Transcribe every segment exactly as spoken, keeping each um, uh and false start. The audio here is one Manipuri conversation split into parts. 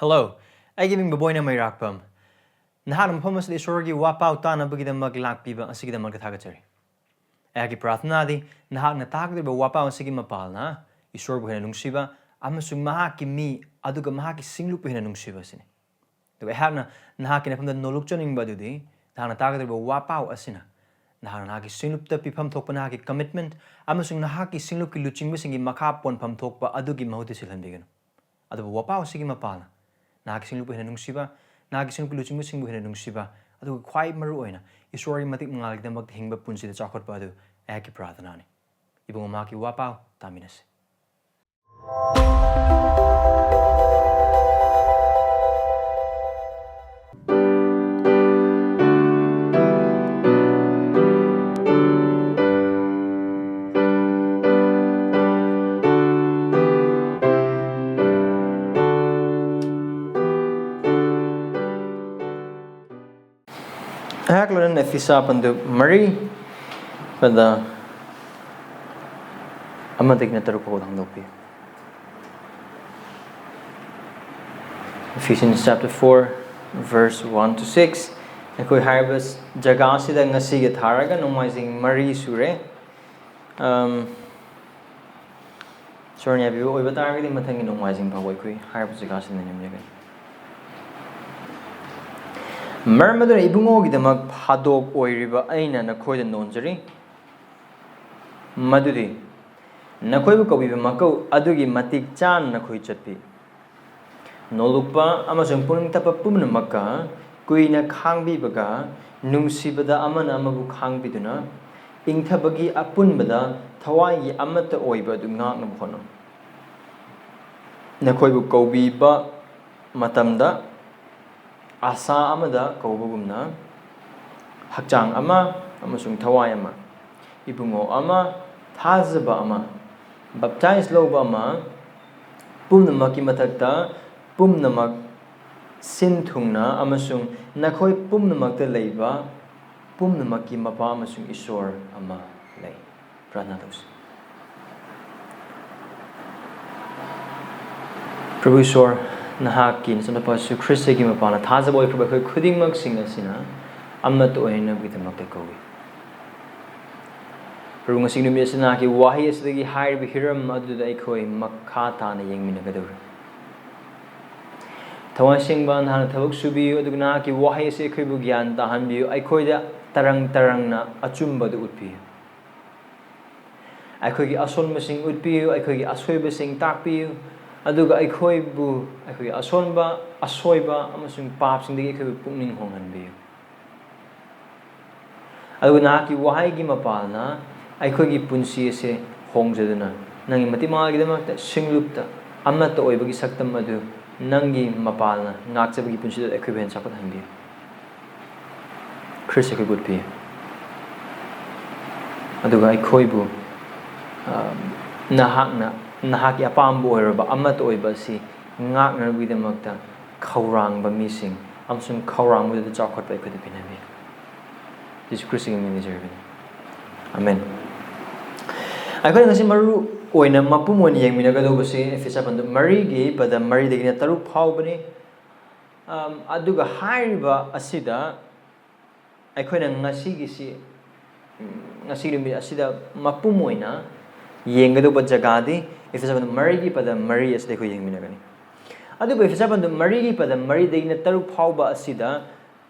Hello, ꯑꯩꯒꯤ ꯃꯤꯡ ꯕꯣꯕꯣꯏꯅ ꯃꯩꯔꯥꯛꯄꯝ꯫ ꯅꯍꯥꯛꯅ ꯃꯐꯝ ꯑꯁꯤꯗ ꯏꯁꯣꯔꯒꯤ ꯋꯥꯄꯥꯎ ꯇꯥꯅꯕꯒꯤꯗꯃꯛ ꯂꯥꯛꯄꯤꯕ ꯑꯁꯤꯒꯤꯗꯃꯛꯇ ꯊꯥꯒꯠꯆꯔꯤ꯫ ꯑꯩꯍꯥꯛꯀꯤ ꯄ꯭ꯔꯥꯔꯊꯅꯥꯗꯤ ꯅꯍꯥꯛꯅ ꯇꯥꯒꯗꯧꯔꯤꯕ ꯋꯥꯄꯥꯎ ꯑꯁꯤꯒꯤ ꯃꯄꯥꯜꯅ ꯏꯁꯣꯔꯕꯨ ꯍꯦꯟꯅ ꯅꯨꯡꯁꯤꯕ ꯑꯃꯁꯨꯡ ꯃꯍꯥꯛꯀꯤ ꯃꯤ ꯑꯗꯨꯒ ꯃꯍꯥꯛꯀꯤ ꯁꯤꯡꯂꯨꯞꯄꯨ ꯍꯦꯟꯅ ꯅꯨꯡꯁꯤꯕ ꯑꯁꯤꯅꯤ꯫ ꯑꯗꯨꯒ ꯑꯩꯍꯥꯛꯅ ꯅꯍꯥꯛꯀꯤ ꯅꯐꯝꯗ ꯅꯣꯂꯨꯛꯆꯅꯤꯡꯕ ꯑꯗꯨꯗꯤ ꯅꯍꯥꯛꯅ ꯇꯥꯒꯗꯧꯔꯤꯕ ꯋꯥꯄꯥꯎ ꯑꯁꯤꯅ ꯅꯍꯥꯛꯅ ꯅꯍꯥꯛꯀꯤ ꯁꯤꯡꯂꯨꯞꯇ ꯄꯤꯐꯝ ꯊꯣꯛꯄ ꯅꯍꯥꯛꯀꯤ commitment ꯑꯃꯁꯨꯡ ꯅꯍꯥꯛꯀꯤ ꯁꯤꯡꯂꯨꯞꯀꯤ ꯂꯨꯆꯤꯡꯕꯁꯤꯡꯒꯤ ꯃꯈꯥ ꯄꯣꯟꯐꯝ ꯊꯣꯛꯄ ꯑꯗꯨꯒꯤ ꯃꯍꯨꯠꯇ ꯁꯤꯜꯍꯟꯕꯤꯒꯅꯨ꯫ ꯑꯗꯨꯕꯨ ꯋꯥꯄꯥꯎ ꯑꯁꯤꯒꯤ ꯃꯄꯥꯜꯅ ꯅꯍꯥꯛꯀꯤ ꯁꯤꯡꯂꯨꯞꯄꯨ ꯍꯦꯟꯅ ꯅꯨꯡꯁꯤꯕ, ꯅꯍꯥꯛꯀꯤ ꯁꯤꯡꯂꯨꯞꯀꯤ ꯂꯨꯆꯤꯡꯕꯁꯤꯡꯕꯨ ꯍꯦꯟꯅ ꯅꯨꯡꯁꯤꯕ, ꯑꯗꯨꯒ ꯈ꯭ꯋꯥꯏ ꯃꯔꯨ ꯑꯣꯏꯅ ꯏꯁꯣꯔꯒꯤ ꯃꯇꯤꯛ ꯃꯉꯥꯜꯒꯤꯗꯃꯛꯇ ꯍꯤꯡꯕ ꯄꯨꯟꯁꯤꯗ ꯆꯥꯎꯈꯠꯄ ꯑꯗꯨ ꯑꯩꯍꯥꯛꯀꯤ ꯄ꯭ꯔꯥꯔꯊꯅꯥꯅꯤ꯫ ꯏꯕꯨꯡꯉꯣ, ꯃꯍꯥꯛꯀꯤ ꯋꯥꯄꯥꯎ ꯇꯥꯃꯤꯟꯅꯁꯤ꯫ ꯑꯩꯍꯥꯛ ꯂꯣꯏꯅꯅ ꯏꯐꯤꯁꯥ ꯄꯟꯗꯨꯞ ꯃꯔꯤ, ꯄꯗ ꯑꯃꯗꯒꯤꯅ ꯇꯔꯨꯛ ꯐꯥꯎꯕ ꯍꯥꯡꯗꯣꯛꯄꯤꯌꯨ꯫ Ephesians chapter four, verse one to six꯫ ꯑꯩꯈꯣꯏ ꯍꯥꯏꯔꯤꯕ ꯖꯒꯥ ꯑꯁꯤꯗ ꯉꯁꯤꯒꯤ ꯊꯥꯔꯒ ꯅꯣꯡꯃꯥꯏꯖꯤꯡ ꯃꯔꯤ ꯁꯨꯔꯦ꯫ ꯑꯝ, ꯏꯁꯣꯔꯅ ꯌꯥꯕꯤꯕ ꯑꯣꯏꯕ ꯇꯥꯔꯒꯗꯤ ꯃꯊꯪꯒꯤ ꯅꯣꯡꯃꯥꯏꯖꯤꯡ ꯐꯥꯎꯕ ꯑꯩꯈꯣꯏ ꯍꯥꯏꯔꯤꯕ ꯖꯒꯥꯁꯤꯗ ꯂꯩꯃꯤꯟꯅꯒꯅꯤ꯫ ꯃꯔꯝ ꯑꯗꯨꯅ ꯏꯕꯨꯡꯉꯣꯒꯤꯗꯃꯛ ꯐꯥꯗꯣꯛ ꯑꯣꯏꯔꯤꯕ ꯑꯩꯅ ꯅꯈꯣꯏꯗ ꯅꯣꯟꯖꯔꯤ, ꯃꯗꯨꯗꯤ ꯅꯈꯣꯏꯕꯨ ꯀꯧꯕꯤꯕ ꯃꯀꯧ ꯑꯗꯨꯒꯤ ꯃꯇꯤꯛ ꯆꯥꯅ ꯅꯈꯣꯏ ꯆꯠꯄꯤ꯫ ꯅꯣꯂꯨꯛꯄ ꯑꯃꯁꯨꯡ ꯄꯨꯛꯅꯤꯡ ꯇꯞꯄ ꯄꯨꯝꯅꯃꯛꯀ ꯀꯨꯏꯅ ꯈꯥꯡꯕꯤꯕꯒ ꯅꯨꯡꯁꯤꯕꯗ ꯑꯃꯅ ꯑꯃꯕꯨ ꯈꯥꯡꯕꯤꯗꯨꯅ ꯏꯪꯊꯕꯒꯤ ꯑꯄꯨꯟꯕꯗ ꯊꯋꯥꯏꯒꯤ ꯑꯃꯠꯇ ꯑꯣꯏꯕ ꯑꯗꯨ ꯉꯥꯛꯅꯕ ꯍꯣꯠꯅꯧ꯫ ꯅꯈꯣꯏꯕꯨ ꯀꯧꯕꯤꯕ ꯃꯇꯝꯗ ꯑꯁꯥ ꯑꯃꯗ ꯀꯧꯕꯒꯨꯝꯅ ꯍꯛꯆꯥꯡ ꯑꯃ ꯑꯃꯁꯨꯡ ꯊꯋꯥꯏ ꯑꯃ, ꯏꯕꯨꯡꯉꯣ ꯑꯃ, ꯊꯥꯖꯕ ꯑꯃ, ꯕꯞꯇꯥꯏꯖ ꯂꯧꯕ ꯑꯃ, ꯄꯨꯝꯅꯃꯛꯀꯤ ꯃꯊꯛꯇ ꯄꯨꯝꯅꯃꯛ ꯁꯤꯟ ꯊꯨꯡꯅ ꯑꯃꯁꯨꯡ ꯅꯈꯣꯏ ꯄꯨꯝꯅꯃꯛꯇ ꯂꯩꯕ ꯄꯨꯝꯅꯃꯛꯀꯤ ꯃꯄꯥ ꯑꯃꯁꯨꯡ ꯏꯁꯣꯔ ꯑꯃ ꯂꯩ꯫ ꯄ꯭ꯔꯥꯔꯊꯅꯥ ꯇꯧꯁꯤ꯫ ꯄ꯭ꯔꯚꯨ ꯏꯁꯣꯔ, ꯅꯍꯥꯛꯀꯤ ꯅꯆꯥꯅꯨꯄꯥꯁꯨ ꯈ꯭ꯔꯤꯁꯇꯒꯤ ꯃꯄꯥꯟꯗ ꯊꯥꯖꯕ ꯑꯣꯏꯈ꯭ꯔꯕ ꯑꯩꯈꯣꯏ ꯈꯨꯗꯤꯡꯃꯛꯁꯤꯡ ꯑꯁꯤꯅ ꯑꯃꯠꯇ ꯑꯣꯏꯅꯕꯒꯤꯗꯃꯛꯇ ꯀꯧꯏ꯫ ꯃꯔꯨ ꯉꯁꯤꯒꯤ ꯅꯨꯃꯤꯠ ꯑꯁꯤꯗ ꯅꯍꯥꯛꯀꯤ ꯋꯥꯍꯩ ꯑꯁꯤꯗꯒꯤ ꯍꯥꯏꯔꯤꯕ ꯍꯤꯔꯝ ꯑꯗꯨꯗ ꯑꯩꯈꯣꯏ ꯃꯈꯥ ꯇꯥꯅ ꯌꯦꯡꯃꯤꯟꯅꯒꯗꯧꯔꯤ꯫ ꯊꯋꯥꯏ ꯁꯦꯡꯕ ꯅꯍꯥꯛꯅ ꯊꯕꯛ ꯁꯨꯕꯤꯌꯨ, ꯑꯗꯨꯒ ꯅꯍꯥꯛꯀꯤ ꯋꯥꯍꯩ ꯑꯁꯤ ꯑꯩꯈꯣꯏꯕꯨ ꯒ꯭ꯌꯥꯟ ꯇꯥꯍꯟꯕꯤꯌꯨ, ꯑꯩꯈꯣꯏꯗ ꯇꯔꯪ ꯇꯔꯪꯅ ꯑꯆꯨꯝꯕꯗꯨ ꯎꯠꯄꯤꯌꯨ꯫ ꯑꯩꯈꯣꯏꯒꯤ ꯑꯁꯣꯟꯕꯁꯤꯡ ꯎꯠꯄꯤꯌꯨ, ꯑꯩꯈꯣꯏꯒꯤ ꯑꯁꯣꯏꯕꯁꯤꯡ ꯇꯥꯛꯄꯤꯌꯨ, ꯑꯗꯨꯒ ꯑꯩꯈꯣꯏꯕꯨ, ꯑꯩꯈꯣꯏꯒꯤ ꯑꯁꯣꯟꯕ, ꯑꯁꯣꯏꯕ ꯑꯃꯁꯨꯡ ꯄꯥꯞꯁꯤꯡꯗꯒꯤ ꯑꯩꯈꯣꯏꯕꯨ ꯄꯨꯛꯅꯤꯡ ꯍꯣꯡꯍꯟꯕꯤꯌꯨ꯫ ꯑꯗꯨꯒ ꯅꯍꯥꯛꯀꯤ ꯋꯥꯍꯩꯒꯤ ꯃꯄꯥꯜꯅ ꯑꯩꯈꯣꯏꯒꯤ ꯄꯨꯟꯁꯤ ꯑꯁꯦ ꯍꯣꯡꯖꯗꯨꯅ ꯅꯪꯒꯤ ꯃꯇꯤꯛ ꯃꯉꯥꯜꯒꯤꯗꯃꯛꯇ ꯁꯤꯡꯂꯨꯞꯇ ꯑꯃꯠꯇ ꯑꯣꯏꯕꯒꯤ ꯁꯛꯇꯝ ꯑꯗꯨ ꯅꯪꯒꯤ ꯃꯄꯥꯜꯅ ꯉꯥꯛꯆꯕꯒꯤ ꯄꯨꯟꯁꯤꯗ ꯑꯩꯈꯣꯏꯕꯨ ꯍꯦꯟꯅ ꯆꯥꯎꯈꯠꯍꯟꯕꯤꯌꯨ꯫ ꯈ꯭ꯔꯤꯁ ꯑꯩꯈꯣꯏꯕꯨ ꯎꯠꯄꯤꯌꯨ꯫ ꯑꯗꯨꯒ ꯑꯩꯈꯣꯏꯕꯨ, ꯑ, ꯅꯍꯥꯛꯅ, ꯅꯍꯥꯛꯀꯤ ꯑꯄꯥꯝꯕ ꯑꯣꯏꯔꯕ ꯑꯃꯠꯇ ꯑꯣꯏꯕ ꯑꯁꯤ ꯉꯥꯛꯅꯕꯒꯤꯗꯃꯛꯇ ꯈꯧꯔꯥꯡꯕ ꯃꯤꯁꯤꯡ ꯑꯃꯁꯨꯡ ꯈꯧꯔꯥꯡꯕꯗꯨꯗ ꯆꯥꯎꯈꯠꯄ ꯑꯩꯈꯣꯏꯗ ꯄꯤꯅꯕꯤꯌꯨ꯫ ꯖꯤꯁꯨ ꯈ꯭ꯔꯤꯁꯇꯒꯤ ꯃꯤꯡ ꯅꯤꯖꯔꯕꯅꯤ꯫ ꯑꯃꯦꯟ꯫ ꯑꯩꯈꯣꯏꯅ ꯉꯁꯤ ꯃꯔꯨ ꯑꯣꯏꯅ ꯃꯄꯨꯝ ꯑꯣꯏꯅ ꯌꯦꯡꯃꯤꯟꯅꯒꯗꯧꯕꯁꯤ ꯑꯦꯐꯦꯁꯤꯌꯥ ꯄꯟꯗꯨꯞ ꯃꯔꯤꯒꯤ ꯄꯗ ꯃꯔꯤꯗꯒꯤꯅ ꯇꯔꯨꯛ ꯐꯥꯎꯕꯅꯤ꯫ ꯑꯝ, ꯑꯗꯨꯒ ꯍꯥꯏꯔꯤꯕ ꯑꯁꯤꯗ ꯑꯩꯈꯣꯏꯅ ꯉꯁꯤꯒꯤꯁꯤ, ꯎꯝ, ꯉꯁꯤꯒꯤ ꯅꯨꯃꯤꯠ ꯑꯁꯤꯗ ꯃꯄꯨꯝ ꯑꯣꯏꯅ ꯌꯦꯡꯒꯗꯧꯕ ꯖꯒꯥꯗꯤ ꯑꯦꯐꯦꯁꯤꯌꯥ ꯄꯟꯗꯨꯞ ꯃꯔꯤꯒꯤ ꯄꯗ ꯃꯔꯤ ꯑꯁꯤꯗ ꯑꯩꯈꯣꯏ ꯌꯦꯡꯃꯤꯟꯅꯒꯅꯤ꯫ ꯑꯗꯨꯕꯨ ꯑꯦꯐꯦꯁꯤꯌꯥ ꯄꯟꯗꯨꯞ ꯃꯔꯤꯒꯤ ꯄꯗ ꯃꯔꯤꯗꯒꯤꯅ ꯇꯔꯨꯛ ꯐꯥꯎꯕ ꯑꯁꯤꯗ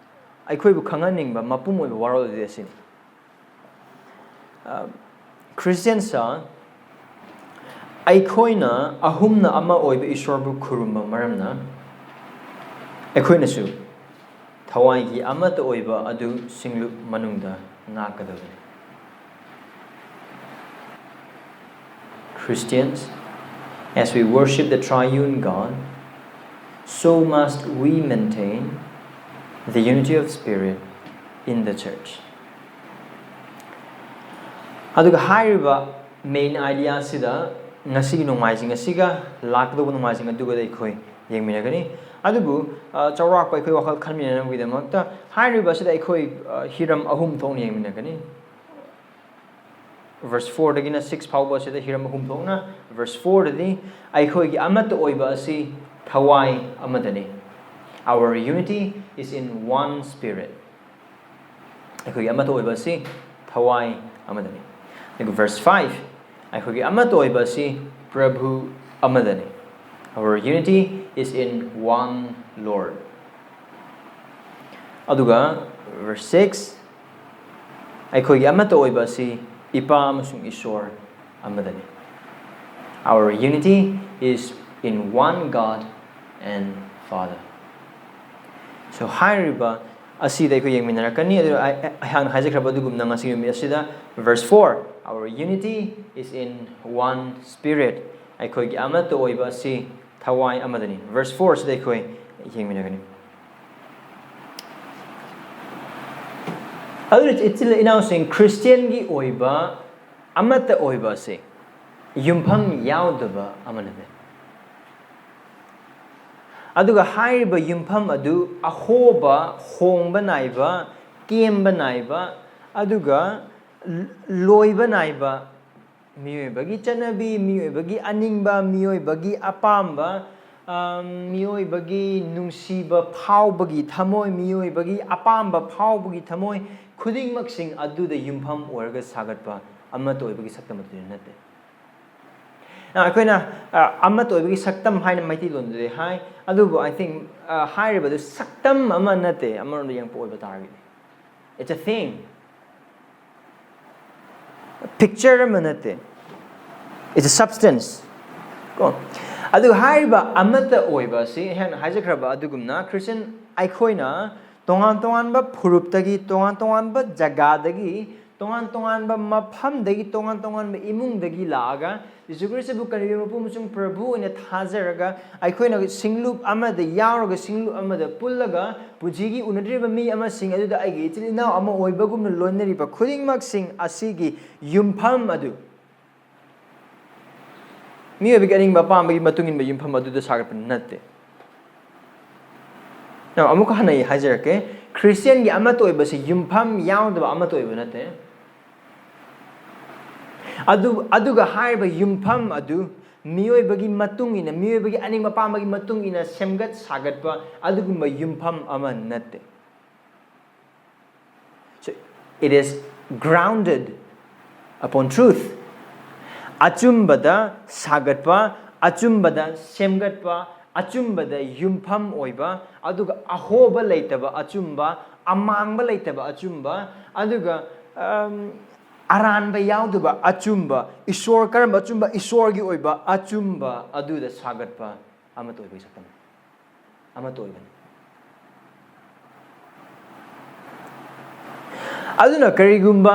ꯑꯩꯈꯣꯏꯕꯨ ꯈꯪꯍꯟꯅꯤꯡꯕ ꯃꯄꯨꯝ ꯑꯣꯏꯕ ꯋꯥꯔꯣꯜ ꯑꯗꯨꯗꯤ ꯑꯁꯤꯅꯤ꯫ ꯑ, ꯈ꯭ꯔꯤꯁꯇꯤꯌꯟꯁ ꯑꯩꯈꯣꯏꯅ ꯑꯍꯨꯝꯅ ꯑꯃ ꯑꯣꯏꯕ ꯏꯁꯣꯔꯕꯨ ꯈꯨꯔꯨꯝꯕ ꯃꯔꯝꯅ ꯑꯩꯈꯣꯏꯅꯁꯨ ꯊꯋꯥꯏꯒꯤ ꯑꯃꯠꯇ ꯑꯣꯏꯕ ꯑꯗꯨ ꯁꯤꯡꯂꯨꯞ ꯃꯅꯨꯡꯗ ꯉꯥꯛꯀꯗꯕꯅꯤ꯫ Christians, as we worship the triune God, so must we maintain the unity of spirit in the church. ꯑꯗꯨꯒ ꯍꯥꯏꯔꯤꯕ main idea ꯑꯁꯤꯗ ꯉꯁꯤꯒꯤ ꯅꯣꯡꯃꯥꯏꯖꯤꯡ ꯑꯁꯤꯒ ꯂꯥꯛꯀꯗꯧꯕ ꯅꯣꯡꯃꯥꯏꯖꯤꯡ ꯑꯗꯨꯒꯗ ꯑꯩꯈꯣꯏ ꯌꯦꯡꯃꯤꯟꯅꯒꯅꯤ꯫ ꯑꯗꯨꯕꯨ, ꯑ, ꯆꯥꯎꯔꯥꯛꯄ ꯑꯩꯈꯣꯏ ꯋꯥꯈꯜ ꯈꯟꯃꯤꯟꯅꯅꯕꯒꯤꯗꯃꯛꯇ ꯍꯥꯏꯔꯤꯕ ꯑꯁꯤꯗ ꯑꯩꯈꯣꯏ, ꯑ, ꯍꯤꯔꯝ ꯑꯍꯨꯝ ꯊꯣꯛꯅ ꯌꯦꯡꯃꯤꯟꯅꯒꯅꯤ꯫ Verse fourꯗꯒꯤꯅ six ꯐꯥꯎꯕ ꯑꯁꯤꯗ ꯍꯤꯔꯝ ꯑꯍꯨꯝ ꯊꯣꯛꯅ, verse fourꯗꯗꯤ ꯑꯩꯈꯣꯏꯒꯤ ꯑꯃꯠꯇ ꯑꯣꯏꯕ ꯑꯁꯤ ꯊꯋꯥꯏ ꯑꯃꯗꯅꯤ꯫ Our unity is in one spirit. ꯑꯩꯈꯣꯏꯒꯤ ꯑꯃꯠꯇ ꯑꯣꯏꯕ ꯑꯁꯤ ꯊꯋꯥꯏ ꯑꯃꯗꯅꯤ꯫ ꯑꯗꯨꯒ verse five, ꯑꯩꯈꯣꯏꯒꯤ ꯑꯃꯠꯇ ꯑꯣꯏꯕ ꯑꯁꯤ ꯄ꯭ꯔꯚꯨ ꯑꯃꯗꯅꯤ꯫ Our unity is in one Lord. ꯑꯗꯨꯒ verse six, ꯑꯩꯈꯣꯏꯒꯤ ꯑꯃꯠꯇ ꯑꯣꯏꯕ ꯑꯁꯤ ꯏꯄꯥ ꯑꯃꯁꯨꯡ ꯏꯁꯣꯔ ꯑꯃꯗꯅꯤ꯫ Our unity is in one God and Father. So ꯍꯥꯏꯔꯤꯕ ꯑꯁꯤꯗ ꯑꯩꯈꯣꯏ ꯌꯦꯡꯃꯤꯟꯅꯔꯛꯀꯅꯤ꯫ ꯑꯗꯨ ꯑꯩ- ꯑꯩꯍꯥꯛꯅ ꯍꯥꯏꯖꯈ꯭ꯔꯕ ꯑꯗꯨꯒꯨꯝꯅ ꯉꯁꯤ ꯅꯨꯃꯤꯠ ꯑꯁꯤꯗ verse four, our unity is in one spirit. ꯑꯩꯈꯣꯏꯒꯤ ꯑꯃꯠꯇ ꯑꯣꯏꯕ ꯑꯁꯤ ꯊꯋꯥꯏ ꯑꯃꯗꯅꯤ꯫ Verse four ꯁꯤꯗ ꯑꯩꯈꯣꯏ ꯌꯦꯡꯃꯤꯟꯅꯒꯅꯤ꯫ ꯑꯗꯨꯅ ꯏꯆꯤꯜ ꯏꯅꯥꯎꯁꯤꯡ, ꯈ꯭ꯔꯤꯁꯇꯤꯌꯥꯟꯒꯤ ꯑꯣꯏꯕ ꯑꯃꯠꯇ ꯑꯣꯏꯕ ꯑꯁꯤ ꯌꯨꯝꯐꯝ ꯌꯥꯎꯗꯕ ꯑꯃꯅꯅꯤ꯫ ꯑꯗꯨꯒ ꯍꯥꯏꯔꯤꯕ ꯌꯨꯝꯐꯝ ꯑꯗꯨ ꯑꯍꯣꯕ, ꯍꯣꯡꯕ ꯅꯥꯏꯕ, ꯀꯦꯝꯕ ꯅꯥꯏꯕ, ꯑꯗꯨꯒ ꯂꯣꯏꯕ ꯅꯥꯏꯕ, ꯃꯤꯑꯣꯏꯕꯒꯤ ꯆꯠꯅꯕꯤ, ꯃꯤꯑꯣꯏꯕꯒꯤ ꯑꯅꯤꯡꯕ, ꯃꯤꯑꯣꯏꯕꯒꯤ ꯑꯄꯥꯝꯕ, ꯑ, ꯃꯤꯑꯣꯏꯕꯒꯤ ꯅꯨꯡꯁꯤꯕ ꯐꯥꯎꯕꯒꯤ ꯊꯃꯣꯏ, ꯃꯤꯑꯣꯏꯕꯒꯤ ꯑꯄꯥꯝꯕ ꯐꯥꯎꯕꯒꯤ ꯊꯃꯣꯏ, ꯈꯨꯗꯤꯡꯃꯛꯁꯤꯡ ꯑꯗꯨꯗ ꯌꯨꯝꯐꯝ ꯑꯣꯏꯔꯒ ꯁꯥꯒꯠꯄ ꯑꯃꯠꯇ ꯑꯣꯏꯕꯒꯤ ꯁꯛꯇꯝ ꯑꯗꯨꯗꯤ ꯅꯠꯇꯦ꯫ ꯑ, ꯑꯩꯈꯣꯏꯅ, ꯑ, ꯑꯃꯠꯇ ꯑꯣꯏꯕꯒꯤ ꯁꯛꯇꯝ ꯍꯥꯏꯅ ꯃꯩꯇꯩꯂꯣꯟꯗꯗꯤ ꯍꯥꯏ, ꯑꯗꯨꯕꯨ I think, ꯑ, ꯍꯥꯏꯔꯤꯕꯗꯨ ꯁꯛꯇꯝ ꯑꯃ ꯅꯠꯇꯦ, ꯑꯃꯔꯣꯝꯗ ꯌꯦꯡꯉꯛꯄ ꯑꯣꯏꯕ ꯇꯥꯔꯒꯗꯤ꯫ It's a thing. Picture ꯑꯃ ꯅꯠꯇꯦ꯫ It's a substance. ꯀꯣ? ꯑꯗꯨꯒ ꯍꯥꯏꯔꯤꯕ ꯑꯃꯠꯇ ꯑꯣꯏꯕ ꯑꯁꯤ ꯑꯩꯍꯥꯛꯅ ꯍꯥꯏꯖꯈ꯭ꯔꯕ ꯑꯗꯨꯒꯨꯝꯅ ꯈ꯭ꯔꯤꯁꯇꯤꯌꯟ ꯑꯩꯈꯣꯏꯅ ꯇꯣꯉꯥꯟ ꯇꯣꯉꯥꯟꯕ ꯐꯨꯔꯨꯞꯇꯒꯤ, ꯇꯣꯉꯥꯟ ꯇꯣꯉꯥꯟꯕ ꯖꯒꯥꯗꯒꯤ, ꯇꯣꯉꯥꯟ ꯇꯣꯉꯥꯟꯕ ꯃꯐꯝꯗꯒꯤ, ꯇꯣꯉꯥꯟ ꯇꯣꯉꯥꯟꯕ ꯏꯃꯨꯡꯗꯒꯤ ꯂꯥꯛꯑꯒ ꯌꯤꯁꯨ ꯈ꯭ꯔꯤꯁꯇꯕꯨ ꯀꯔꯤꯒꯨꯝꯕ ꯃꯄꯨ ꯑꯃꯁꯨꯡ ꯄ꯭ꯔꯚꯨ ꯑꯣꯏꯅ ꯊꯥꯖꯔꯒ ꯑꯩꯈꯣꯏꯅ ꯁꯤꯡꯂꯨꯞ ꯑꯃꯗ ꯌꯥꯎꯔꯒ, ꯁꯤꯡꯂꯨꯞ ꯑꯃꯗ ꯄꯨꯜꯂꯒ ꯄꯨꯟꯁꯤꯒꯤ ꯎꯅꯗ꯭ꯔꯤꯕ ꯃꯤ ꯑꯃꯁꯤꯡ ꯑꯗꯨꯗ ꯑꯩꯒꯤ ꯏꯆꯤꯜ ꯏꯅꯥꯎ ꯑꯃ ꯑꯣꯏꯕꯒꯨꯝꯅ ꯂꯣꯏꯅꯔꯤꯕ ꯈꯨꯗꯤꯡꯃꯛꯁꯤꯡ ꯑꯁꯤꯒꯤ ꯌꯨꯝꯐꯝ ꯑꯗꯨ ꯃꯤꯑꯣꯏꯕꯒꯤ ꯑꯅꯤꯡꯕ ꯑꯄꯥꯝꯕꯒꯤ ꯃꯇꯨꯡ ꯏꯟꯕ ꯌꯨꯝꯐꯝ ꯑꯗꯨꯗ ꯁꯥꯒꯠꯄ ꯅꯠꯇꯦ꯫ Now, ꯑꯃꯨꯛꯀ ꯍꯟꯅ ꯑꯩ ꯍꯥꯏꯖꯔꯛꯀꯦ, ꯈ꯭ꯔꯤꯁꯇꯤꯌꯟꯒꯤ ꯑꯃꯠꯇ ꯑꯣꯏꯕꯁꯤ ꯌꯨꯝꯐꯝ ꯌꯥꯎꯗꯕ ꯑꯃꯠꯇ ꯑꯣꯏꯕ ꯅꯠꯇꯦ꯫ ꯑꯗꯨ, ꯑꯗꯨꯒ ꯍꯥꯏꯔꯤꯕ ꯌꯨꯝꯐꯝ ꯑꯗꯨ ꯃꯤꯑꯣꯏꯕꯒꯤ ꯃꯇꯨꯡ ꯏꯟꯅ, ꯃꯤꯑꯣꯏꯕꯒꯤ ꯑꯅꯤꯡꯕ ꯑꯄꯥꯝꯕꯒꯤ ꯃꯇꯨꯡ ꯏꯟꯅ ꯁꯦꯝꯒꯠ ꯁꯥꯒꯠꯄ ꯑꯗꯨꯒꯨꯝꯕ ꯌꯨꯝꯐꯝ ꯑꯃ ꯅꯠꯇꯦ꯫ So, it is grounded upon truth. ꯑꯆꯨꯝꯕꯗ ꯁꯥꯒꯠꯄ, ꯑꯆꯨꯝꯕꯗ ꯁꯦꯝꯒꯠꯄ, ꯑꯆꯨꯝꯕꯗ ꯌꯨꯝꯐꯝ ꯑꯣꯏꯕ, ꯑꯗꯨꯒ ꯑꯍꯣꯕ ꯂꯩꯇꯕ ꯑꯆꯨꯝꯕ, ꯑꯃꯥꯡꯕ ꯂꯩꯇꯕ ꯑꯆꯨꯝꯕ, ꯑꯗꯨꯒ, ꯑꯝ, ꯑꯔꯥꯟꯕ ꯌꯥꯎꯗꯕ ꯑꯆꯨꯝꯕ, ꯏꯁꯣꯔ, ꯀꯔꯝꯕ ꯑꯆꯨꯝꯕ? ꯏꯁꯣꯔꯒꯤ ꯑꯣꯏꯕ ꯑꯆꯨꯝꯕ ꯑꯗꯨꯗ ꯁꯥꯒꯠꯄ ꯑꯃꯠꯇ ꯑꯣꯏꯕꯒꯤ ꯁꯛꯇꯝ, ꯑꯃꯠꯇ ꯑꯣꯏꯕꯅꯤ꯫ ꯑꯗꯨꯅ ꯀꯔꯤꯒꯨꯝꯕ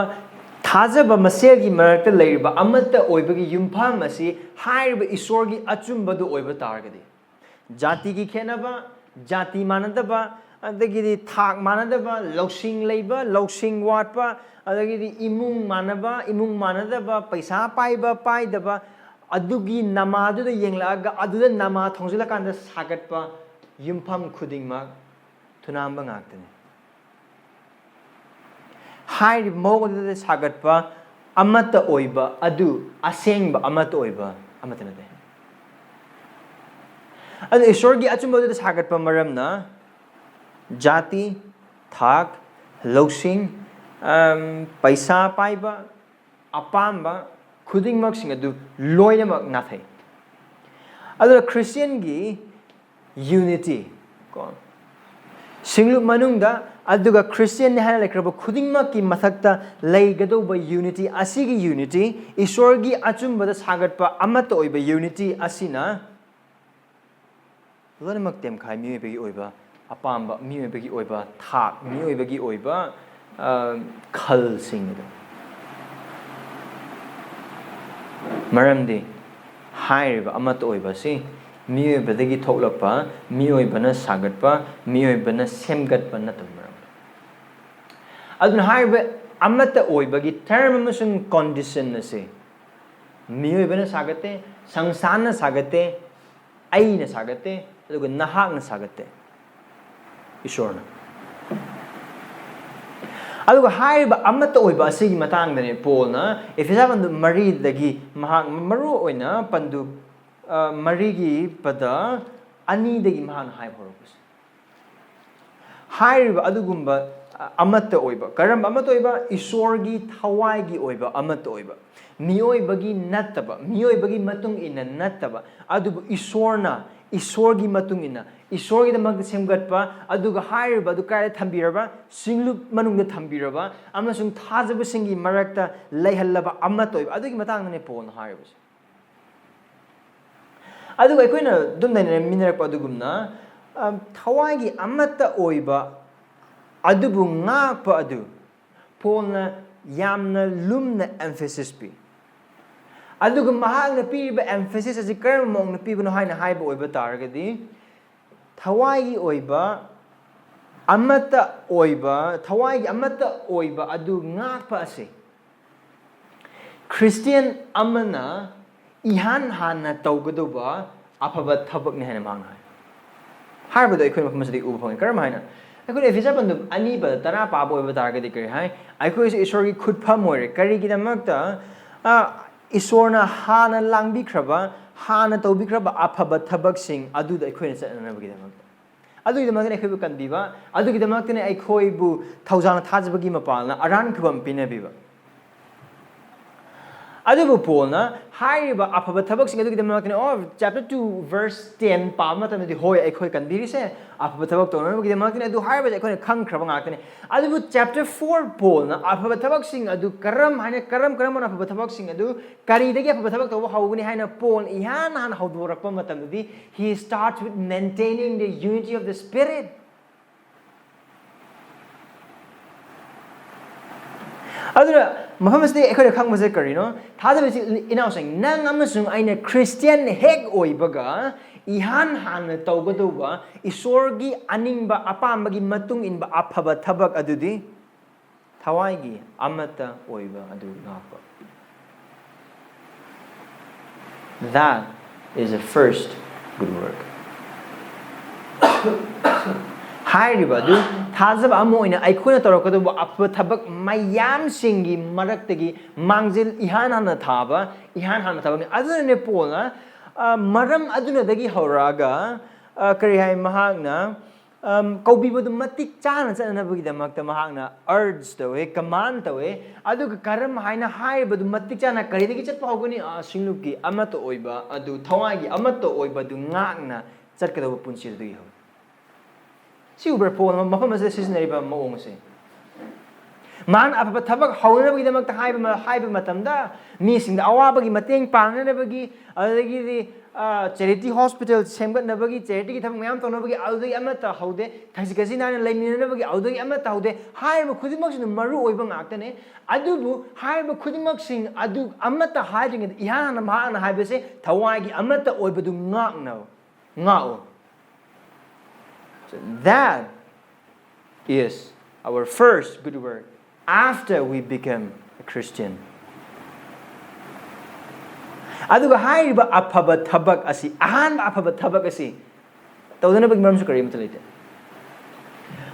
ꯊꯥꯖꯕ ꯃꯁꯦꯜꯒꯤ ꯃꯔꯛꯇ ꯂꯩꯔꯤꯕ ꯑꯃꯠꯇ ꯑꯣꯏꯕꯒꯤ ꯌꯨꯝꯐꯝ ꯑꯁꯤ ꯍꯥꯏꯔꯤꯕ ꯏꯁꯣꯔꯒꯤ ꯑꯆꯨꯝꯕꯗꯨ ꯑꯣꯏꯕ ꯇꯥꯔꯒꯗꯤ, ꯖꯥꯇꯤꯒꯤ ꯈꯦꯠꯅꯕ, ꯖꯥꯇꯤ ꯃꯥꯟꯅꯗꯕ, ꯑꯗꯒꯤꯗꯤ ꯊꯥꯛ ꯃꯥꯟꯅꯗꯕ, ꯂꯧꯁꯤꯡ ꯂꯩꯕ, ꯂꯧꯁꯤꯡ ꯋꯥꯠꯄ, ꯑꯗꯒꯤꯗꯤ ꯏꯃꯨꯡ ꯃꯥꯟꯅꯕ, ꯏꯃꯨꯡ ꯃꯥꯟꯅꯗꯕ, ꯄꯩꯁꯥ ꯄꯥꯏꯕ, ꯄꯥꯏꯗꯕ, ꯑꯗꯨꯒꯤ ꯅꯃꯥꯗꯨꯗ ꯌꯦꯡꯂꯛꯑꯒ ꯑꯗꯨꯗ ꯅꯃꯥ ꯊꯣꯡꯖꯤꯜꯂꯀꯥꯟꯗ ꯁꯥꯒꯠꯄ ꯌꯨꯝꯐꯝ ꯈꯨꯗꯤꯡꯃꯛ ꯊꯨꯅꯥꯝꯕ ꯉꯥꯛꯇꯅꯤ꯫ ꯍꯥꯏꯔꯤꯕ ꯃꯑꯣꯡ ꯑꯗꯨꯗ ꯁꯥꯒꯠꯄ ꯑꯃꯠꯇ ꯑꯣꯏꯕ ꯑꯗꯨ ꯑꯁꯦꯡꯕ ꯑꯃꯠꯇ ꯑꯣꯏꯕ ꯑꯃꯠꯇ ꯅꯠꯇꯦ꯫ ꯑꯗꯨ ꯏꯁꯣꯔꯒꯤ ꯑꯆꯨꯝꯕ ꯑꯗꯨꯗ ꯁꯥꯒꯠꯄ ꯃꯔꯝꯅ ꯖꯥꯇꯤ, ꯊꯥꯛ, ꯂꯧꯁꯤꯡ, ꯑꯝ, ꯄꯩꯁꯥ ꯄꯥꯏꯕ, ꯑꯄꯥꯝꯕ ꯈꯨꯗꯤꯡꯃꯛꯁꯤꯡ ꯑꯗꯨ ꯂꯣꯏꯅꯃꯛ ꯅꯥꯊꯩ꯫ ꯑꯗꯨꯅ ꯈ꯭ꯔꯤꯁꯇꯤꯌꯟꯒꯤ unity ꯀꯣ, ꯁꯤꯡꯂꯨꯞ ꯃꯅꯨꯡꯗ, ꯑꯗꯨꯒ ꯈ꯭ꯔꯤꯁꯇꯤꯌꯟꯅꯤ ꯍꯥꯏꯅ ꯂꯩꯈ꯭ꯔꯕ ꯈꯨꯗꯤꯡꯃꯛꯀꯤ ꯃꯊꯛꯇ ꯂꯩꯒꯗꯧꯕ unity, ꯑꯁꯤꯒꯤ unity, ꯏꯁꯣꯔꯒꯤ ꯑꯆꯨꯝꯕꯗ ꯁꯥꯒꯠꯄ ꯑꯃꯠꯇ ꯑꯣꯏꯕ unity ꯑꯁꯤꯅ ꯂꯣꯏꯅꯃꯛ ꯇꯦꯝꯈꯥꯏ, ꯃꯤꯑꯣꯏꯕꯒꯤ ꯑꯣꯏꯕ ꯑꯄꯥꯝꯕ, ꯃꯤꯑꯣꯏꯕꯒꯤ ꯑꯣꯏꯕ ꯊꯥꯛ, ꯃꯤꯑꯣꯏꯕꯒꯤ ꯑꯣꯏꯕ, ꯑ, ꯈꯜꯁꯤꯡ ꯑꯗꯨ꯫ ꯃꯔꯝꯗꯤ ꯍꯥꯏꯔꯤꯕ ꯑꯃꯠꯇ ꯑꯣꯏꯕ ꯑꯁꯤ ꯃꯤꯑꯣꯏꯕꯗꯒꯤ ꯊꯣꯛꯂꯛꯄ, ꯃꯤꯑꯣꯏꯕꯅ ꯁꯥꯒꯠꯄ, ꯃꯤꯑꯣꯏꯕꯅ ꯁꯦꯝꯒꯠꯄ ꯅꯠꯇꯕ ꯃꯔꯝ꯫ ꯑꯗꯨꯅ ꯍꯥꯏꯔꯤꯕ ꯑꯃꯠꯇ ꯑꯣꯏꯕꯒꯤ term ꯑꯃꯁꯨꯡ condition ꯑꯁꯤ ꯃꯤꯑꯣꯏꯕꯅ ꯁꯥꯒꯠꯇꯦ, ꯁꯪꯁꯥꯟꯅ ꯁꯥꯒꯠꯇꯦ, ꯑꯩꯅ ꯁꯥꯒꯠꯇꯦ, ꯑꯗꯨꯒ ꯅꯍꯥꯛꯅ ꯁꯥꯒꯠꯇꯦ, ꯏꯁꯣꯔꯅ꯫ ꯑꯗꯨꯒ ꯍꯥꯏꯔꯤꯕ ꯑꯃꯠꯇ ꯑꯣꯏꯕ ꯑꯁꯤꯒꯤ ꯃꯇꯥꯡꯗꯅꯦ ꯄꯣꯜꯅ ꯏꯐꯤꯁꯥ ꯄꯟꯗꯨꯞ ꯃꯔꯤꯗꯒꯤ ꯃꯍꯥꯛ ꯃꯔꯨ ꯑꯣꯏꯅ ꯄꯟꯗꯨꯞ ꯑ, ꯃꯔꯤꯒꯤ ꯄꯗ ꯑꯅꯤꯗꯒꯤ ꯃꯍꯥꯛꯅ ꯍꯥꯏꯕ ꯍꯧꯔꯛꯄꯁꯦ꯫ ꯍꯥꯏꯔꯤꯕ ꯑꯗꯨꯒꯨꯝꯕ ꯑ, ꯑꯃꯠꯇ ꯑꯣꯏꯕ, ꯀꯔꯝꯕ ꯑꯃꯠꯇ ꯑꯣꯏꯕ? ꯏꯁꯣꯔꯒꯤ ꯊꯋꯥꯏꯒꯤ ꯑꯣꯏꯕ ꯑꯃꯠꯇ ꯑꯣꯏꯕ, ꯃꯤꯑꯣꯏꯕꯒꯤ ꯅꯠꯇꯕ, ꯃꯤꯑꯣꯏꯕꯒꯤ ꯃꯇꯨꯡ ꯏꯟꯅ ꯅꯠꯇꯕ, ꯑꯗꯨꯕꯨ ꯏꯁꯣꯔꯅ, ꯏꯁꯣꯔꯒꯤ ꯃꯇꯨꯡ ꯏꯟꯅ, ꯏꯁꯣꯔꯒꯤꯗꯃꯛꯇ ꯁꯦꯝꯒꯠꯄ, ꯑꯗꯨꯒ ꯍꯥꯏꯔꯤꯕ ꯑꯗꯨ ꯀꯥꯏꯗ ꯊꯝꯕꯤꯔꯕ? ꯁꯤꯡꯂꯨꯞ ꯃꯅꯨꯡꯗ ꯊꯝꯕꯤꯔꯕ ꯑꯃꯁꯨꯡ ꯊꯥꯖꯕꯁꯤꯡꯒꯤ ꯃꯔꯛꯇ ꯂꯩꯍꯜꯂꯕ ꯑꯃꯠꯇ ꯑꯣꯏꯕ꯫ ꯑꯗꯨꯒꯤ ꯃꯇꯥꯡꯗꯅꯦ ꯄꯣꯜꯅ ꯍꯥꯏꯔꯤꯕꯁꯦ꯫ ꯑꯗꯨꯒ ꯑꯩꯈꯣꯏꯅ ꯑꯗꯨꯝ ꯅꯩꯅꯃꯤꯟꯅꯔꯛꯄ ꯑꯗꯨꯒꯨꯝꯅ, ꯑ, ꯊꯋꯥꯏꯒꯤ ꯑꯃꯠꯇ ꯑꯣꯏꯕ ꯑꯗꯨꯕꯨ ꯉꯥꯛꯄ ꯑꯗꯨ ꯄꯣꯜꯅ ꯌꯥꯝꯅ ꯂꯨꯝꯅ emphasis ꯄꯤ꯫ ꯑꯗꯨꯒ ꯃꯍꯥꯛꯅ ꯄꯤꯔꯤꯕ emphasis ꯑꯁꯤ ꯀꯔꯝꯕ ꯃꯑꯣꯡꯗ ꯄꯤꯕꯅꯣ ꯍꯥꯏꯅ ꯍꯥꯏꯕ ꯑꯣꯏꯕ ꯇꯥꯔꯒꯗꯤ, ꯊꯋꯥꯏꯒꯤ ꯑꯣꯏꯕ ꯑꯃꯠꯇ ꯑꯣꯏꯕ, ꯊꯋꯥꯏꯒꯤ ꯑꯃꯠꯇ ꯑꯣꯏꯕ ꯑꯗꯨ ꯉꯥꯛꯄ ꯑꯁꯤ ꯈ꯭ꯔꯤꯁꯇꯤꯌꯥꯟ ꯑꯃꯅ ꯏꯍꯥꯟ ꯍꯥꯟꯅ ꯇꯧꯒꯗꯧꯕ ꯑꯐꯕ ꯊꯕꯛꯅꯤ ꯍꯥꯏꯅ ꯃꯍꯥꯛꯅ ꯍꯥꯏ꯫ ꯍꯥꯏꯕꯗꯣ ꯑꯩꯈꯣꯏ ꯃꯐꯝ ꯑꯁꯤꯗꯒꯤ ꯎꯕ ꯐꯪꯉꯤ꯫ ꯀꯔꯝ ꯍꯥꯏꯅ? ꯑꯩꯈꯣꯏꯅ ꯏꯐꯤꯁꯥ ꯄꯟꯗꯨꯞ ꯑꯅꯤ ꯄꯗ ꯇꯔꯥ ꯄꯥꯕ ꯑꯣꯏꯕ ꯇꯥꯔꯒꯗꯤ ꯀꯔꯤ ꯍꯥꯏ? ꯑꯩꯈꯣꯏꯁꯦ ꯏꯁꯣꯔꯒꯤ ꯈꯨꯠꯐꯝ ꯑꯣꯏꯔꯦ꯫ ꯀꯔꯤꯒꯤꯗꯃꯛꯇ? ꯑ, ꯏꯁꯣꯔꯅ ꯍꯥꯟꯅ ꯂꯥꯡꯕꯤꯈ꯭ꯔꯕ, ꯍꯥꯟꯅ ꯇꯧꯕꯤꯈ꯭ꯔꯕ ꯑꯐꯕ ꯊꯕꯛꯁꯤꯡ ꯑꯗꯨꯗ ꯑꯩꯈꯣꯏꯅ ꯆꯠꯅꯅꯕꯒꯤꯗꯃꯛꯇ꯫ ꯑꯗꯨꯒꯤꯗꯃꯛꯇꯅꯤ ꯑꯩꯈꯣꯏꯕꯨ ꯀꯟꯕꯤꯕ, ꯑꯗꯨꯒꯤꯗꯃꯛꯇꯅꯤ ꯑꯩꯈꯣꯏꯕꯨ ꯊꯧꯖꯥꯜ ꯊꯥꯖꯕꯒꯤ ꯃꯄꯥꯜꯅ ꯑꯔꯥꯟ ꯈꯨꯕꯝ ꯄꯤꯅꯕꯤꯕ꯫ ꯑꯗꯨꯕꯨ ꯄꯣꯜꯅ ꯍꯥꯏꯔꯤꯕ ꯑꯐꯕ ꯊꯕꯛꯁꯤꯡ ꯑꯗꯨꯒꯤꯗꯃꯛꯇꯅꯤ, ꯑꯣ, chapter two verse ten ꯄꯥꯕ ꯃꯇꯝꯗꯗꯤ, ꯍꯣꯏ, ꯑꯩꯈꯣꯏ ꯀꯟꯕꯤꯔꯤꯁꯦ ꯑꯐꯕ ꯊꯕꯛ ꯇꯧꯅꯕꯒꯤꯗꯃꯛꯇꯅꯤ, ꯑꯗꯨ ꯍꯥꯏꯔꯤꯕꯁꯦ ꯑꯩꯈꯣꯏꯅ ꯈꯪꯈ꯭ꯔꯕ ꯉꯥꯛꯇꯅꯤ꯫ ꯑꯗꯨꯕꯨ chapter four ꯄꯣꯜꯅ ꯑꯐꯕ ꯊꯕꯛꯁꯤꯡ ꯑꯗꯨ ꯀꯔꯝ ꯍꯥꯏꯅ, ꯀꯔꯝ ꯀꯔꯝꯕꯅ ꯑꯐꯕ ꯊꯕꯛꯁꯤꯡ ꯑꯗꯨ ꯀꯔꯤꯗꯒꯤ ꯑꯐꯕ ꯊꯕꯛ ꯇꯧꯕ ꯍꯧꯒꯅꯤ ꯍꯥꯏꯅ ꯄꯣꯜꯅ ꯏꯍꯥꯟ ꯍꯥꯟꯅ ꯍꯧꯗꯣꯔꯛꯄ ꯃꯇꯝꯗꯗꯤ, he starts with maintaining the unity of the spirit. ꯑꯗꯨꯅ ꯃꯐꯝ ꯑꯁꯤꯗ ꯑꯩꯈꯣꯏꯅ ꯈꯪꯕꯁꯦ ꯀꯔꯤꯅꯣ? ꯊꯥꯖꯕ ꯏꯆꯤꯜ ꯏꯅꯥꯎꯁꯤꯡ, ꯅꯪ ꯑꯃꯁꯨꯡ ꯑꯩꯅ ꯈ꯭ꯔꯤꯁꯇꯤꯌꯥꯟ ꯍꯦꯛ ꯑꯣꯏꯕꯒ ꯏꯍꯥꯟ ꯍꯥꯟꯅ ꯇꯧꯒꯗꯧꯕ ꯏꯁꯣꯔꯒꯤ ꯑꯅꯤꯡꯕ ꯑꯄꯥꯝꯕꯒꯤ ꯃꯇꯨꯡ ꯏꯟꯕ ꯑꯐꯕ ꯊꯕꯛ ꯑꯗꯨꯗꯤ ꯊꯋꯥꯏꯒꯤ ꯑꯃꯠꯇ ꯑꯣꯏꯕ ꯑꯗꯨ ꯉꯥꯛꯄ꯫ That is the first good work. ꯍꯥꯏꯔꯤꯕ ꯑꯗꯨ ꯊꯥꯖꯕ ꯑꯃ ꯑꯣꯏꯅ ꯑꯩꯈꯣꯏꯅ ꯇꯧꯔꯛꯀꯗꯧꯕ ꯑꯐꯕ ꯊꯕꯛ ꯃꯌꯥꯝꯁꯤꯡꯒꯤ ꯃꯔꯛꯇꯒꯤ ꯃꯥꯡꯖꯤꯜ ꯏꯍꯥꯟ ꯍꯥꯟꯅ ꯊꯥꯕ, ꯏꯍꯥꯟ ꯍꯥꯟꯅ ꯊꯕꯛꯅꯤ꯫ ꯑꯗꯨꯅꯅꯦ ꯄꯣꯜꯅ, ꯑ, ꯃꯔꯝ ꯑꯗꯨꯅꯗꯒꯤ ꯍꯧꯔꯛꯑꯒ, ꯑ, ꯀꯔꯤ ꯍꯥꯏ, ꯃꯍꯥꯛꯅ, ꯑꯝ, ꯀꯧꯕꯤꯕꯗꯨ ꯃꯇꯤꯛ ꯆꯥꯅ ꯆꯠꯅꯅꯕꯒꯤꯗꯃꯛꯇ ꯃꯍꯥꯛꯅ urge ꯇꯧꯋꯦ, command ꯇꯧꯋꯦ꯫ ꯑꯗꯨꯒ ꯀꯔꯝ ꯍꯥꯏꯅ ꯍꯥꯏꯔꯤꯕꯗꯨ ꯃꯇꯤꯛ ꯆꯥꯅ ꯀꯔꯤꯗꯒꯤ ꯆꯠꯄ ꯍꯧꯒꯅꯤ? ꯑ, ꯁꯤꯡꯂꯨꯞꯀꯤ ꯑꯃꯠꯇ ꯑꯣꯏꯕ ꯑꯗꯨ, ꯊꯋꯥꯏꯒꯤ ꯑꯃꯠꯇ ꯑꯣꯏꯕ ꯑꯗꯨ ꯉꯥꯛꯅ ꯆꯠꯀꯗꯧꯕ ꯄꯨꯟꯁꯤ ꯑꯗꯨꯗꯒꯤ ꯍꯧꯏ꯫ ꯁꯤ ꯎꯕ꯭ꯔꯥ? ꯄꯣꯜꯅ ꯃꯐꯝ ꯑꯁꯤꯗ ꯁꯤꯖꯤꯟꯅꯔꯤꯕ ꯃꯑꯣꯡ ꯑꯁꯦ꯫ ꯃꯥꯅ ꯑꯐꯕ ꯊꯕꯛ ꯍꯧꯅꯅꯕꯒꯤꯗꯃꯛꯇ ꯍꯥꯏꯕ ꯃ-, ꯍꯥꯏꯕ ꯃꯇꯝꯗ, ꯃꯤꯁꯤꯡꯗ ꯑꯋꯥꯕꯒꯤ ꯃꯇꯦꯡ ꯄꯥꯡꯅꯅꯕꯒꯤ, ꯑꯗꯨꯗꯒꯤꯗꯤ, ꯑ, charity hospital ꯁꯦꯝꯒꯠꯅꯕꯒꯤ, charity ꯒꯤ ꯊꯕꯛ ꯃꯌꯥꯝ ꯇꯧꯅꯕꯒꯤ, ꯑꯗꯨꯗꯒꯤ ꯑꯃꯠꯇ ꯍꯧꯗꯦ꯫ ꯊꯛꯁꯤ ꯈꯥꯁꯤ ꯅꯥꯏꯅ ꯂꯩꯃꯤꯟꯅꯅꯕꯒꯤ, ꯑꯗꯨꯗꯒꯤ ꯑꯃꯠꯇ ꯍꯧꯗꯦ꯫ ꯍꯥꯏꯔꯤꯕ ꯈꯨꯗꯤꯡꯃꯛꯁꯤꯅ ꯃꯔꯨ ꯑꯣꯏꯕ ꯉꯥꯛꯇꯅꯦ꯫ ꯑꯗꯨꯕꯨ ꯍꯥꯏꯔꯤꯕ ꯈꯨꯗꯤꯡꯃꯛꯁꯤꯡ ꯑꯗꯨ ꯑꯃꯠꯇ ꯍꯥꯏꯗ꯭ꯔꯤꯉꯩꯗ ꯏꯍꯥꯟ ꯍꯥꯟꯅ ꯃꯍꯥꯛꯅ ꯍꯥꯏꯕꯁꯦ ꯊꯋꯥꯏꯒꯤ ꯑꯃꯠꯇ ꯑꯣꯏꯕꯗꯨ ꯉꯥꯛꯅ, ꯉꯥꯛꯎ꯫ So that is our first good work after we become a Christian. ꯑꯗꯨꯒ ꯍꯥꯏꯔꯤꯕ ꯑꯐꯕ ꯊꯕꯛ ꯑꯁꯤ, ꯑꯍꯥꯟꯕ ꯑꯐꯕ ꯊꯕꯛ ꯑꯁꯤ ꯇꯧꯗꯅꯕꯒꯤ ꯃꯔꯝꯁꯨ ꯀꯔꯤꯃꯠꯇ ꯂꯩꯇꯦ꯫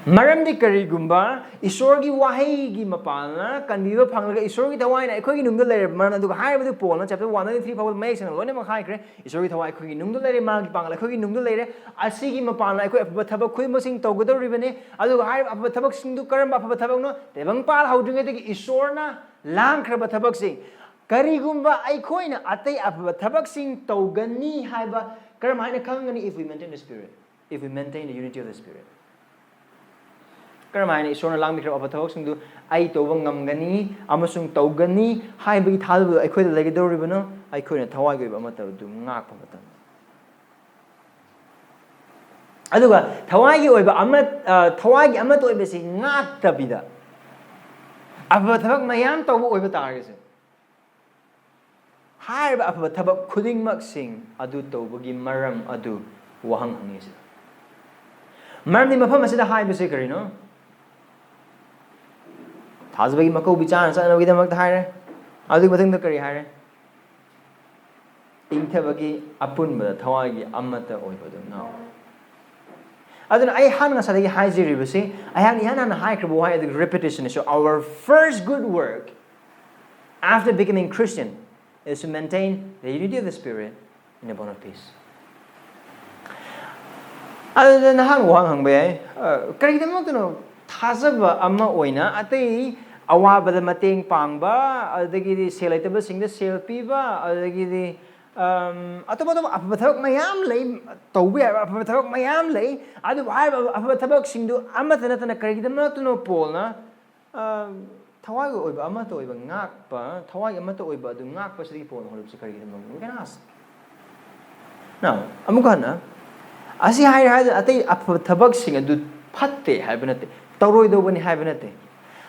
ꯃꯔꯝꯗꯤ ꯀꯔꯤꯒꯨꯝꯕ ꯏꯁꯣꯔꯒꯤ ꯋꯥꯍꯩꯒꯤ ꯃꯄꯥꯟꯅ ꯀꯟꯕꯤꯕ ꯐꯪꯂꯒ ꯏꯁꯣꯔꯒꯤ ꯊꯋꯥꯏꯅ ꯑꯩꯈꯣꯏꯒꯤ ꯅꯨꯡꯗ ꯂꯩꯔꯕ ꯃꯔꯝ ꯑꯗꯨꯒ ꯍꯥꯏꯔꯤꯕꯗꯨ ꯄꯣꯜꯅ chapter one ꯗꯒꯤ three ꯐꯥꯎꯕ ꯃꯌꯦꯛ ꯁꯦꯡꯅ ꯂꯣꯏꯅꯃꯛ ꯍꯥꯏꯈ꯭ꯔꯦ꯫ ꯏꯁꯣꯔꯒꯤ ꯊꯋꯥꯏ ꯑꯩꯈꯣꯏꯒꯤ ꯅꯨꯡꯗ ꯂꯩꯔꯦ, ꯃꯥꯒꯤ ꯄꯥꯡꯒꯜ ꯑꯩꯈꯣꯏꯒꯤ ꯅꯨꯡꯗ ꯂꯩꯔꯦ꯫ ꯑꯁꯤꯒꯤ ꯃꯄꯥꯟꯅ ꯑꯩꯈꯣꯏ ꯑꯐꯕ ꯊꯕꯛ ꯈꯨꯗꯤꯡꯃꯛꯁꯤꯡ ꯇꯧꯒꯗꯧꯔꯤꯕꯅꯤ꯫ ꯑꯗꯨꯒ ꯍꯥꯏꯔꯤꯕ ꯑꯐꯕ ꯊꯕꯛꯁꯤꯡꯗꯨ ꯀꯔꯝꯕ ꯑꯐꯕ ꯊꯕꯛꯅꯣ? ꯇꯥꯏꯕꯪ ꯄꯥꯜ ꯍꯧꯗ꯭ꯔꯤꯉꯩꯗꯒꯤ ꯏꯁꯣꯔꯅ ꯂꯥꯡꯈ꯭ꯔꯕ ꯊꯕꯛꯁꯤꯡ꯫ ꯀꯔꯤꯒꯨꯝꯕ ꯑꯩꯈꯣꯏꯅ ꯑꯇꯩ ꯑꯐꯕ ꯊꯕꯛꯁꯤꯡ ꯇꯧꯒꯅꯤ ꯍꯥꯏꯕ ꯀꯔꯝ ꯍꯥꯏꯅ ꯈꯪꯒꯅꯤ? If we maintain the spirit, if we maintain the unity of the spirit. ꯀꯔꯝ ꯍꯥꯏꯅ ꯏꯁꯣꯔꯅ ꯂꯥꯡꯕꯤꯈ꯭ꯔꯕ ꯑꯐꯕ ꯊꯕꯛꯁꯤꯡꯗꯨ ꯑꯩ ꯇꯧꯕ ꯉꯝꯒꯅꯤ ꯑꯃꯁꯨꯡ ꯇꯧꯒꯅꯤ ꯍꯥꯏꯕꯒꯤ ꯊꯥꯖꯕꯗꯨ ꯑꯩꯈꯣꯏꯗ ꯂꯩꯒꯗꯧꯔꯤꯕꯅꯣ? ꯑꯩꯈꯣꯏꯅ ꯊꯋꯥꯏꯒꯤ ꯑꯣꯏꯕ ꯑꯃꯠꯇ ꯑꯗꯨ ꯉꯥꯛꯄ ꯃꯇꯝꯗ꯫ ꯑꯗꯨꯒ ꯊꯋꯥꯏꯒꯤ ꯑꯣꯏꯕ ꯑꯃ, ꯑ, ꯊꯋꯥꯏꯒꯤ ꯑꯃꯠꯇ ꯑꯣꯏꯕꯁꯤ ꯉꯥꯛꯇꯕꯤꯗ ꯑꯐꯕ ꯊꯕꯛ ꯃꯌꯥꯝ ꯇꯧꯕ ꯑꯣꯏꯕ ꯇꯥꯔꯒꯁꯨ, ꯍꯥꯏꯔꯤꯕ ꯑꯐꯕ ꯊꯕꯛ ꯈꯨꯗꯤꯡꯃꯛꯁꯤꯡ ꯑꯗꯨ ꯇꯧꯕꯒꯤ ꯃꯔꯝ ꯑꯗꯨ ꯋꯥꯍꯪ ꯍꯪꯉꯤ ꯁꯤꯗ꯫ ꯃꯔꯝꯗꯤ ꯃꯐꯝ ꯑꯁꯤꯗ ꯍꯥꯏꯕꯁꯤ ꯀꯔꯤꯅꯣ? ꯊꯥꯖꯕꯒꯤ ꯃꯀꯧꯕꯤ ꯆꯥꯅ ꯆꯠꯅꯕꯒꯤꯗꯃꯛꯇ ꯍꯥꯏꯔꯦ꯫ ꯑꯗꯨꯒꯤ ꯃꯊꯪꯗ ꯀꯔꯤ ꯍꯥꯏꯔꯦ? ꯏꯪꯊꯕꯒꯤ ꯑꯄꯨꯟꯕꯗ ꯊꯋꯥꯏꯒꯤ ꯑꯃꯠꯇ ꯑꯣꯏꯕꯗꯨ ꯉꯥꯎ꯫ ꯑꯗꯨꯅ ꯑꯩ ꯍꯥꯟꯅ ꯉꯁꯥꯏꯗꯒꯤ ꯍꯥꯏꯖꯔꯤꯕꯁꯤ, ꯑꯩꯍꯥꯛꯅ ꯏꯍꯥꯟ ꯍꯥꯟꯅ ꯍꯥꯏꯈ꯭ꯔꯕ ꯋꯥꯍꯩ ꯑꯗꯨꯒꯤ repetition ꯁꯨ, our first good work after becoming Christian is to maintain the unity of the Spirit in a bond of peace. ꯑꯗꯨꯗ ꯅꯍꯥꯛꯅ ꯋꯥꯍꯪ ꯍꯪꯕ ꯌꯥꯏ, "ꯑ, ꯀꯔꯤꯒꯤꯗꯃꯛꯇꯅꯣ ꯊꯥꯖꯕ ꯑꯃ ꯑꯣꯏꯅ ꯑꯇꯩ ꯑꯋꯥꯕꯗ ꯃꯇꯦꯡ ꯄꯥꯡꯕ, ꯑꯗꯨꯗꯒꯤꯗꯤ ꯁꯦꯜ ꯂꯩꯇꯕꯁꯤꯡꯗ ꯁꯦꯜ ꯄꯤꯕ, ꯑꯗꯨꯗꯒꯤꯗꯤ, ꯑꯝ, ꯑꯇꯣꯞ ꯑꯇꯣꯞꯄ ꯑꯐꯕ ꯊꯕꯛ ꯃꯌꯥꯝ ꯂꯩ, ꯇꯧꯕ ꯌꯥꯕ ꯑꯐꯕ ꯊꯕꯛ ꯃꯌꯥꯝ ꯂꯩ, ꯑꯗꯨꯕꯨ ꯍꯥꯏꯔꯤꯕ ꯑꯐꯕ ꯊꯕꯛꯁꯤꯡꯗꯨ ꯑꯃꯠꯇ ꯅꯠꯇꯅ ꯀꯔꯤꯒꯤꯗꯃꯛꯇꯅꯣ ꯄꯣꯜꯅ, ꯑ, ꯊꯋꯥꯏꯒꯤ ꯑꯣꯏꯕ ꯑꯃꯠꯇ ꯑꯣꯏꯕ ꯉꯥꯛꯄ, ꯊꯋꯥꯏꯒꯤ ꯑꯃꯠꯇ ꯑꯣꯏꯕ ꯑꯗꯨ ꯉꯥꯛꯄꯁꯤꯗꯒꯤ ꯄꯣꯜꯅ ꯍꯧꯔꯛꯄꯁꯤ ꯀꯔꯤꯒꯤꯗꯃꯛꯇꯅꯣ?" We can ask. Now, ꯑꯃꯨꯛ ꯍꯟꯅ, ꯑꯁꯤ ꯍꯥꯏꯔꯦ ꯍꯥꯏꯗꯅ ꯑꯇꯩ ꯑꯐꯕ ꯊꯕꯛꯁꯤꯡ ꯑꯗꯨ ꯐꯠꯇꯦ ꯍꯥꯏꯕ ꯅꯠꯇꯦ, ꯇꯧꯔꯣꯏꯗꯧꯕꯅꯤ ꯍꯥꯏꯕ ꯅꯠꯇꯦ꯫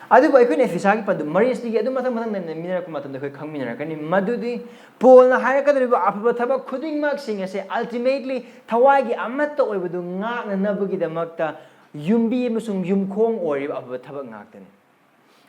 ꯑꯗꯨꯕꯨ ꯑꯩꯈꯣꯏꯅ ꯑꯦꯐꯤꯁꯥꯒꯤ ꯄꯟꯗꯨ ꯃꯔꯤ ꯑꯁꯤꯗꯒꯤ ꯑꯗꯨꯝ ꯃꯊꯪ ꯃꯊꯪ ꯅꯥꯏꯅ ꯅꯩꯅꯃꯤꯟꯅꯔꯛꯄ ꯃꯇꯝꯗ ꯑꯩꯈꯣꯏ ꯈꯪꯃꯤꯟꯅꯔꯛꯀꯅꯤ꯫ ꯃꯗꯨꯗꯤ ꯄꯣꯜꯅ ꯍꯥꯏꯔꯛꯀꯗꯧꯔꯤꯕ ꯑꯐꯕ ꯊꯕꯛ ꯈꯨꯗꯤꯡꯃꯛꯁꯤꯡ ꯑꯁꯦ ultimately ꯊꯋꯥꯏꯒꯤ ꯑꯃꯠꯇ ꯑꯣꯏꯕꯗꯨ ꯉꯥꯛꯅꯅꯕꯒꯤꯗꯃꯛꯇ ꯌꯨꯝꯕꯤ ꯑꯃꯁꯨꯡ ꯌꯨꯝꯈꯣꯡ ꯑꯣꯏꯔꯤꯕ ꯑꯐꯕ ꯊꯕꯛ ꯉꯥꯛꯇꯅꯤ꯫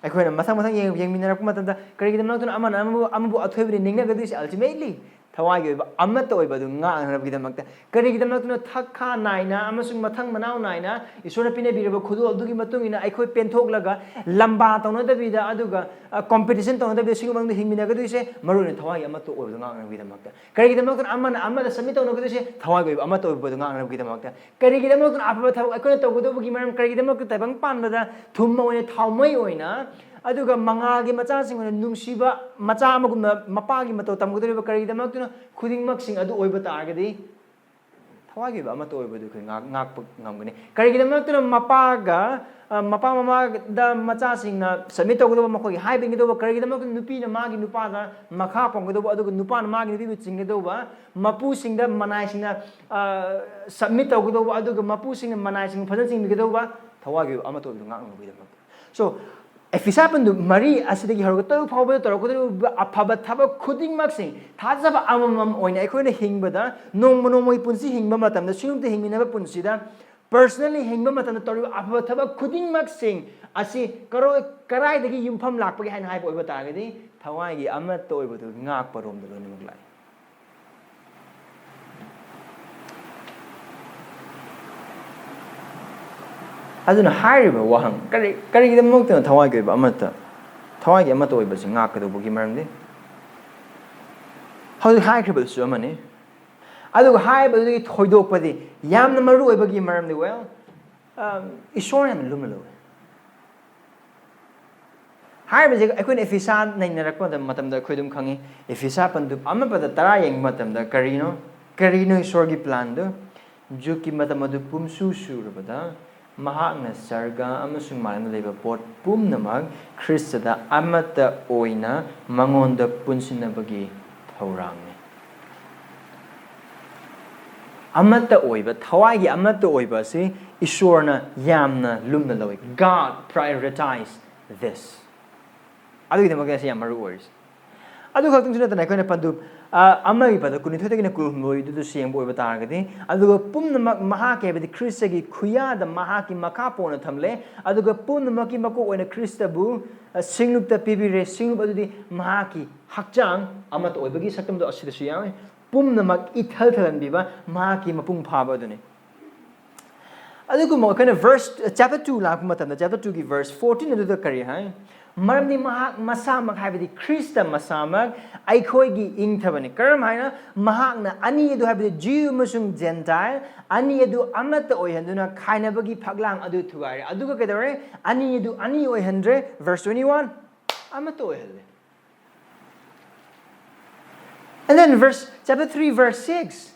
ꯑꯩꯈꯣꯏꯅ ꯃꯊꯪ ꯃꯊꯪ ꯌꯦꯡ-, ꯌꯦꯡꯃꯤꯟꯅꯔꯛꯄ ꯃꯇꯝꯗ ꯀꯔꯤꯒꯤꯗꯃꯛꯇꯅꯣ ꯑꯃꯅ ꯑꯃꯕꯨ, ꯑꯃꯕꯨ ꯑꯊꯣꯏꯕꯗꯤ ꯅꯤꯡꯅꯒꯗꯣꯏꯁꯦ? Ultimately, ꯊꯋꯥꯏꯒꯤ ꯑꯣꯏꯕ ꯑꯃꯠꯇ ꯑꯣꯏꯕ ꯑꯗꯨ ꯉꯥꯛꯅꯅꯕꯒꯤꯗꯃꯛꯇ꯫ ꯀꯔꯤꯒꯤꯗꯃꯛꯇꯅꯣ ꯊꯛ ꯈꯥ ꯅꯥꯏꯅ ꯑꯃꯁꯨꯡ ꯃꯊꯪ ꯃꯅꯥꯎ ꯅꯥꯏꯅ ꯏꯁꯣꯔꯅ ꯄꯤꯅꯕꯤꯔꯕ ꯈꯨꯗꯣꯜ ꯑꯗꯨꯒꯤ ꯃꯇꯨꯡ ꯏꯟꯅ ꯑꯩꯈꯣꯏ ꯄꯦꯟꯊꯣꯛꯂꯒ ꯂꯝꯕꯥ ꯇꯧꯅꯗꯕꯤꯗ, ꯑꯗꯨꯒ, ꯑ, competition ꯇꯧꯅꯗꯕꯤꯗ ꯁꯤꯒꯨꯝꯕ ꯃꯑꯣꯡꯗ ꯍꯤꯡꯃꯤꯟꯅꯒꯗꯣꯏꯁꯦ ꯃꯔꯨ ꯑꯣꯏꯅ ꯊꯋꯥꯏꯒꯤ ꯑꯃꯠꯇ ꯑꯣꯏꯕꯗꯨ ꯉꯥꯛꯅꯕꯒꯤꯗꯃꯛꯇ? ꯀꯔꯤꯒꯤꯗꯃꯛꯇꯅꯣ ꯑꯃꯅ ꯑꯃꯗ submit ꯇꯧꯅꯒꯗꯣꯏꯁꯦ? ꯊꯋꯥꯏꯒꯤ ꯑꯣꯏꯕ ꯑꯃꯠꯇ ꯑꯣꯏꯕꯗꯨ ꯉꯥꯛꯅꯕꯒꯤꯗꯃꯛꯇ꯫ ꯀꯔꯤꯒꯤꯗꯃꯛꯇꯅꯣ ꯑꯐꯕ ꯊꯕꯛ ꯑꯩꯈꯣꯏꯅ ꯇꯧꯒꯗꯧꯕꯒꯤ ꯃꯔꯝ ꯀꯔꯤꯒꯤꯗꯃꯛꯇ? ꯇꯥꯏꯕꯪ ꯄꯥꯟꯕꯗ ꯊꯨꯝ ꯑꯣꯏꯅ, ꯊꯥꯎ ꯃꯩ ꯑꯣꯏꯅ, ꯑꯗꯨꯒ ꯃꯉꯥꯜꯒꯤ ꯃꯆꯥꯁꯤꯡ ꯑꯣꯏꯅ ꯅꯨꯡꯁꯤꯕ ꯃꯆꯥ ꯑꯃꯒꯨꯝꯅ ꯃꯄꯥꯒꯤ ꯃꯇꯧ ꯇꯝꯒꯗꯧꯔꯤꯕ ꯀꯔꯤꯒꯤꯗꯃꯛꯇꯅꯣ? ꯈꯨꯗꯤꯡꯃꯛꯁꯤꯡ ꯑꯗꯨ ꯑꯣꯏꯕ ꯇꯥꯔꯒꯗꯤ ꯊꯋꯥꯏꯒꯤ ꯑꯣꯏꯕ ꯑꯃꯠꯇ ꯑꯣꯏꯕꯗꯨ ꯑꯩꯈꯣꯏ ꯉꯥꯛ-, ꯉꯥꯛꯄ ꯉꯝꯒꯅꯤ꯫ ꯀꯔꯤꯒꯤꯗꯃꯛꯇꯅꯣ ꯃꯄꯥꯒ, ꯑ, ꯃꯄꯥ ꯃꯃꯥꯗ ꯃꯆꯥꯁꯤꯡꯅ submit ꯇꯧꯒꯗꯧꯕ, ꯃꯈꯣꯏꯒꯤ ꯍꯥꯏꯕ ꯏꯟꯒꯗꯧꯕ? ꯀꯔꯤꯒꯤꯗꯃꯛꯇꯅꯣ ꯅꯨꯄꯤꯅ ꯃꯥꯒꯤ ꯅꯨꯄꯥꯗ ꯃꯈꯥ ꯄꯣꯟꯒꯗꯧꯕ, ꯑꯗꯨꯒ ꯅꯨꯄꯥꯅ ꯃꯥꯒꯤ ꯅꯨꯄꯤꯕꯨ ꯆꯤꯡꯒꯗꯧꯕ? ꯃꯄꯨꯁꯤꯡꯗ ꯃꯅꯥꯏꯁꯤꯡꯅ, ꯑ, submit ꯇꯧꯒꯗꯧꯕ, ꯑꯗꯨꯒ ꯃꯄꯨꯁꯤꯡꯅ ꯃꯅꯥꯏꯁꯤꯡ ꯐꯖꯅ ꯆꯤꯡꯕꯤꯒꯗꯧꯕ? ꯊꯋꯥꯏꯒꯤ ꯑꯣꯏꯕ ꯑꯃꯠꯇ ꯑꯣꯏꯕꯗꯨ ꯉꯥꯛꯅꯕꯒꯤꯗꯃꯛꯇ꯫ So, ꯑꯦꯐꯤꯁꯥ ꯄꯟꯗꯨ ꯃꯔꯤ ꯑꯁꯤꯗꯒꯤ ꯍꯧꯔꯒ ꯇꯔꯨꯛ ꯐꯥꯎꯕꯗ ꯇꯧꯔꯛꯀꯗꯧꯔꯤꯕ ꯑꯐꯕ ꯊꯕꯛ ꯈꯨꯗꯤꯡꯃꯛꯁꯤꯡ ꯊꯥꯖꯕ ꯑꯃꯃꯝ ꯑꯣꯏꯅ ꯑꯩꯈꯣꯏꯅ ꯍꯤꯡꯕꯗ, ꯅꯣꯡꯃ ꯅꯣꯡꯃꯒꯤ ꯄꯨꯟꯁꯤ ꯍꯤꯡꯕ ꯃꯇꯝꯗ, ꯁꯤꯒꯨꯝꯇ ꯍꯤꯡꯃꯤꯟꯅꯕ ꯄꯨꯟꯁꯤꯗ, personally ꯍꯤꯡꯕ ꯃꯇꯝꯗ ꯇꯧꯔꯤꯕ ꯑꯐꯕ ꯊꯕꯛ ꯈꯨꯗꯤꯡꯃꯛꯁꯤꯡ ꯑꯁꯤ ꯀꯔꯣꯏ-, ꯀꯔꯥꯏꯗꯒꯤ ꯌꯨꯝꯐꯝ ꯂꯥꯛꯄꯒꯦ ꯍꯥꯏꯅ ꯍꯥꯏꯕ ꯑꯣꯏꯕ ꯇꯥꯔꯒꯗꯤ, ꯊꯋꯥꯏꯒꯤ ꯑꯃꯠꯇ ꯑꯣꯏꯕꯗꯨ ꯉꯥꯛꯄꯔꯣꯝꯗ ꯂꯣꯏꯅꯃꯛ ꯂꯥꯛꯏ꯫ ꯑꯗꯨꯅ ꯍꯥꯏꯔꯤꯕ ꯋꯥꯍꯪ, ꯀꯔꯤ, ꯀꯔꯤꯒꯤꯗꯃꯛꯇꯅꯣ ꯊꯋꯥꯏꯒꯤ ꯑꯣꯏꯕ ꯑꯃꯠꯇ, ꯊꯋꯥꯏꯒꯤ ꯑꯃꯠꯇ ꯑꯣꯏꯕꯁꯤ ꯉꯥꯛꯀꯗꯧꯕꯒꯤ ꯃꯔꯝꯗꯤ? ꯍꯧꯖꯤꯛ ꯍꯥꯏꯈ꯭ꯔꯤꯕꯗꯨꯁꯨ ꯑꯃꯅꯤ꯫ ꯑꯗꯨꯒ ꯍꯥꯏꯔꯤꯕꯗꯨꯗꯒꯤ ꯊꯣꯏꯗꯣꯛꯄꯗꯤ, ꯌꯥꯝꯅ ꯃꯔꯨ ꯑꯣꯏꯕꯒꯤ ꯃꯔꯝꯗꯤ, well, um, ꯏꯁꯣꯔꯅ ꯌꯥꯝꯅ ꯂꯨꯝꯅ ꯂꯧꯏ꯫ ꯍꯥꯏꯔꯤꯕꯁꯦ ꯑꯩꯈꯣꯏꯅ ꯏꯐꯤꯁꯥ ꯅꯩꯅꯔꯛꯄ ꯃꯇꯝ-, ꯃꯇꯝꯗ ꯑꯩꯈꯣꯏ ꯑꯗꯨꯝ ꯈꯪꯉꯤ꯫ ꯏꯐꯤꯁꯥ ꯄꯟꯗꯨꯞ ꯑꯃ ꯄꯗ ꯇꯔꯥ ꯌꯦꯡꯕ ꯃꯇꯝꯗ ꯀꯔꯤꯅꯣ, ꯀꯔꯤꯅꯣ ꯏꯁꯣꯔꯒꯤ plan ꯗꯨ? ꯖꯨꯛꯀꯤ ꯃꯇꯝ ꯑꯗꯨ ꯄꯨꯝꯁꯨ ꯁꯨꯔꯕꯗ ꯃꯍꯥꯛꯅ ꯁꯔꯒ ꯑꯃꯁꯨꯡ ꯃꯥꯂꯦꯝꯗ ꯂꯩꯕ ꯄꯣꯠ ꯄꯨꯝꯅꯃꯛ ꯈ꯭ꯔꯤꯁꯇꯗ ꯑꯃꯠꯇ ꯑꯣꯏꯅ ꯃꯉꯣꯟꯗ ꯄꯨꯟꯁꯤꯟꯅꯕꯒꯤ ꯊꯧꯔꯥꯡꯅꯤ꯫ ꯑꯃꯠꯇ ꯑꯣꯏꯕ, ꯊꯋꯥꯏꯒꯤ ꯑꯃꯠꯇ ꯑꯣꯏꯕ ꯑꯁꯤ ꯏꯁꯣꯔꯅ ꯌꯥꯝꯅ ꯂꯨꯝꯅ ꯂꯧꯏ꯫ God prioritize this. ꯑꯗꯨꯒꯤꯗꯃꯛꯇ ꯁꯤ ꯌꯥꯝ ꯃꯔꯨ ꯑꯣꯏꯔꯤꯁꯦ꯫ ꯑꯗꯨ ꯈꯛꯇꯪꯁꯨ ꯅꯠꯇꯅ, ꯑꯩꯈꯣꯏꯅ ꯄꯟꯗꯨꯞ, ꯑ, ꯑꯃꯒꯤ ꯄꯗ ꯀꯨꯟꯅꯤꯊꯣꯏꯗꯒꯤꯅ ꯀꯨꯟꯍꯨꯝꯗꯣꯏꯗꯨꯗ ꯁꯦꯡꯕ ꯑꯣꯏꯕ ꯇꯥꯔꯒꯗꯤ, ꯑꯗꯨꯒ ꯄꯨꯝꯅꯃꯛ ꯃꯍꯥꯛꯀꯤ, ꯍꯥꯏꯕꯗꯤ ꯈ꯭ꯔꯤꯁꯇꯒꯤ ꯈꯨꯌꯥꯗ ꯃꯍꯥꯛꯀꯤ ꯃꯈꯥ ꯄꯣꯟꯅ ꯊꯝꯂꯦ, ꯑꯗꯨꯒ ꯄꯨꯝꯅꯃꯛꯀꯤ ꯃꯀꯣꯛ ꯑꯣꯏꯅ ꯈ꯭ꯔꯤꯁꯇꯕꯨ, ꯑ, ꯁꯤꯡꯂꯨꯞꯇ ꯄꯤꯕꯤꯔꯦ꯫ ꯁꯤꯡꯂꯨꯞ ꯑꯗꯨꯗꯤ ꯃꯍꯥꯛꯀꯤ ꯍꯛꯆꯥꯡ ꯑꯃꯠꯇ ꯑꯣꯏꯕꯒꯤ ꯁꯛꯇꯝꯗꯣ ꯑꯁꯤꯗꯁꯨ ꯌꯥꯎꯏ꯫ ꯄꯨꯝꯅꯃꯛ ꯏꯊꯜ ꯊꯜꯍꯟꯕꯤꯕ ꯃꯍꯥꯛꯀꯤ ꯃꯄꯨꯡ ꯐꯥꯕ ꯑꯗꯨꯅꯤ꯫ ꯑꯗꯨꯒꯨꯝꯕ ꯑꯩꯈꯣꯏꯅ verse, chapter two ꯂꯥꯛꯄ ꯃꯇꯝꯗ, chapter two ꯒꯤ verse fourteen ꯑꯗꯨꯗ ꯀꯔꯤ ꯍꯥꯏ? "ꯃꯔꯝꯗꯤ ꯃꯍꯥꯛ ꯃꯁꯥꯃꯛ, ꯍꯥꯏꯕꯗꯤ ꯈ꯭ꯔꯤꯁꯇ ꯃꯁꯥꯃꯛ, ꯑꯩꯈꯣꯏꯒꯤ ꯏꯪꯊꯕꯅꯤ꯫" ꯀꯔꯝ ꯍꯥꯏꯅ? "ꯃꯍꯥꯛꯅ ꯑꯅꯤ ꯑꯗꯨ," ꯍꯥꯏꯕꯗꯤ Jew ꯑꯃꯁꯨꯡ Gentile, "ꯑꯅꯤ ꯑꯗꯨ ꯑꯃꯠꯇ ꯑꯣꯏꯍꯟꯗꯨꯅ ꯈꯥꯏꯅꯕꯒꯤ ꯐꯛꯂꯥꯡ ꯑꯗꯨ ꯊꯨꯒꯥꯏꯔꯦ꯫" ꯑꯗꯨꯒ ꯀꯩꯗꯧꯔꯦ? ꯑꯅꯤ ꯑꯗꯨ ꯑꯅꯤ ꯑꯣꯏꯍꯟꯗ꯭ꯔꯦ꯫ Verse twenty-one, ꯑꯃꯠꯇ ꯑꯣꯏꯍꯜꯂꯦ꯫ And then verse, chapter three, verse six,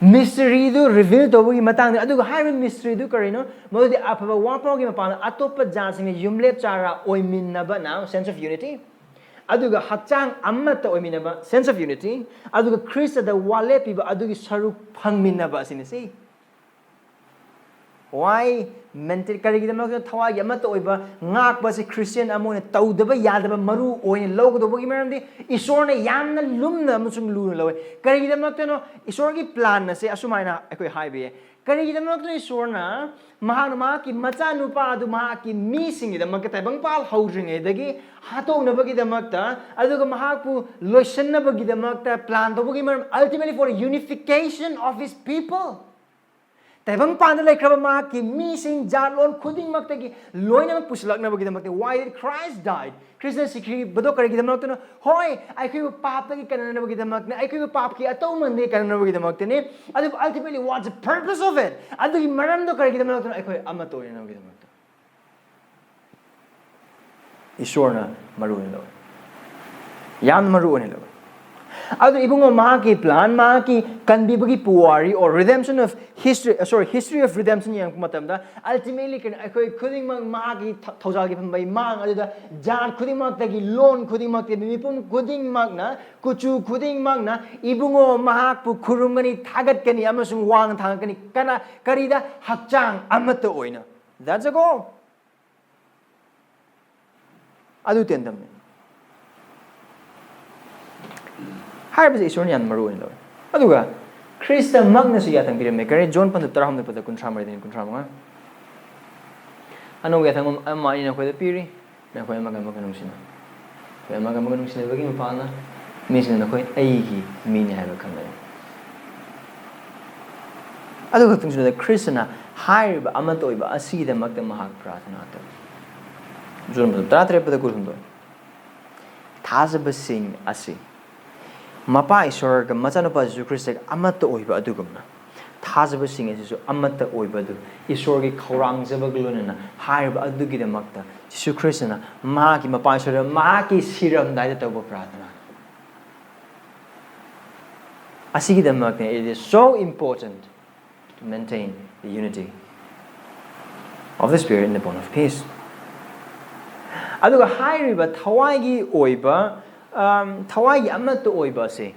mystery do reveal ꯇꯧꯕꯒꯤ ꯃꯇꯥꯡꯗ꯫ ꯑꯗꯨꯒ ꯍꯥꯏꯔꯤꯕ mystery ꯗꯨ ꯀꯔꯤꯅꯣ? ꯃꯗꯨꯗꯤ ꯑꯐꯕ ꯋꯥꯐꯝꯒꯤ ꯃꯄꯥꯟꯗ ꯑꯇꯣꯞꯄ ꯖꯥꯠꯁꯤꯡꯅ ꯌꯨꯝꯂꯦꯞ ꯆꯥꯔ ꯑꯣꯏꯃꯤꯟꯅꯕ, now sense of unity, ꯑꯗꯨꯒ ꯍꯛꯆꯥꯡ ꯑꯃꯠꯇ ꯑꯣꯏꯃꯤꯟꯅꯕ, sense of unity, ꯑꯗꯨꯒ ꯈ꯭ꯔꯤꯁꯇꯗ ꯋꯥ ꯂꯦꯞꯄꯤꯕ ꯑꯗꯨꯒꯤ ꯁꯔꯨꯛ ꯐꯪꯃꯤꯟꯅꯕ ꯑꯁꯤꯅꯤ꯫ ꯁꯤ Why maintain? ꯀꯔꯤꯒꯤꯗꯃꯛꯇ ꯊꯋꯥꯏꯒꯤ ꯑꯃꯠꯇ ꯑꯣꯏꯕ ꯉꯥꯛꯄ ꯑꯁꯤ ꯈ꯭ꯔꯤꯁꯇꯤꯌꯥꯟ ꯑꯃ ꯑꯣꯏꯅ ꯇꯧꯗꯕ ꯌꯥꯗꯕ, ꯃꯔꯨ ꯑꯣꯏꯅ ꯂꯧꯒꯗꯧꯕꯒꯤ ꯃꯔꯝꯗꯤ ꯏꯁꯣꯔꯅ ꯌꯥꯝꯅ ꯂꯨꯝꯅ ꯑꯃꯁꯨꯡ ꯂꯨꯅ ꯂꯧꯏ꯫ ꯀꯔꯤꯒꯤꯗꯃꯛꯇꯅꯣ? ꯏꯁꯣꯔꯒꯤ plan ꯑꯁꯦ ꯑꯁꯨꯃꯥꯏꯅ ꯑꯩꯈꯣꯏ ꯍꯥꯏꯕ ꯌꯥꯏ꯫ ꯀꯔꯤꯒꯤꯗꯃꯛꯇꯅꯣ ꯏꯁꯣꯔꯅ ꯃꯍꯥꯛꯅ ꯃꯍꯥꯛꯀꯤ ꯃꯆꯥꯅꯨꯄꯥ ꯑꯗꯨ ꯃꯍꯥꯛꯀꯤ ꯃꯤꯁꯤꯡꯒꯤꯗꯃꯛꯇ ꯇꯥꯏꯕꯪꯄꯥꯜ ꯍꯧꯗ꯭ꯔꯤꯉꯩꯗꯒꯤ ꯍꯥꯠꯇꯣꯛꯅꯕꯒꯤꯗꯃꯛꯇ, ꯑꯗꯨꯒ ꯃꯍꯥꯛꯄꯨ ꯂꯣꯏꯁꯤꯟꯅꯕꯒꯤꯗꯃꯛꯇ plan ꯇꯧꯕꯒꯤ ꯃꯔꯝ, ultimately for unification of his people꯫ ꯇꯥꯏꯕꯪꯄꯥꯟꯗ ꯂꯩꯈ꯭ꯔꯕ ꯃꯍꯥꯛꯀꯤ ꯃꯤꯁꯤꯡ, ꯖꯥꯠꯂꯣꯟ ꯈꯨꯗꯤꯡꯃꯛꯇꯒꯤ ꯂꯣꯏꯅꯃꯛ ꯄꯨꯁꯤꯜꯂꯛꯅꯕꯒꯤꯗꯃꯛꯇ꯫ Why did Christ died? Christ ꯁꯤꯈꯤꯕꯗꯣ ꯀꯔꯤꯒꯤꯗꯃꯛꯇꯅꯣ? ꯍꯣꯏ, ꯑꯩꯈꯣꯏꯕꯨ ꯄꯥꯞꯇꯒꯤ ꯀꯟꯅꯅꯕꯒꯤꯗꯃꯛꯇꯅꯤ, ꯑꯩꯈꯣꯏꯕꯨ ꯄꯥꯞꯀꯤ ꯑꯇꯧꯃꯟꯗꯒꯤ ꯀꯟꯅꯅꯕꯒꯤꯗꯃꯛꯇꯅꯤ꯫ ꯑꯗꯨꯕꯨ ultimately, what's the purpose of it? ꯑꯗꯨꯒꯤ ꯃꯔꯝꯗꯣ ꯀꯔꯤꯒꯤꯗꯃꯛꯇꯅꯣ? ꯑꯩꯈꯣꯏ ꯑꯃꯠꯇ ꯑꯣꯏꯅꯅꯕꯒꯤꯗꯃꯛꯇ꯫ ꯏꯁꯣꯔꯅ ꯃꯔꯨ ꯑꯣꯏꯅ ꯂꯧꯏ, ꯌꯥꯝꯅ ꯃꯔꯨ ꯑꯣꯏꯅ ꯂꯧꯏ꯫ ꯑꯗꯨ ꯏꯕꯨꯡꯉꯣ, ꯃꯍꯥꯛꯀꯤ plan, ꯃꯍꯥꯛꯀꯤ ꯀꯟꯕꯤꯕꯒꯤ ꯄꯨꯋꯥꯔꯤ, or redemption of history, uh, sorry, history of redemption ꯌꯦꯡꯉꯛꯄ ꯃꯇꯝꯗ, ultimately ꯀꯩꯅꯣ, ꯑꯩꯈꯣꯏ ꯈꯨꯗꯤꯡꯃꯛ ꯃꯍꯥꯛꯀꯤ ꯊ-, ꯊꯧꯖꯥꯜꯒꯤ ꯐꯝꯕꯩ ꯃꯥꯡ ꯑꯗꯨꯗ, ꯖꯥꯠ ꯈꯨꯗꯤꯡꯃꯛꯇꯒꯤ, ꯂꯣꯟ ꯈꯨꯗꯤꯡꯃꯛꯇꯒꯤ, ꯃꯤꯄꯨꯝ ꯈꯨꯗꯤꯡꯃꯛꯅ, ꯀꯨꯆꯨ ꯈꯨꯗꯤꯡꯃꯛꯅ ꯏꯕꯨꯡꯉꯣ ꯃꯍꯥꯛꯄꯨ ꯈꯨꯔꯨꯝꯒꯅꯤ, ꯊꯥꯒꯠꯀꯅꯤ ꯑꯃꯁꯨꯡ ꯋꯥꯡꯅ ꯊꯥꯡꯒꯠꯀꯅꯤ꯫ ꯀꯅꯥ, ꯀꯔꯤꯗ? ꯍꯛꯆꯥꯡ ꯑꯃꯠꯇ ꯑꯣꯏꯅ꯫ That's a goal. ꯑꯗꯨ ꯇꯦꯟꯗꯝꯅꯤ꯫ ꯍꯥꯏꯔꯤꯕꯁꯦ ꯏꯁꯣꯔꯅ ꯌꯥꯝ ꯃꯔꯨ ꯑꯣꯏꯅ ꯂꯧꯋꯤ꯫ ꯑꯗꯨꯒ ꯈ꯭ꯔꯤꯁꯇꯃꯛꯅꯁꯨ ꯌꯥꯊꯪ ꯄꯤꯔꯝꯃꯦ꯫ ꯀꯔꯤ? ꯖꯣꯟ ꯄꯟꯗꯨꯞ ꯇꯔꯥꯍꯨꯝꯗꯣꯏ ꯄꯗ ꯀꯨꯟꯊ꯭ꯔꯥ ꯃꯔꯤꯗꯒꯤ ꯀꯨꯟꯊ꯭ꯔꯥ ꯃꯉꯥ꯫ ꯑꯅꯧꯕ ꯌꯥꯊꯪ ꯑꯃ ꯑꯩꯅ ꯅꯈꯣꯏꯗ ꯄꯤꯔꯤ, ꯅꯈꯣꯏ ꯑꯃꯒ ꯑꯃꯒ ꯅꯨꯡꯁꯤꯅꯧ꯫ ꯅꯈꯣꯏ ꯑꯃꯒ ꯑꯃꯒ ꯅꯨꯡꯁꯤꯅꯕꯒꯤ ꯃꯄꯥꯜꯅ ꯃꯤꯁꯤꯡꯅ ꯅꯈꯣꯏ ꯑꯩꯒꯤ ꯃꯤꯅꯤ ꯍꯥꯏꯕ ꯈꯪꯒꯅꯤ꯫ ꯑꯗꯨ ꯈꯛꯇꯪꯁꯨ ꯅꯠꯇꯅ, ꯈ꯭ꯔꯤꯁꯇꯅ ꯍꯥꯏꯔꯤꯕ ꯑꯃꯠꯇ ꯑꯣꯏꯕ ꯑꯁꯤꯒꯤꯗꯃꯛꯇ ꯃꯍꯥꯛ ꯄ꯭ꯔꯥꯔꯊꯅꯥ ꯇꯧꯏ꯫ ꯖꯣꯟ ꯄꯟꯗꯨꯞ ꯇꯔꯥꯇꯔꯦꯠ ꯄꯗ ꯀꯨꯟꯍꯨꯝꯗꯣꯏ꯫ ꯊꯥꯖꯕꯁꯤꯡ ꯑꯁꯤ ꯃꯄꯥ ꯏꯁꯣꯔꯒ ꯃꯆꯥꯅꯨꯄꯥ ꯖꯤꯁꯨ ꯈ꯭ꯔꯤꯁꯇꯒ ꯑꯃꯠꯇ ꯑꯣꯏꯕ ꯑꯗꯨꯒꯨꯝꯅ, ꯊꯥꯖꯕꯁꯤꯡ ꯑꯁꯤꯁꯨ ꯑꯃꯠꯇ ꯑꯣꯏꯕ ꯑꯗꯨ ꯏꯁꯣꯔꯒꯤ ꯈꯧꯔꯥꯡꯖꯕꯒ ꯂꯣꯏꯅꯅ ꯍꯥꯏꯔꯤꯕ ꯑꯗꯨꯒꯤꯗꯃꯛꯇ ꯖꯤꯁꯨ ꯈ꯭ꯔꯤꯁꯇꯅ ꯃꯍꯥꯛꯀꯤ ꯃꯄꯥ ꯏꯁꯣꯔꯗ ꯃꯍꯥꯛꯀꯤ ꯁꯤꯔꯝꯗꯥꯏꯗ ꯇꯧꯕ ꯄ꯭ꯔꯥꯔꯊꯅꯥ꯫ ꯑꯁꯤꯒꯤꯗꯃꯛꯇ it is so important to maintain the unity of the Spirit in the bond of peace. ꯑꯗꯨꯒ ꯍꯥꯏꯔꯤꯕ ꯊꯋꯥꯏꯒꯤ ꯑꯣꯏꯕ, ꯑꯝ, ꯊꯋꯥꯏꯒꯤ ꯑꯃꯠꯇ ꯑꯣꯏꯕ ꯑꯁꯤ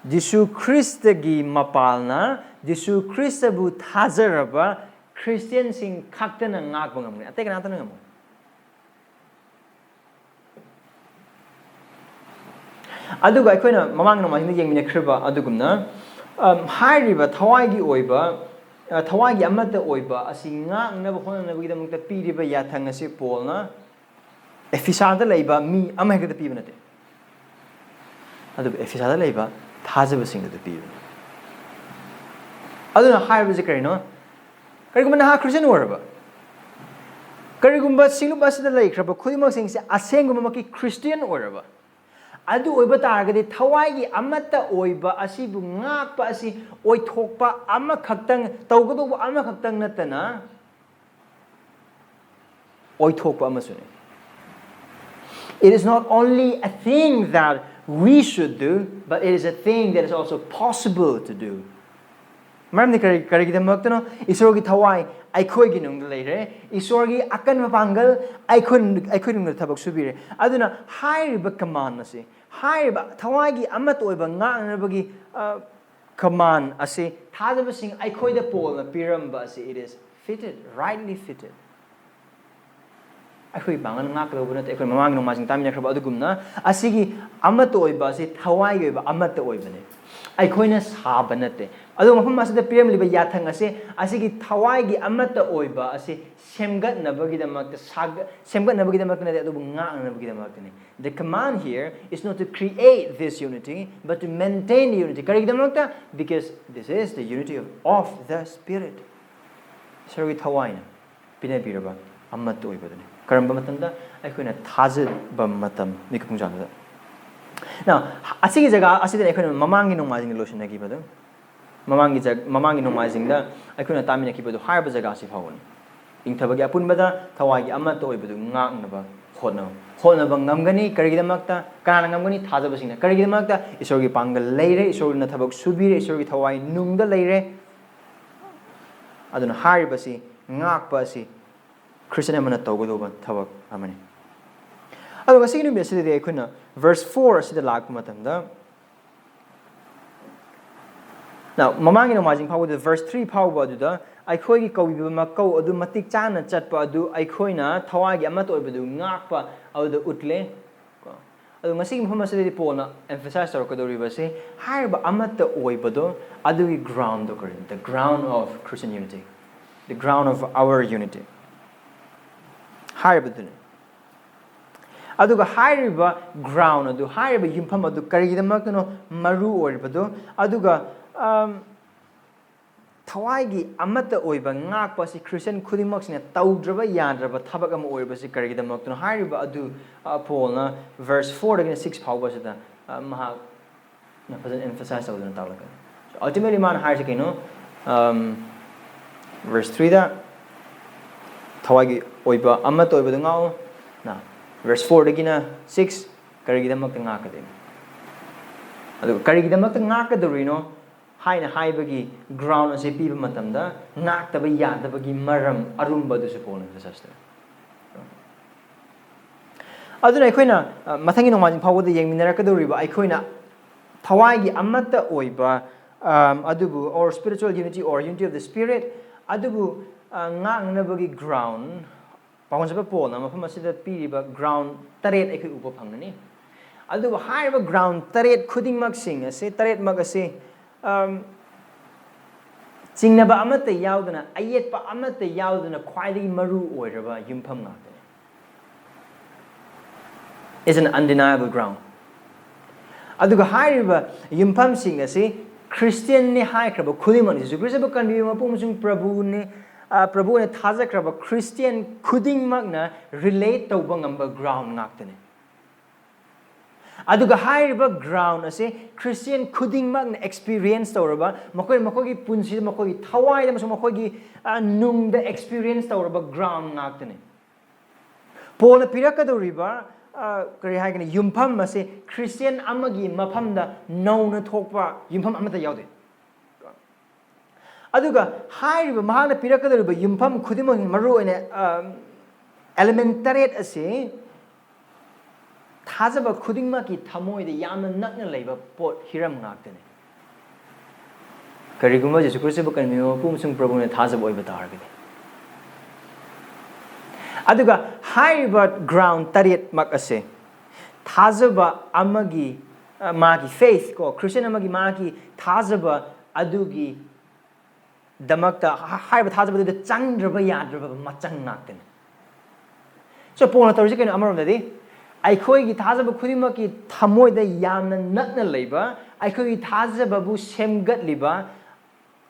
ꯖꯤꯁꯨ ꯈ꯭ꯔꯤꯁꯇꯒꯤ ꯃꯄꯥꯜꯅ, ꯖꯤꯁꯨ ꯈ꯭ꯔꯤꯁꯇꯕꯨ ꯊꯥꯖꯔꯕ ꯈ꯭ꯔꯤꯁꯇꯤꯌꯟꯁꯤꯡ ꯈꯛꯇꯅ ꯉꯥꯛꯄ ꯉꯝꯒꯅꯤ, ꯑꯇꯩ ꯀꯅꯥꯇꯅ ꯉꯝꯃꯣꯏ꯫ ꯑꯗꯨꯒ ꯑꯩꯈꯣꯏꯅ ꯃꯃꯥꯡ ꯅꯣꯡꯃꯥꯏꯖꯤꯡꯗ ꯌꯦꯡꯃꯤꯟꯅꯈ꯭ꯔꯤꯕ ꯑꯗꯨꯒꯨꯝꯅ, ꯑꯝ, ꯍꯥꯏꯔꯤꯕ ꯊꯋꯥꯏꯒꯤ ꯑꯣꯏꯕ, ꯑ, ꯊꯋꯥꯏꯒꯤ ꯑꯃꯠꯇ ꯑꯣꯏꯕ ꯑꯁꯤ ꯉꯥꯛꯅꯕ ꯍꯣꯠꯅꯅꯕꯒꯤꯗꯃꯛꯇ ꯄꯤꯔꯤꯕ ꯌꯥꯊꯪ ꯑꯁꯤ ꯄꯣꯜꯅ ꯑꯦꯐꯤꯁꯥꯗ ꯂꯩꯕ ꯃꯤ ꯑꯃꯍꯦꯛꯇꯗ ꯄꯤꯕ ꯅꯠꯇꯦ, ꯑꯗꯨꯕꯨ ꯑꯦꯐꯤꯁꯥꯗ ꯂꯩꯕ ꯊꯥꯖꯕꯁꯤꯡꯗꯨꯗ ꯄꯤꯕꯅꯤ꯫ ꯑꯗꯨꯅ ꯍꯥꯏꯕꯁꯤ ꯀꯔꯤꯅꯣ? ꯀꯔꯤꯒꯨꯝꯕ ꯅꯍꯥꯛ ꯈ꯭ꯔꯤꯁꯇꯤꯌꯥꯟ ꯑꯣꯏꯔꯕ, ꯀꯔꯤꯒꯨꯝꯕ ꯁꯤꯡꯂꯨꯞ ꯑꯁꯤꯗ ꯂꯩꯈ꯭ꯔꯕ ꯈꯨꯗꯤꯡꯃꯛꯁꯤꯡꯁꯦ ꯑꯁꯦꯡꯕꯃꯛꯀꯤ ꯈ꯭ꯔꯤꯁꯇꯤꯌꯥꯟ ꯑꯣꯏꯔꯕ, ꯑꯗꯨ ꯑꯣꯏꯕ ꯇꯥꯔꯒꯗꯤ ꯊꯋꯥꯏꯒꯤ ꯑꯃꯠꯇ ꯑꯣꯏꯕ ꯑꯁꯤꯕꯨ ꯉꯥꯛꯄ ꯑꯁꯤ ꯑꯣꯏꯊꯣꯛꯄ ꯑꯃꯈꯛꯇꯪ, ꯇꯧꯒꯗꯧꯕ ꯑꯃꯈꯛꯇꯪ ꯅꯠꯇꯅ ꯑꯣꯏꯊꯣꯛꯄ ꯑꯃꯁꯨꯅꯤ꯫ It is not only a thing that we should do, but it is a thing that is also possible to do. ꯃꯔꯝꯗꯤ ꯀꯔꯤ, ꯀꯔꯤꯒꯤꯗꯃꯛꯇꯅꯣ? ꯏꯁꯣꯔꯒꯤ ꯊꯋꯥꯏ ꯑꯩꯈꯣꯏꯒꯤ ꯅꯨꯡꯗ ꯂꯩꯔꯦ, ꯏꯁꯣꯔꯒꯤ ꯑꯀꯟꯕ ꯄꯥꯡꯒꯜ ꯑꯩꯈꯣꯏ, ꯑꯩꯈꯣꯏ ꯅꯨꯡꯗ ꯊꯕꯛ ꯁꯨꯕꯤꯔꯦ꯫ ꯑꯗꯨꯅ ꯍꯥꯏꯔꯤꯕ ꯀꯃꯥꯟ ꯑꯁꯤ, ꯍꯥꯏꯔꯤꯕ ꯊꯋꯥꯏꯒꯤ ꯑꯃꯠꯇ ꯑꯣꯏꯕ ꯉꯥꯛꯅꯅꯕꯒꯤ, ꯑ, ꯀꯃꯥꯟ ꯑꯁꯤ ꯊꯥꯖꯕꯁꯤꯡ ꯑꯩꯈꯣꯏꯗ ꯄꯣꯜꯅ ꯄꯤꯔꯝꯕ ꯑꯁꯤ, it is fitted, rightly fitted. ꯑꯩꯈꯣꯏ ꯄꯥꯡꯒꯜ ꯉꯥꯛꯀꯗꯧꯕ ꯅꯠꯇꯦ꯫ ꯑꯩꯈꯣꯏ ꯃꯃꯥꯡꯒꯤ ꯅꯣꯡꯃꯥꯏꯖꯤꯡ ꯇꯥꯃꯤꯟꯅꯈ꯭ꯔꯕ ꯑꯗꯨꯒꯨꯝꯅ, ꯑꯁꯤꯒꯤ ꯑꯃꯠꯇ ꯑꯣꯏꯕ ꯑꯁꯤ ꯊꯋꯥꯏꯒꯤ ꯑꯣꯏꯕ ꯑꯃꯠꯇ ꯑꯣꯏꯕꯅꯤ, ꯑꯩꯈꯣꯏꯅ ꯁꯥꯕ ꯅꯠꯇꯦ꯫ ꯑꯗꯨꯒ ꯃꯐꯝ ꯑꯁꯤꯗ ꯄꯤꯔꯝꯂꯤꯕ ꯌꯥꯊꯪ ꯑꯁꯤ, ꯑꯁꯤꯒꯤ ꯊꯋꯥꯏꯒꯤ ꯑꯃꯠꯇ ꯑꯣꯏꯕ ꯑꯁꯤ ꯁꯦꯝꯒꯠꯅꯕꯒꯤꯗꯃꯛꯇ, ꯁꯥꯒ-, ꯁꯦꯝꯒꯠꯅꯕꯒꯤꯗꯃꯛꯇ ꯅꯠꯇꯦ, ꯑꯗꯨꯕꯨ ꯉꯥꯛꯅꯅꯕꯒꯤꯗꯃꯛꯇꯅꯤ꯫ The command here is not to create this unity, but to maintain the unity. ꯀꯔꯤꯒꯤꯗꯃꯛꯇ? Because this is the unity of, of the Spirit. ꯏꯁꯣꯔꯒꯤ ꯊꯋꯥꯏꯅ ꯄꯤꯅꯕꯤꯔꯕ ꯑꯃꯠꯇ ꯑꯣꯏꯕꯗꯨꯅꯤ꯫ ꯀꯔꯝꯕ ꯃꯇꯝꯗ? ꯑꯩꯈꯣꯏꯅ ꯊꯥꯖꯕ ꯃꯇꯝ, ꯃꯤꯀꯨꯞ ꯄꯨꯡꯖꯥꯗꯨꯗ꯫ Now, ꯑꯁꯤꯒꯤ ꯖꯒꯥ ꯑꯁꯤꯗꯅꯤ ꯑꯩꯈꯣꯏꯅ ꯃꯃꯥꯡꯒꯤ ꯅꯣꯡꯃꯥꯏꯖꯤꯡꯗ ꯂꯣꯏꯁꯤꯟꯅꯈꯤꯕꯗꯨ꯫ ꯃꯃꯥꯡꯒꯤ ꯖ-, ꯃꯃꯥꯡꯒꯤ ꯅꯣꯡꯃꯥꯏꯖꯤꯡꯗ ꯑꯩꯈꯣꯏꯅ ꯇꯥꯃꯤꯟꯅꯈꯤꯕꯗꯨ ꯍꯥꯏꯔꯤꯕ ꯖꯒꯥꯁꯤ ꯐꯥꯎꯕꯅꯤ꯫ ꯏꯪꯊꯕꯒꯤ ꯑꯄꯨꯟꯕꯗ ꯊꯋꯥꯏꯒꯤ ꯑꯃꯠꯇ ꯑꯣꯏꯕꯗꯨ ꯉꯥꯛꯅꯕ ꯍꯣꯠꯅꯧ꯫ ꯍꯣꯠꯅꯕ ꯉꯝꯒꯅꯤ꯫ ꯀꯔꯤꯒꯤꯗꯃꯛꯇ? ꯀꯅꯥꯅ ꯉꯝꯒꯅꯤ? ꯊꯥꯖꯕꯁꯤꯡꯅ꯫ ꯀꯔꯤꯒꯤꯗꯃꯛꯇ? ꯏꯁꯣꯔꯒꯤ ꯄꯥꯡꯒꯜ ꯂꯩꯔꯦ, ꯏꯁꯣꯔꯅ ꯊꯕꯛ ꯁꯨꯕꯤꯔꯦ, ꯏꯁꯣꯔꯒꯤ ꯊꯋꯥꯏ ꯅꯨꯡꯗ ꯂꯩꯔꯦ꯫ ꯑꯗꯨꯅ ꯍꯥꯏꯔꯤꯕꯁꯤ, ꯉꯥꯛꯄ ꯑꯁꯤ ꯈ꯭ꯔꯤꯁꯇꯤꯌꯥꯟ ꯑꯃꯅ ꯇꯧꯒꯗꯧꯕ ꯊꯕꯛ ꯑꯃꯅꯤ꯫ ꯑꯗꯣ ꯉꯁꯤꯒꯤ ꯅꯨꯃꯤꯠ ꯑꯁꯤꯗꯗꯤ ꯑꯩꯈꯣꯏꯅ verse four ꯑꯁꯤꯗ ꯂꯥꯛꯄ ꯃꯇꯝꯗ, now, ꯃꯃꯥꯡꯒꯤ ꯅꯣꯡꯃꯥꯏꯖꯤꯡ ꯐꯥꯎꯕꯗ verse three ꯐꯥꯎꯕ ꯑꯗꯨꯗ ꯑꯩꯈꯣꯏꯒꯤ ꯀꯧꯕꯤꯕ ꯃꯀꯧ ꯑꯗꯨ ꯃꯇꯤꯛ ꯆꯥꯅ ꯆꯠꯄ ꯑꯗꯨ, ꯑꯩꯈꯣꯏꯅ ꯊꯋꯥꯏꯒꯤ ꯑꯃꯠꯇ ꯑꯣꯏꯕꯗꯨ ꯉꯥꯛꯄ ꯑꯗꯨꯗ ꯎꯠꯂꯦ꯫ ꯀꯣ? ꯑꯗꯣ ꯉꯁꯤꯒꯤ ꯃꯐꯝ ꯑꯁꯤꯗꯗꯤ ꯄꯣꯜꯅ emphasize ꯇꯧꯔꯛꯀꯗꯧꯔꯤꯕꯁꯤ ꯍꯥꯏꯔꯤꯕ ꯑꯃꯠꯇ ꯑꯣꯏꯕꯗꯣ, ꯑꯗꯨꯒꯤ groundꯗꯣ ꯀꯔꯤꯅꯣ? The ground of Christian unity, the ground of our unity ꯍꯥꯏꯔꯤꯕꯗꯨꯅꯤ꯫ ꯑꯗꯨꯒ ꯍꯥꯏꯔꯤꯕ ground ꯑꯗꯨ, ꯍꯥꯏꯔꯤꯕ ꯌꯨꯝꯐꯝ ꯑꯗꯨ ꯀꯔꯤꯒꯤꯗꯃꯛꯇꯅꯣ ꯃꯔꯨ ꯑꯣꯏꯔꯤꯕꯗꯨ? ꯑꯗꯨꯒ, ꯑꯝ, ꯊꯋꯥꯏꯒꯤ ꯑꯃꯠꯇ ꯑꯣꯏꯕ ꯉꯥꯛꯄ ꯑꯁꯤ ꯈ꯭ꯔꯤꯁꯇꯤꯌꯟ ꯈꯨꯗꯤꯡꯃꯛꯁꯤꯅ ꯇꯧꯗ꯭ꯔꯕ ꯌꯥꯗ꯭ꯔꯕ ꯊꯕꯛ ꯑꯃ ꯑꯣꯏꯔꯤꯕꯁꯤ ꯀꯔꯤꯒꯤꯗꯃꯛꯇꯅꯣ ꯍꯥꯏꯔꯤꯕ ꯑꯗꯨ, ꯑ, ꯄꯣꯜꯅ verse four ꯗꯒꯤꯅ six ꯐꯥꯎꯕꯁꯤꯗ, ꯑ, ꯃꯍꯥꯛꯅ ꯐꯖꯅ emphasize ꯇꯧꯗꯨꯅ ꯇꯥꯛꯂꯛꯀꯅꯤ꯫ So, ultimately ꯃꯥꯅ ꯍꯥꯏꯔꯤꯁꯤ ꯀꯩꯅꯣ? Um, verse three ꯗ ꯊꯋꯥꯏꯒꯤ ꯑꯣꯏꯕ ꯑꯃꯠꯇ ꯑꯣꯏꯕꯗ ꯉꯥꯛꯎ꯫ ꯅ, verse four ꯗꯒꯤꯅ six, ꯀꯔꯤꯒꯤꯗꯃꯛꯇ ꯉꯥꯛꯀꯗꯣꯏꯅꯣ? ꯑꯗꯨꯒ ꯀꯔꯤꯒꯤꯗꯃꯛꯇ ꯉꯥꯛꯀꯗꯧꯔꯤꯅꯣ ꯍꯥꯏꯅ ꯍꯥꯏꯕꯒꯤ ground ꯑꯁꯤ ꯄꯤꯕ ꯃꯇꯝꯗ ꯉꯥꯛꯇꯕ ꯌꯥꯗꯕꯒꯤ ꯃꯔꯝ ꯑꯔꯨꯝꯕ ꯑꯗꯨꯁꯨ ꯄꯣꯜꯅ emphasize ꯇꯧꯏ꯫ ꯑꯗꯨꯅ ꯑꯩꯈꯣꯏꯅ, ꯑ, ꯃꯊꯪꯒꯤ ꯅꯣꯡꯃꯥꯏꯖꯤꯡ ꯐꯥꯎꯕꯗ ꯌꯦꯡꯃꯤꯟꯅꯔꯛꯀꯗꯧꯔꯤꯕ ꯑꯩꯈꯣꯏꯅ ꯊꯋꯥꯏꯒꯤ ꯑꯃꯠꯇ ꯑꯣꯏꯕ, ꯑꯝ, ꯑꯗꯨꯕꯨ, or spiritual unity or unity of the spirit, ꯑꯗꯨꯕꯨ, ꯑ, ꯉꯥꯛꯅꯅꯕꯒꯤ ground, ꯄꯥꯎꯟꯁꯤꯕ ꯄꯣꯜꯅ ꯃꯐꯝ ꯑꯁꯤꯗ ꯄꯤꯔꯤꯕ ground ꯇꯔꯦꯠ ꯑꯩꯈꯣꯏ ꯎꯕ ꯐꯪꯒꯅꯤ꯫ ꯑꯗꯨꯕꯨ ꯍꯥꯏꯔꯤꯕ ground ꯇꯔꯦꯠ ꯈꯨꯗꯤꯡꯃꯛꯁꯤꯡ ꯑꯁꯤ, ꯇꯔꯦꯠꯃꯛ ꯑꯁꯤ, ꯑꯝ, ꯆꯤꯡꯅꯕ ꯑꯃꯠꯇ ꯌꯥꯎꯗꯅ, ꯑꯌꯦꯠꯄ ꯑꯃꯠꯇ ꯌꯥꯎꯗꯅ ꯈ꯭ꯋꯥꯏꯗꯒꯤ ꯃꯔꯨ ꯑꯣꯏꯔꯕ ꯌꯨꯝꯐꯝ ꯉꯥꯛꯇꯅꯤ꯫ Is an undeniable ground. ꯑꯗꯨꯒ ꯍꯥꯏꯔꯤꯕ ꯌꯨꯝꯐꯝꯁꯤꯡ ꯑꯁꯤ ꯈ꯭ꯔꯤꯁꯇꯤꯌꯟꯅꯤ ꯍꯥꯏꯈ꯭ꯔꯕ ꯈꯨꯗꯤꯡꯃꯛꯅꯤ, ꯖꯤꯁꯨ ꯈ꯭ꯔꯤꯁꯇꯕꯨ ꯀꯟꯕꯤꯕ ꯃꯄꯨ ꯑꯃꯁꯨꯡ ꯄ꯭ꯔꯚꯨꯅꯤ, ꯑ, ꯄ꯭ꯔꯚꯨ ꯑꯣꯏꯅ ꯊꯥꯖꯈ꯭ꯔꯕ ꯈ꯭ꯔꯤꯁꯇꯤꯌꯟ ꯈꯨꯗꯤꯡꯃꯛꯅ relate ꯇꯧꯕ ꯉꯝꯕ ground ꯉꯥꯛꯇꯅꯤ꯫ ꯑꯗꯨꯒ ꯍꯥꯏꯔꯤꯕ ground ꯑꯁꯤ ꯈ꯭ꯔꯤꯁꯇꯤꯌꯟ ꯈꯨꯗꯤꯡꯃꯛꯅ experience ꯇꯧꯔꯕ, ꯃꯈꯣꯏ ꯃꯈꯣꯏꯒꯤ ꯄꯨꯟꯁꯤꯗ, ꯃꯈꯣꯏꯒꯤ ꯊꯋꯥꯏꯗ ꯑꯃꯁꯨꯡ ꯃꯈꯣꯏꯒꯤ, ꯑ, ꯅꯨꯡꯗ experience ꯇꯧꯔꯕ ground ꯉꯥꯛꯇꯅꯤ꯫ ꯄꯣꯜꯅ ꯄꯤꯔꯛꯀꯗꯧꯔꯤꯕ, ꯑ, ꯀꯔꯤ ꯍꯥꯏꯒꯅꯤ, ꯌꯨꯝꯐꯝ ꯑꯁꯤ ꯈ꯭ꯔꯤꯁꯇꯤꯌꯟ ꯑꯃꯒꯤ ꯃꯐꯝꯗ ꯅꯧꯅ ꯊꯣꯛꯄ ꯌꯨꯝꯐꯝ ꯑꯃꯠꯇ ꯌꯥꯎꯗꯦ꯫ ꯑꯗꯨꯒ ꯍꯥꯏꯔꯤꯕ ꯃꯍꯥꯛꯅ ꯄꯤꯔꯛꯀꯗꯧꯔꯤꯕ ꯌꯨꯝꯐꯝ ꯈꯨꯗꯤꯡꯃꯛ, ꯃꯔꯨꯑꯣꯏꯅ, ꯑ, element ꯇꯔꯦꯠ ꯑꯁꯤ ꯊꯥꯖꯕ ꯈꯨꯗꯤꯡꯃꯛꯀꯤ ꯊꯃꯣꯏꯗ ꯌꯥꯝꯅ ꯅꯛꯅ ꯂꯩꯕ ꯄꯣꯠ, ꯍꯤꯔꯝ ꯉꯥꯛꯇꯅꯤ꯫ ꯀꯔꯤꯒꯨꯝꯕ ꯖꯤꯁꯨ ꯈ꯭ꯔꯤꯁꯇꯕꯨ ꯀꯟꯕꯤꯕ ꯃꯄꯨ ꯑꯃꯁꯨꯡ ꯄ꯭ꯔꯚꯨꯅ ꯊꯥꯖꯕ ꯑꯣꯏꯕ ꯇꯥꯔꯒꯗꯤ꯫ ꯑꯗꯨꯒ ꯍꯥꯏꯔꯤꯕ ground ꯇꯔꯦꯠꯃꯛ ꯑꯁꯦ ꯊꯥꯖꯕ ꯑꯃꯒꯤ, ꯑ, ꯃꯥꯒꯤ faith ꯀꯣ, ꯈ꯭ꯔꯤꯁꯇꯤꯌꯟ ꯑꯃꯒꯤ ꯃꯥꯒꯤ ꯊꯥꯖꯕ ꯑꯗꯨꯒꯤ ꯗꯃꯛꯇ ꯍꯥ-, ꯍꯥꯏꯔꯤꯕ ꯊꯥꯖꯕꯗꯨꯗ ꯆꯪꯗ꯭ꯔꯕ ꯌꯥꯗ꯭ꯔꯕ ꯃꯆꯪ ꯉꯥꯛꯇꯅꯤ꯫ So, ꯄꯣꯜꯅ ꯇꯧꯔꯤꯁꯦ ꯀꯩꯅꯣ? ꯑꯃꯔꯣꯝꯗꯗꯤ ꯑꯩꯈꯣꯏꯒꯤ ꯊꯥꯖꯕ ꯈꯨꯗꯤꯡꯃꯛꯀꯤ ꯊꯃꯣꯏꯗ ꯌꯥꯝꯅ ꯅꯛꯅ ꯂꯩꯕ, ꯑꯩꯈꯣꯏꯒꯤ ꯊꯥꯖꯕꯕꯨ ꯁꯦꯝꯒꯠꯂꯤꯕ,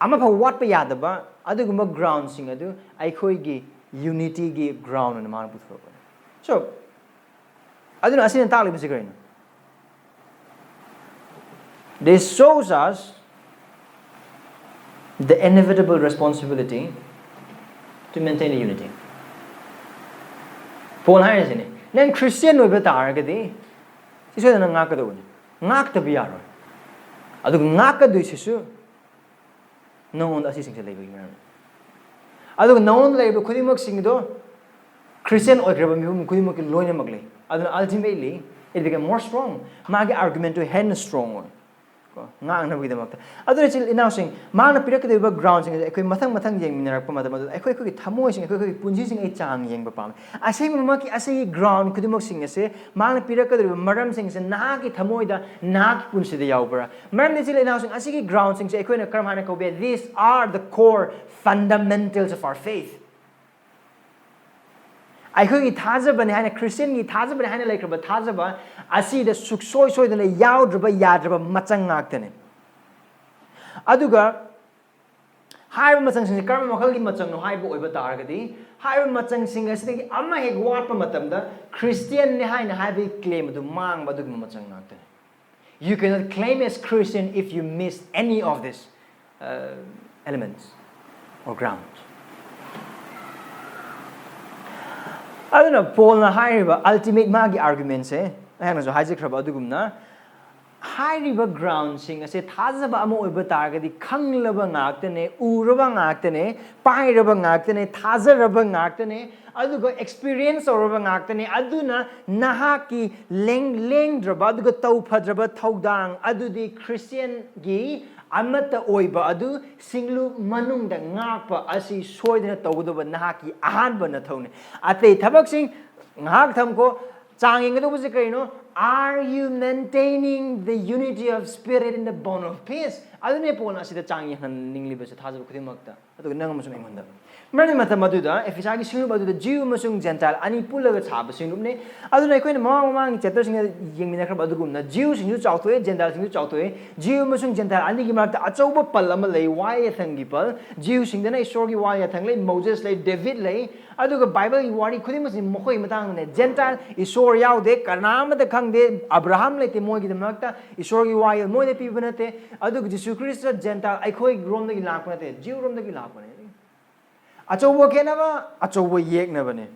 ꯑꯃꯐꯥꯎ ꯋꯥꯠꯄ ꯌꯥꯗꯕ ꯑꯗꯨꯒꯨꯝꯕ ꯒ꯭ꯔꯥꯎꯟꯁꯤꯡ ꯑꯗꯨ ꯑꯩꯈꯣꯏꯒꯤ ꯌꯨꯅꯤꯇꯤꯒꯤ ꯒ꯭ꯔꯥꯎꯟ ꯑꯣꯏꯅ ꯃꯥꯅ ꯄꯨꯊꯣꯔꯛꯄꯅꯤ꯫ So, ꯑꯗꯨꯅ ꯑꯁꯤꯅ ꯇꯥꯛꯂꯤꯕꯁꯤ ꯀꯔꯤꯅꯣ? This shows us the inevitable responsibility to maintain the unity. Paul ꯍꯥꯏꯔꯤꯁꯤꯅꯤ, ꯅꯪ ꯈ꯭ꯔꯤꯁꯇꯤꯌꯟ ꯑꯣꯏꯕ ꯇꯥꯔꯒꯗꯤ ꯁꯤ ꯁꯣꯏꯗꯅ ꯉꯥꯛꯀꯗꯧꯕꯅꯤ, ꯉꯥꯛꯇꯕ ꯌꯥꯔꯣꯏ꯫ ꯑꯗꯨꯒ ꯉꯥꯛꯀꯗꯣꯏꯁꯤꯁꯨ ꯅꯉꯣꯟꯗ ꯑꯁꯤꯁꯤꯡꯁꯦ ꯂꯩꯕꯒꯤ ꯃꯔꯝꯅꯤ꯫ ꯑꯗꯨꯒ ꯅꯉꯣꯟꯗ ꯂꯩꯔꯤꯕ ꯈꯨꯗꯤꯡꯃꯛꯁꯤꯡꯗꯣ ꯈ꯭ꯔꯤꯁꯇꯤꯌꯟ ꯑꯣꯏꯈ꯭ꯔꯕ ꯃꯤꯄꯨꯝ ꯈꯨꯗꯤꯡꯃꯛꯀꯤ ꯂꯣꯏꯅꯃꯛ ꯂꯩ꯫ ꯑꯗꯨꯅ ultimately it became more strong. ꯃꯥꯒꯤ ꯑꯥꯔꯒꯨꯃꯦꯟꯇꯨ ꯍꯦꯟꯅ ꯁ꯭ꯇꯔꯣꯡ ꯑꯣꯏ꯫ ꯀꯣ, ꯉꯥꯡꯅꯕꯒꯤꯗꯃꯛꯇ꯫ ꯑꯗꯨꯅ ꯏꯆꯤꯜ ꯏꯅꯥꯎꯁꯤꯡ, ꯃꯥꯅ ꯄꯤꯔꯛꯀꯗꯧꯔꯤꯕ ꯒ꯭ꯔꯥꯎꯟꯁꯤꯡ ꯑꯁꯦ ꯑꯩꯈꯣꯏ ꯃꯊꯪ ꯃꯊꯪ ꯌꯦꯡꯃꯤꯟꯅꯔꯛꯄ ꯃꯇꯝ ꯑꯗꯨꯗ ꯑꯩꯈꯣꯏ ꯑꯩꯈꯣꯏꯒꯤ ꯊꯃꯣꯏꯁꯤꯡ, ꯑꯩꯈꯣꯏ ꯑꯩꯈꯣꯏꯒꯤ ꯄꯨꯟꯁꯤꯁꯤꯡ ꯑꯩ ꯆꯥꯡ ꯌꯦꯡꯕ ꯄꯥꯝꯃꯤ꯫ ꯑꯁꯦꯡꯕꯃꯛꯀꯤ ꯑꯁꯤꯒꯤ ꯒ꯭ꯔꯥꯎꯟ ꯈꯨꯗꯤꯡꯃꯛꯁꯤꯡ ꯑꯁꯦ ꯃꯥꯅ ꯄꯤꯔꯛꯀꯗꯧꯔꯤꯕ ꯃꯔꯝꯁꯤꯡꯁꯦ ꯅꯍꯥꯛꯀꯤ ꯊꯃꯣꯏꯗ, ꯅꯍꯥꯛꯀꯤ ꯄꯨꯟꯁꯤꯗ ꯌꯥꯎꯕ꯭ꯔꯥ? ꯃꯔꯝꯗꯤ ꯏꯆꯤꯜ ꯏꯅꯥꯎꯁꯤꯡ, ꯑꯁꯤꯒꯤ ꯒ꯭ꯔꯥꯎꯟꯁꯤꯡꯁꯦ ꯑꯩꯈꯣꯏꯅ ꯀꯔꯝ ꯍꯥꯏꯅ ꯀꯧꯕ ꯌꯥꯏ? These are the core fundamentals of our faith. ꯑꯩꯈꯣꯏꯒꯤ ꯊꯥꯖꯕꯅꯤ ꯍꯥꯏꯅ, ꯈ꯭ꯔꯤꯁꯇꯤꯌꯟꯒꯤ ꯊꯥꯖꯕꯅꯤ ꯍꯥꯏꯅ ꯂꯩꯈ꯭ꯔꯕ ꯊꯥꯖꯕ ꯑꯁꯤꯗ ꯁꯨꯛꯁꯣꯏ ꯁꯣꯏꯗꯅ ꯌꯥꯎꯗ꯭ꯔꯕ ꯌꯥꯗ꯭ꯔꯕ ꯃꯆꯪ ꯉꯥꯛꯇꯅꯤ꯫ ꯑꯗꯨꯒ ꯍꯥꯏꯔꯤꯕ ꯃꯆꯪꯁꯤꯡꯁꯦ ꯀꯔꯝꯕ ꯃꯈꯜꯒꯤ ꯃꯆꯪꯅꯣ ꯍꯥꯏꯕ ꯑꯣꯏꯕ ꯇꯥꯔꯒꯗꯤ, ꯍꯥꯏꯔꯤꯕ ꯃꯆꯪꯁꯤꯡ ꯑꯁꯤꯗꯒꯤ ꯑꯃ ꯍꯦꯛ ꯋꯥꯠꯄ ꯃꯇꯝꯗ ꯈ꯭ꯔꯤꯁꯇꯤꯌꯟꯅꯤ ꯍꯥꯏꯅ ꯍꯥꯏꯕꯒꯤ ꯀ꯭ꯂꯦꯝ ꯑꯗꯨ ꯃꯥꯡꯕ ꯑꯗꯨꯒꯨꯝꯕ ꯃꯆꯪ ꯉꯥꯛꯇꯅꯤ꯫ You cannot claim as Christian if you miss any of these, uh, elements or grounds. ꯑꯗꯨꯅ ꯄꯣꯜꯅ ꯍꯥꯏꯔꯤꯕ ꯑꯜꯇꯤꯃꯦꯠ ꯃꯥꯒꯤ ꯑꯥꯔꯒꯨꯃꯦꯟꯁꯦ ꯑꯩꯍꯥꯛꯅꯁꯨ ꯍꯥꯏꯖꯈ꯭ꯔꯕ ꯑꯗꯨꯒꯨꯝꯅ, ꯍꯥꯏꯔꯤꯕ ꯒ꯭ꯔꯥꯎꯟꯁꯤꯡ ꯑꯁꯦ ꯊꯥꯖꯕ ꯑꯃ ꯑꯣꯏꯕ ꯇꯥꯔꯒꯗꯤ ꯈꯪꯂꯕ ꯉꯥꯛꯇꯅꯦ, ꯎꯔꯕ ꯉꯥꯛꯇꯅꯦ, ꯄꯥꯏꯔꯕ ꯉꯥꯛꯇꯅꯦ, ꯊꯥꯖꯔꯕ ꯉꯥꯛꯇꯅꯦ, ꯑꯗꯨꯒ ꯑꯦꯛꯁꯄꯤꯔꯤꯌꯦꯟꯁ ꯇꯧꯔꯕ ꯉꯥꯛꯇꯅꯦ꯫ ꯑꯗꯨꯅ ꯅꯍꯥꯛꯀꯤ ꯂꯦꯡ-, ꯂꯦꯡꯗ꯭ꯔꯕ ꯑꯗꯨꯒ ꯇꯧꯐꯗ꯭ꯔꯕ ꯊꯧꯗꯥꯡ ꯑꯗꯨꯗꯤ ꯈ꯭ꯔꯤꯁꯇꯤꯌꯟꯒꯤ ꯑꯃꯠꯇ ꯑꯣꯏꯕ ꯑꯗꯨ ꯁꯤꯡꯂꯨ ꯃꯅꯨꯡꯗ ꯉꯥꯛꯄ ꯑꯁꯤ ꯁꯣꯏꯗꯅ ꯇꯧꯒꯗꯕ ꯅꯍꯥꯛꯀꯤ ꯑꯍꯥꯟꯕ ꯅꯊꯧꯅꯤ꯫ ꯑꯇꯩ ꯊꯕꯛꯁꯤꯡ ꯉꯥꯏꯍꯥꯛ ꯊꯝꯈꯣ꯫ ꯆꯥꯡ ꯌꯦꯡꯒꯗꯧꯕꯁꯦ ꯀꯔꯤꯅꯣ? Are you maintaining the unity of spirit in the bond of peace? ꯑꯗꯨꯅꯦ ꯄꯣꯜꯅ ꯑꯁꯤꯗ ꯆꯥꯡ ꯌꯦꯡꯍꯟꯅꯤꯡꯂꯤꯕꯁꯦ ꯊꯥꯖꯕ ꯈꯨꯗꯤꯡꯃꯛꯇ, ꯑꯗꯨꯒ ꯅꯪ ꯑꯃꯁꯨꯡ ꯑꯩꯉꯣꯟꯗ. ꯃꯔꯝꯗꯤ ꯃꯇꯝ ꯑꯗꯨꯗ ꯑꯦꯐꯤꯁꯥꯒꯤ ꯁꯤꯡꯂꯨꯞ ꯑꯗꯨꯗ ꯖꯤꯌꯨ ꯑꯃꯁꯨꯡ ꯖꯦꯟꯇꯥꯏꯜ ꯑꯅꯤ ꯄꯨꯜꯂꯒ ꯁꯥꯕ ꯁꯤꯡꯂꯨꯞꯅꯤ꯫ ꯑꯗꯨꯅ ꯑꯩꯈꯣꯏꯅ ꯃꯃꯥꯡ ꯃꯃꯥꯡꯒꯤ ꯆꯦꯞꯇꯔꯁꯤꯡꯗ ꯌꯦꯡꯃꯤꯟꯅꯈ꯭ꯔꯕ ꯑꯗꯨꯒꯨꯝꯅ ꯖꯤꯌꯨꯁꯤꯡꯁꯨ ꯆꯥꯎꯊꯣꯛꯑꯦ, ꯖꯦꯟꯇꯥꯏꯜꯁꯤꯡꯁꯨ ꯆꯥꯎꯊꯣꯛꯑꯦ꯫ ꯖꯤꯌꯨ ꯑꯃꯁꯨꯡ ꯖꯦꯟꯇꯥꯏꯜ ꯑꯅꯤꯒꯤ ꯃꯔꯛꯇ ꯑꯆꯧꯕ ꯄꯜ ꯑꯃ ꯂꯩ, ꯋꯥ ꯌꯥꯊꯪꯒꯤ ꯄꯜ꯫ ꯖꯤꯌꯨꯁꯤꯡꯗꯅ ꯏꯁꯣꯔꯒꯤ ꯋꯥ ꯌꯥꯊꯪ ꯂꯩ, ꯃꯣꯖꯦꯁ ꯂꯩ, ꯗꯦꯕꯤꯠ ꯂꯩ꯫ ꯑꯗꯨꯒ ꯕꯥꯏꯕꯜꯒꯤ ꯋꯥꯔꯤ ꯈꯨꯗꯤꯡꯃꯛꯁꯤ ꯃꯈꯣꯏꯒꯤ ꯃꯇꯥꯡꯗꯅꯦ꯫ ꯖꯦꯟꯇꯥꯏꯜ, ꯏꯁꯣꯔ ꯌꯥꯎꯗꯦ, ꯀꯅꯥꯃꯠꯇ ꯈꯪꯗꯦ, ꯑꯕ꯭ꯔꯥꯍꯥꯝ ꯂꯩꯇꯦ ꯃꯣꯏꯒꯤꯗꯃꯛꯇ, ꯏꯁꯣꯔꯒꯤ ꯋꯥꯌꯦꯜ ꯃꯣꯏꯗ ꯄꯤꯕ ꯅꯠꯇꯦ꯫ ꯑꯗꯨꯒ ꯖꯤꯁꯨ ꯈ꯭ꯔꯤꯁꯇ ꯖꯦꯟꯇꯥꯏꯜ ꯑꯩꯈꯣꯏ ꯔꯣꯝꯗꯒꯤ ꯂꯥꯛꯄ ꯅꯠꯇꯦ, ꯖꯤꯌꯨ ꯔꯣꯝꯗꯒꯤ ꯂꯥꯛꯄꯅꯦ꯫ ꯑꯆꯧꯕ ꯈꯦꯠꯅꯕ, ꯑꯆꯧꯕ ꯌꯦꯛꯅꯕꯅꯦ꯫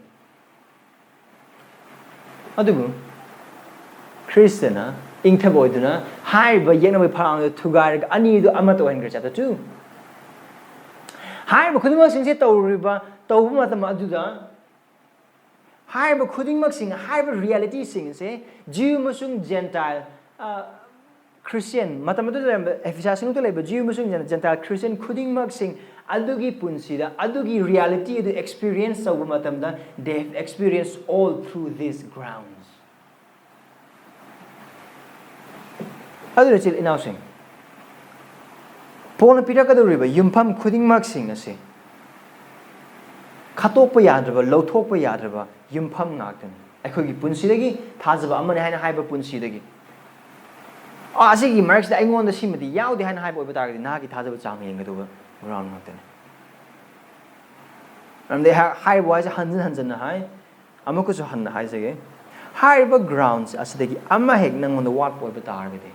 ꯑꯗꯨꯕꯨ ꯈ꯭ꯔꯤꯁꯇꯅ ꯏꯪꯊꯕ ꯑꯣꯏꯗꯨꯅ ꯍꯥꯏꯔꯤꯕ ꯌꯦꯛꯅꯕꯒꯤ ꯐꯂꯥꯡꯗꯨ ꯊꯨꯒꯥꯏꯔꯒ ꯑꯅꯤꯗꯨ ꯑꯃꯠꯇ ꯑꯣꯏꯍꯟꯈ꯭ꯔꯦ, chapter two꯫ ꯍꯥꯏꯔꯤꯕ ꯈꯨꯗꯤꯡꯃꯛꯁꯤꯡꯁꯦ ꯇꯧꯔꯤꯕ, ꯇꯧꯕ ꯃꯇꯝ ꯑꯗꯨꯗ ꯍꯥꯏꯔꯤꯕ ꯈꯨꯗꯤꯡꯃꯛꯁꯤꯡ, ꯍꯥꯏꯔꯤꯕ ꯔꯤꯌꯦꯂꯤꯇꯤꯁꯤꯡꯁꯦ ꯖꯤꯌꯨ ꯑꯃꯁꯨꯡ ꯖꯦꯟꯇꯥꯏꯜ, ꯑ, ꯈ꯭ꯔꯤꯁꯇꯤꯌꯟ, ꯃꯇꯝ ꯑꯗꯨꯗ ꯂꯩꯔꯝꯕ ꯑꯦꯐꯤꯁꯥꯁꯤꯡꯗ ꯂꯩꯕ ꯖꯤꯌꯨ ꯑꯃꯁꯨꯡ ꯖꯦꯟ-, ꯖꯦꯟꯇꯥꯏꯜ ꯈ꯭ꯔꯤꯁꯇꯤꯌꯟ ꯈꯨꯗꯤꯡꯃꯛꯁꯤꯡ ꯑꯗꯨꯒꯤ ꯄꯨꯟꯁꯤꯗ, ꯑꯗꯨꯒꯤ ꯔꯤꯌꯦꯂꯤꯇꯤ ꯑꯗꯨ ꯑꯦꯛꯁꯄꯤꯔꯤꯌꯦꯟꯁ ꯇꯧꯕ ꯃꯇꯝꯗ, they have experienced all through these grounds꯫ ꯑꯗꯨꯅ ꯏꯆꯤꯜ ꯏꯅꯥꯎꯁꯤꯡ, ꯄꯣꯜꯅ ꯄꯤꯔꯛꯀꯗꯧꯔꯤꯕ ꯌꯨꯝꯐꯝ ꯈꯨꯗꯤꯡꯃꯛꯁꯤꯡ ꯑꯁꯤ ꯈꯠꯇꯣꯛꯄ ꯌꯥꯗ꯭ꯔꯕ, ꯂꯧꯊꯣꯛꯄ ꯌꯥꯗ꯭ꯔꯕ ꯌꯨꯝꯐꯝ ꯉꯥꯛꯇꯅꯤ꯫ ꯑꯩꯈꯣꯏꯒꯤ ꯄꯨꯟꯁꯤꯗꯒꯤ ꯊꯥꯖꯕ ꯑꯃꯅꯤ ꯍꯥꯏꯅ ꯍꯥꯏꯕ ꯄꯨꯟꯁꯤꯗꯒꯤ, "ꯑꯥ, ꯑꯁꯤꯒꯤ ꯃꯔꯛꯁꯤꯗ ꯑꯩꯉꯣꯟꯗ ꯁꯤꯃꯗꯤ ꯌꯥꯎꯗꯦ" ꯍꯥꯏꯅ ꯍꯥꯏꯕ ꯑꯣꯏꯕ ꯇꯥꯔꯒꯗꯤ, ꯅꯍꯥꯛꯀꯤ ꯊꯥꯖꯕ ꯆꯥꯡ ꯌꯦꯡꯒꯗꯧꯕ ꯒ꯭ꯔꯥꯎꯟ ꯉꯥꯛꯇꯅꯤ꯫ ꯃꯔꯝꯗꯤ ꯍꯥ-, ꯍꯥꯏꯔꯤꯕ ꯋꯥꯍꯩꯁꯦ ꯍꯟꯖꯤꯟ ꯍꯟꯖꯤꯟꯅ ꯍꯥꯏ, ꯑꯃꯨꯛꯀꯁꯨ ꯍꯟꯅ ꯍꯥꯏꯖꯒꯦ, ꯍꯥꯏꯔꯤꯕ ꯒ꯭ꯔꯥꯎꯟꯁ ꯑꯁꯤꯗꯒꯤ ꯑꯃ ꯍꯦꯛ ꯅꯪꯉꯣꯟꯗ ꯋꯥꯠꯄ ꯑꯣꯏꯕ ꯇꯥꯔꯒꯗꯤ,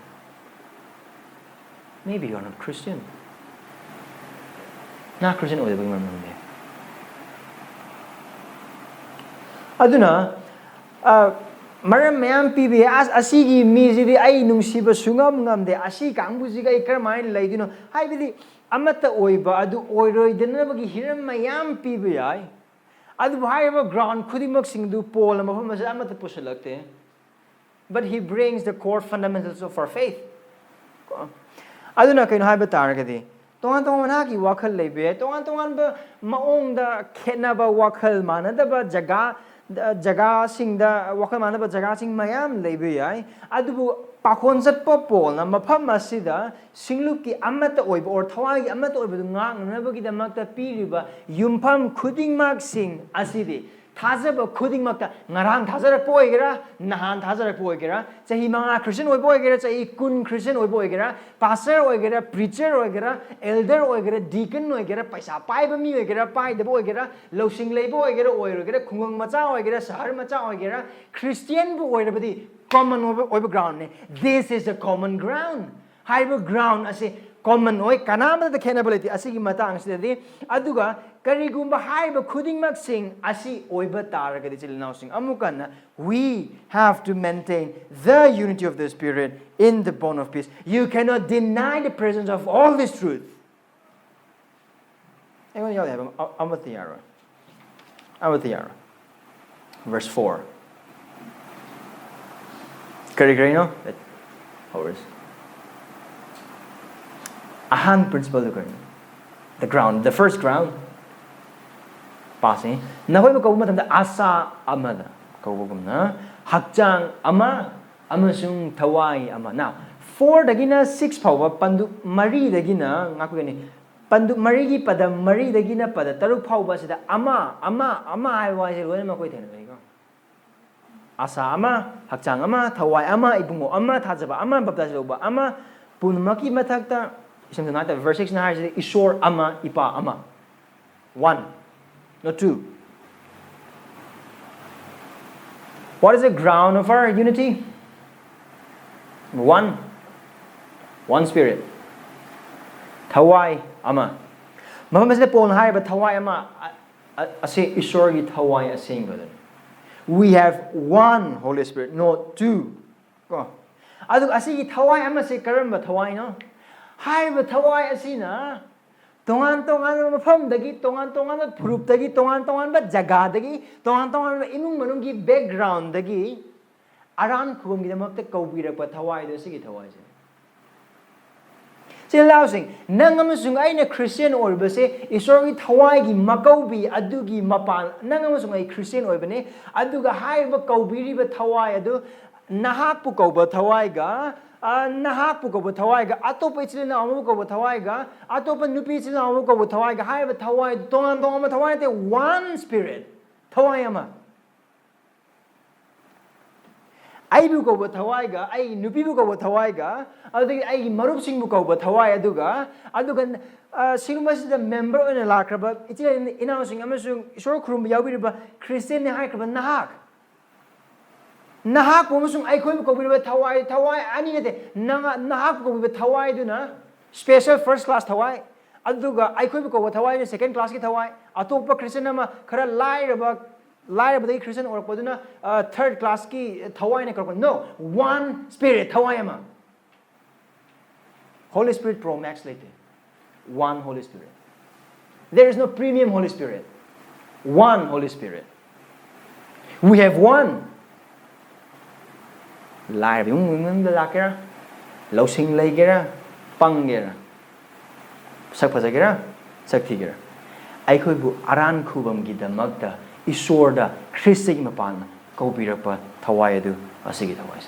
maybe you are not Christian. ꯅꯍꯥꯛ ꯈ꯭ꯔꯤꯁꯇꯤꯌꯟ ꯑꯣꯏꯗꯕꯒꯤ ꯃꯔꯝ ꯈꯪꯗꯦ꯫ ꯑꯗꯨꯅ, ꯑ, ꯃꯔꯝ ꯃꯌꯥꯝ ꯄꯤꯕ ꯌꯥꯏ꯫ "ꯑꯁ, ꯑꯁꯤꯒꯤ ꯃꯤꯁꯤꯗꯤ ꯑꯩ ꯅꯨꯡꯁꯤꯕ ꯁꯨꯡꯉꯝ ꯉꯝꯗꯦ, ꯑꯁꯤ ꯀꯥꯡꯕꯨꯁꯤꯒ ꯑꯩ ꯀꯔꯝꯍꯥꯏꯅ ꯂꯩꯗꯣꯏꯅꯣ?" ꯍꯥꯏꯕꯗꯤ ꯑꯃꯠꯇ ꯑꯣꯏꯕ ꯑꯗꯨ ꯑꯣꯏꯔꯣꯏꯗꯅꯕꯒꯤ ꯍꯤꯔꯝ ꯃꯌꯥꯝ ꯄꯤꯕ ꯌꯥꯏ꯫ ꯑꯗꯨꯕꯨ ꯍꯥꯏꯔꯤꯕ ꯒ꯭ꯔꯥꯎꯟ ꯈꯨꯗꯤꯡꯃꯛꯁꯤꯡꯗꯨ ꯄꯣꯜꯅ ꯃꯐꯝ ꯑꯁꯤꯗ ꯑꯃꯠꯇ ꯄꯨꯁꯤꯜꯂꯛꯇꯦ꯫ But he brings the core fundamentals of our faith. ꯀꯣ? ꯑꯗꯨꯅ ꯀꯩꯅꯣ ꯍꯥꯏꯕ ꯇꯥꯔꯒꯗꯤ, ꯇꯣꯉꯥꯟ ꯇꯣꯉꯥꯟꯕ ꯅꯍꯥꯛꯀꯤ ꯋꯥꯈꯜ ꯂꯩꯕ ꯌꯥꯏ, ꯇꯣꯉꯥꯟ ꯇꯣꯉꯥꯟꯕ ꯃꯑꯣꯡꯗ ꯈꯦꯠꯅꯕ ꯋꯥꯈꯜ, ꯃꯥꯟꯅꯗꯕ ꯖꯒꯥ, ꯖꯒꯥꯁꯤꯡꯗ, ꯋꯥꯈꯜ ꯃꯥꯟꯅꯕ ꯖꯒꯥꯁꯤꯡ ꯃꯌꯥꯝ ꯂꯩꯕ ꯌꯥꯏ꯫ ꯑꯗꯨꯕꯨ ꯄꯥꯈꯣꯟ ꯆꯠꯄ ꯄꯣꯜꯅ ꯃꯐꯝ ꯑꯁꯤꯗ ꯁꯤꯡꯂꯨꯞꯀꯤ ꯑꯃꯠꯇ ꯑꯣꯏꯕ ꯑꯣꯔ ꯊꯋꯥꯏꯒꯤ ꯑꯃꯠꯇ ꯑꯣꯏꯕꯗꯨ ꯉꯥꯛꯅꯅꯕꯒꯤꯗꯃꯛꯇ ꯄꯤꯔꯤꯕ ꯌꯨꯝꯐꯝ ꯈꯨꯗꯤꯡꯃꯛꯁꯤꯡ ꯑꯁꯤꯗꯤ ꯊꯥꯖꯕ ꯈꯨꯗꯤꯡꯃꯛꯇ, ꯉꯔꯥꯡ ꯊꯥꯖꯔꯛꯄ ꯑꯣꯏꯒꯦꯔꯥ, ꯅꯍꯥꯟ ꯊꯥꯖꯔꯛꯄ ꯑꯣꯏꯒꯦꯔꯥ, ꯆꯍꯤ ꯃꯉꯥ ꯈ꯭ꯔꯤꯁꯇꯤꯌꯟ ꯑꯣꯏꯕ ꯑꯣꯏꯒꯦꯔꯥ, ꯆꯍꯤ ꯀꯨꯟ ꯈ꯭ꯔꯤꯁꯇꯤꯌꯟ ꯑꯣꯏꯕ ꯑꯣꯏꯒꯦꯔꯥ, ꯄꯥꯁꯇꯔ ꯑꯣꯏꯒꯦꯔꯥ, ꯄ꯭ꯔꯤꯆꯔ ꯑꯣꯏꯒꯦꯔꯥ, ꯑꯦꯜꯗꯔ ꯑꯣꯏꯒꯦꯔꯥ, ꯗꯤꯀꯟ ꯑꯣꯏꯒꯦꯔꯥ, ꯄꯩꯁꯥ ꯄꯥꯏꯕ ꯃꯤ ꯑꯣꯏꯒꯦꯔꯥ, ꯄꯥꯏꯗꯕ ꯑꯣꯏꯒꯦꯔꯥ, ꯂꯧꯁꯤꯡ ꯂꯩꯕ ꯑꯣꯏꯒꯦꯔꯥ, ꯑꯣꯏꯔꯣꯏꯒꯦꯔꯥ, ꯈꯨꯡꯒꯪ ꯃꯆꯥ ꯑꯣꯏꯒꯦꯔꯥ, ꯁꯍꯔ ꯃꯆꯥ ꯑꯣꯏꯒꯦꯔꯥ, ꯈ꯭ꯔꯤꯁꯇꯤꯌꯟꯕꯨ ꯑꯣꯏꯔꯕꯗꯤ ꯀꯣꯃꯟ ꯑꯣꯏꯕ, ꯑꯣꯏꯕ ꯒ꯭ꯔꯥꯎꯟꯅꯦ꯫ This is a common ground. ꯍꯥꯏꯔꯤꯕ ꯒ꯭ꯔꯥꯎꯟ ꯑꯁꯤ ꯀꯣꯃꯟ ꯑꯣꯏ, ꯀꯅꯥꯃꯗ ꯈꯦꯠꯅꯕ ꯂꯩꯇꯦ꯫ ꯑꯁꯤꯒꯤ ꯃꯇꯥꯡꯁꯤꯗꯗꯤ ꯑꯗꯨꯒ ꯀꯔꯤꯒꯨꯝꯕ ꯍꯥꯏꯔꯤꯕ ꯈꯨꯗꯤꯡꯃꯛꯁꯤꯡ ꯑꯁꯤ ꯑꯣꯏꯕ ꯇꯥꯔꯒꯗꯤ, ꯏꯆꯤꯜ ꯏꯅꯥꯎꯁꯤꯡ, ꯑꯃꯨꯛ ꯍꯟꯅ, we have to maintain the unity of the Spirit in the bond of peace. You cannot deny the presence of all this truth. ꯑꯩꯉꯣꯟꯗ ꯌꯥꯎꯗꯦ ꯍꯥꯏꯕ ꯑꯃ-, ꯑꯃꯠꯇ ꯌꯥꯔꯣꯏ꯫ ꯑꯃꯠꯇ ꯌꯥꯔꯣꯏ꯫ Verse four. ꯀꯔꯤ ꯀꯔꯤꯅꯣ? ꯍꯧꯔꯁꯤ꯫ ꯑꯍꯥꯟꯕ principle ꯗꯨ ꯀꯔꯤꯅꯣ? The ground, the first ground꯫ ꯄꯥꯁꯤ꯫ ꯅꯈꯣꯏꯕꯨ ꯀꯧꯕ ꯃꯇꯝꯗ ꯑꯁꯥ ꯑꯃꯗ ꯀꯧꯕꯒꯨꯝꯅ ꯍꯛꯆꯥꯡ ꯑꯃ ꯑꯃꯁꯨꯡ ꯊꯋꯥꯏ ꯑꯃ꯫ Now, four ꯗꯒꯤꯅ six ꯐꯥꯎꯕ ꯄꯟꯗꯨꯞ ꯃꯔꯤꯗꯒꯤꯅ, ꯉꯥꯛꯄꯤꯒꯅꯤ, ꯄꯟꯗꯨꯞ ꯃꯔꯤꯒꯤ ꯄꯗ ꯃꯔꯤꯗꯒꯤꯅ ꯄꯗ ꯇꯔꯨꯛ ꯐꯥꯎꯕ ꯑꯁꯤꯗ ꯑꯃ, ꯑꯃ, ꯑꯃ ꯍꯥꯏꯕ ꯋꯥꯍꯩꯁꯦ ꯂꯣꯏꯅꯃꯛ ꯑꯩꯈꯣꯏ ꯊꯦꯡꯅꯒꯅꯤꯀꯣ꯫ ꯑꯁꯥ ꯑꯃ, ꯍꯛꯆꯥꯡ ꯑꯃ, ꯊꯋꯥꯏ ꯑꯃ, ꯏꯕꯨꯡꯉꯣ ꯑꯃ, ꯊꯥꯖꯕ ꯑꯃ, ꯕꯞꯇꯥꯏꯖ ꯂꯧꯕ ꯑꯃ, ꯄꯨꯝꯅꯃꯛꯀꯤ ꯃꯊꯛꯇ, ꯏꯁꯝ ꯁꯝꯅ ꯍꯥꯏꯔꯕꯗ verse six ꯅ ꯍꯥꯏꯔꯤꯁꯤꯗꯤ ꯏꯁꯣꯔ ꯑꯃ, ꯏꯄꯥ ꯑꯃ꯫ One, not two. What is the ground of our unity? One, one spirit. ꯊꯋꯥꯏ ꯑꯃ꯫ ꯃꯐꯝ ꯑꯁꯤꯗ ꯄꯣꯜꯅ ꯍꯥꯏꯔꯤꯕ ꯊꯋꯥꯏ ꯑꯃ, ꯑ-, ꯑ-, ꯑꯁꯤ ꯏꯁꯣꯔꯒꯤ ꯊꯋꯥꯏ ꯑꯁꯦꯡꯕꯗꯨꯅꯤ꯫ We have one Holy Spirit, not two. ꯀꯣ? ꯑꯗꯨꯒ ꯑꯁꯤꯒꯤ ꯊꯋꯥꯏ ꯑꯃꯁꯦ ꯀꯔꯝꯕ ꯊꯋꯥꯏꯅꯣ? ꯍꯥꯏꯔꯤꯕ ꯊꯋꯥꯏ ꯑꯁꯤꯅ ꯇꯣꯉꯥꯟ ꯇꯣꯉꯥꯟꯕ ꯃꯐꯝꯗꯒꯤ, ꯇꯣꯉꯥꯟ ꯇꯣꯉꯥꯟꯕ ꯐꯨꯔꯨꯞꯇꯒꯤ, ꯇꯣꯉꯥꯟ ꯇꯣꯉꯥꯟꯕ ꯖꯒꯥꯗꯒꯤ, ꯇꯣꯉꯥꯟ ꯇꯣꯉꯥꯟꯕ ꯏꯃꯨꯡ ꯃꯅꯨꯡꯒꯤ background ꯗꯒꯤ ꯑꯔꯥꯟ ꯈꯨꯕꯝꯒꯤꯗꯃꯛꯇ ꯀꯧꯕꯤꯔꯛꯄ ꯊꯋꯥꯏꯗꯣ ꯁꯤꯒꯤ ꯊꯋꯥꯏꯁꯦ꯫ ꯏꯆꯤꯜ ꯏꯅꯥꯎꯁꯤꯡ, ꯅꯪ ꯑꯃꯁꯨꯡ ꯑꯩꯅ ꯈ꯭ꯔꯤꯁꯇꯤꯌꯥꯟ ꯑꯣꯏꯕꯁꯦ ꯏꯁꯣꯔꯒꯤ ꯊꯋꯥꯏꯒꯤ ꯃꯀꯧꯕꯤ ꯑꯗꯨꯒꯤ ꯃꯄꯥꯟ, ꯅꯪ ꯑꯃꯁꯨꯡ ꯑꯩ ꯈ꯭ꯔꯤꯁꯇꯤꯌꯥꯟ ꯑꯣꯏꯕꯅꯤ, ꯑꯗꯨꯒ ꯍꯥꯏꯔꯤꯕ ꯀꯧꯕꯤꯔꯤꯕ ꯊꯋꯥꯏ ꯑꯗꯨ ꯅꯍꯥꯛꯄꯨ ꯀꯧꯕ ꯊꯋꯥꯏꯒ, ꯑ, ꯅꯍꯥꯛꯄꯨ ꯀꯧꯕ ꯊꯋꯥꯏꯒ, ꯑꯇꯣꯞꯄ ꯏꯆꯤꯜ ꯏꯅꯥꯎ ꯑꯃꯕꯨ ꯀꯧꯕ ꯊꯋꯥꯏꯒ, ꯑꯇꯣꯞꯄ ꯅꯨꯄꯤ ꯏꯆꯤꯜ ꯏꯅꯥꯎ ꯑꯃꯕꯨ ꯀꯧꯕ ꯊꯋꯥꯏꯒ, ꯍꯥꯏꯔꯤꯕ ꯊꯋꯥꯏ ꯇꯣꯉꯥꯟ ꯇꯣꯉꯥꯟꯕ ꯊꯋꯥꯏ ꯅꯠꯇꯦ, one spirit, ꯊꯋꯥꯏ ꯑꯃ꯫ ꯑꯩꯕꯨ ꯀꯧꯕ ꯊꯋꯥꯏꯒ, ꯑꯩꯒꯤ ꯅꯨꯄꯤꯕꯨ ꯀꯧꯕ ꯊꯋꯥꯏꯒ, ꯑꯗꯨꯗꯒꯤ ꯑꯩꯒꯤ ꯃꯔꯨꯞꯁꯤꯡꯕꯨ ꯀꯧꯕ ꯊꯋꯥꯏ ꯑꯗꯨꯒ, ꯑꯗꯨꯒ, ꯑ, ꯁꯤꯒꯨꯝꯕꯁꯤꯗ ꯃꯦꯝꯕꯔ ꯑꯣꯏꯅ ꯂꯥꯛꯈ꯭ꯔꯕ ꯏꯆꯤꯜ ꯏꯅꯥꯎꯁꯤꯡ ꯑꯃꯁꯨꯡ ꯏꯁꯣꯔ ꯈꯨꯔꯨꯝꯕ ꯌꯥꯎꯕꯤꯔꯤꯕ ꯈ꯭ꯔꯤꯁꯇꯤꯌꯥꯟꯅꯤ ꯍꯥꯏꯈ꯭ꯔꯕ ꯅꯍꯥꯛ, ꯅꯍꯥꯛꯄꯨ ꯑꯃꯁꯨꯡ ꯑꯩꯈꯣꯏꯕꯨ ꯀꯧꯕꯤꯔꯤꯕ ꯊꯋꯥꯏ, ꯊꯋꯥꯏ ꯑꯅꯤ ꯅꯠꯇꯦ, ꯅꯍꯥꯛ, ꯅꯍꯥꯛꯄꯨ ꯀꯧꯕꯤꯕ ꯊꯋꯥꯏꯗꯨꯅ special first class ꯊꯋꯥꯏ, ꯑꯗꯨꯒ ꯑꯩꯈꯣꯏꯕꯨ ꯀꯧꯕ ꯊꯋꯥꯏꯅ second classꯀꯤ ꯊꯋꯥꯏ, ꯑꯇꯣꯞꯄ ꯈ꯭ꯔꯤꯁꯇꯤꯌꯥꯟ ꯑꯃ ꯈꯔ ꯂꯥꯏꯔꯕ, ꯂꯥꯏꯔꯕꯗꯒꯤ ꯈ꯭ꯔꯤꯁꯇꯤꯌꯥꯟ ꯑꯣꯏꯔꯛꯄꯗꯨꯅ, ꯑ, third classꯀꯤ ꯊꯋꯥꯏꯅ ꯀꯧꯔꯛꯄ꯫ No, one spirit, ꯊꯋꯥꯏ ꯑꯃ꯫ Holy Spirit Pro Max ꯂꯩꯇꯦ꯫ One Holy Spirit. There is no premium Holy Spirit. One Holy Spirit. We have one. ꯂꯥꯏꯔꯕ ꯏꯃꯨꯡ ꯃꯅꯨꯡꯗ ꯂꯥꯛꯀꯦꯔꯥ, ꯂꯧꯁꯤꯡ ꯂꯩꯒꯦꯔꯥ, ꯄꯪꯒꯦꯔꯥ, ꯁꯛ ꯐꯖꯒꯦꯔꯥ, ꯁꯛ ꯊꯤꯒꯦꯔꯥ, ꯑꯩꯈꯣꯏꯕꯨ ꯑꯔꯥꯟ ꯈꯨꯕꯝꯒꯤꯗꯃꯛꯇ ꯏꯁꯣꯔꯗ ꯈ꯭ꯔꯤꯁꯇꯒꯤ ꯃꯄꯥꯟꯅ ꯀꯧꯕꯤꯔꯛꯄ ꯊꯋꯥꯏ ꯑꯗꯨ ꯑꯁꯤꯒꯤ ꯊꯋꯥꯏꯁꯦ꯫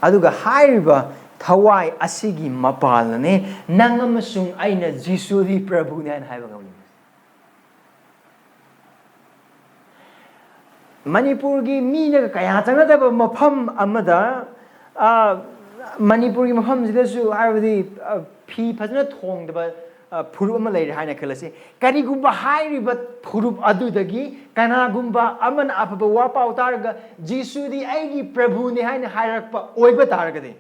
ꯑꯗꯨꯒ ꯍꯥꯏꯔꯤꯕ ꯊꯋꯥꯏ ꯑꯁꯤꯒꯤ ꯃꯄꯥꯜꯅꯅꯦ ꯅꯪ ꯑꯃꯁꯨꯡ ꯑꯩꯅ ꯖꯤꯁꯨꯗꯤ ꯄ꯭ꯔꯚꯨꯅꯦ ꯍꯥꯏꯅ ꯍꯥꯏꯕ ꯉꯝꯂꯤꯕꯁꯦ꯫ ꯃꯅꯤꯄꯨꯔꯒꯤ ꯃꯤꯅꯒ ꯀꯌꯥ ꯆꯪꯅꯗꯕ ꯃꯐꯝ ꯑꯃꯗ, ꯑ, ꯃꯅꯤꯄꯨꯔꯒꯤ ꯃꯐꯝꯁꯤꯗꯁꯨ, ꯍꯥꯏꯕꯗꯤ, ꯑ, ꯐꯤ ꯐꯖꯅ ꯊꯣꯡꯗꯕ, ꯑ, ꯐꯨꯔꯨꯞ ꯑꯃ ꯂꯩꯔꯦ ꯍꯥꯏꯅ ꯈꯜꯂꯁꯤ꯫ ꯀꯔꯤꯒꯨꯝꯕ ꯍꯥꯏꯔꯤꯕ ꯐꯨꯔꯨꯞ ꯑꯗꯨꯗꯒꯤ ꯀꯅꯥꯒꯨꯝꯕ ꯑꯃꯅ ꯑꯐꯕ ꯋꯥ ꯄꯥꯎ ꯇꯥꯔꯒ "ꯖꯤꯁꯨꯗꯤ ꯑꯩꯒꯤ ꯄ꯭ꯔꯚꯨꯅꯤ" ꯍꯥꯏꯅ ꯍꯥꯏꯔꯛꯄ ꯑꯣꯏꯕ ꯇꯥꯔꯒꯗꯤ,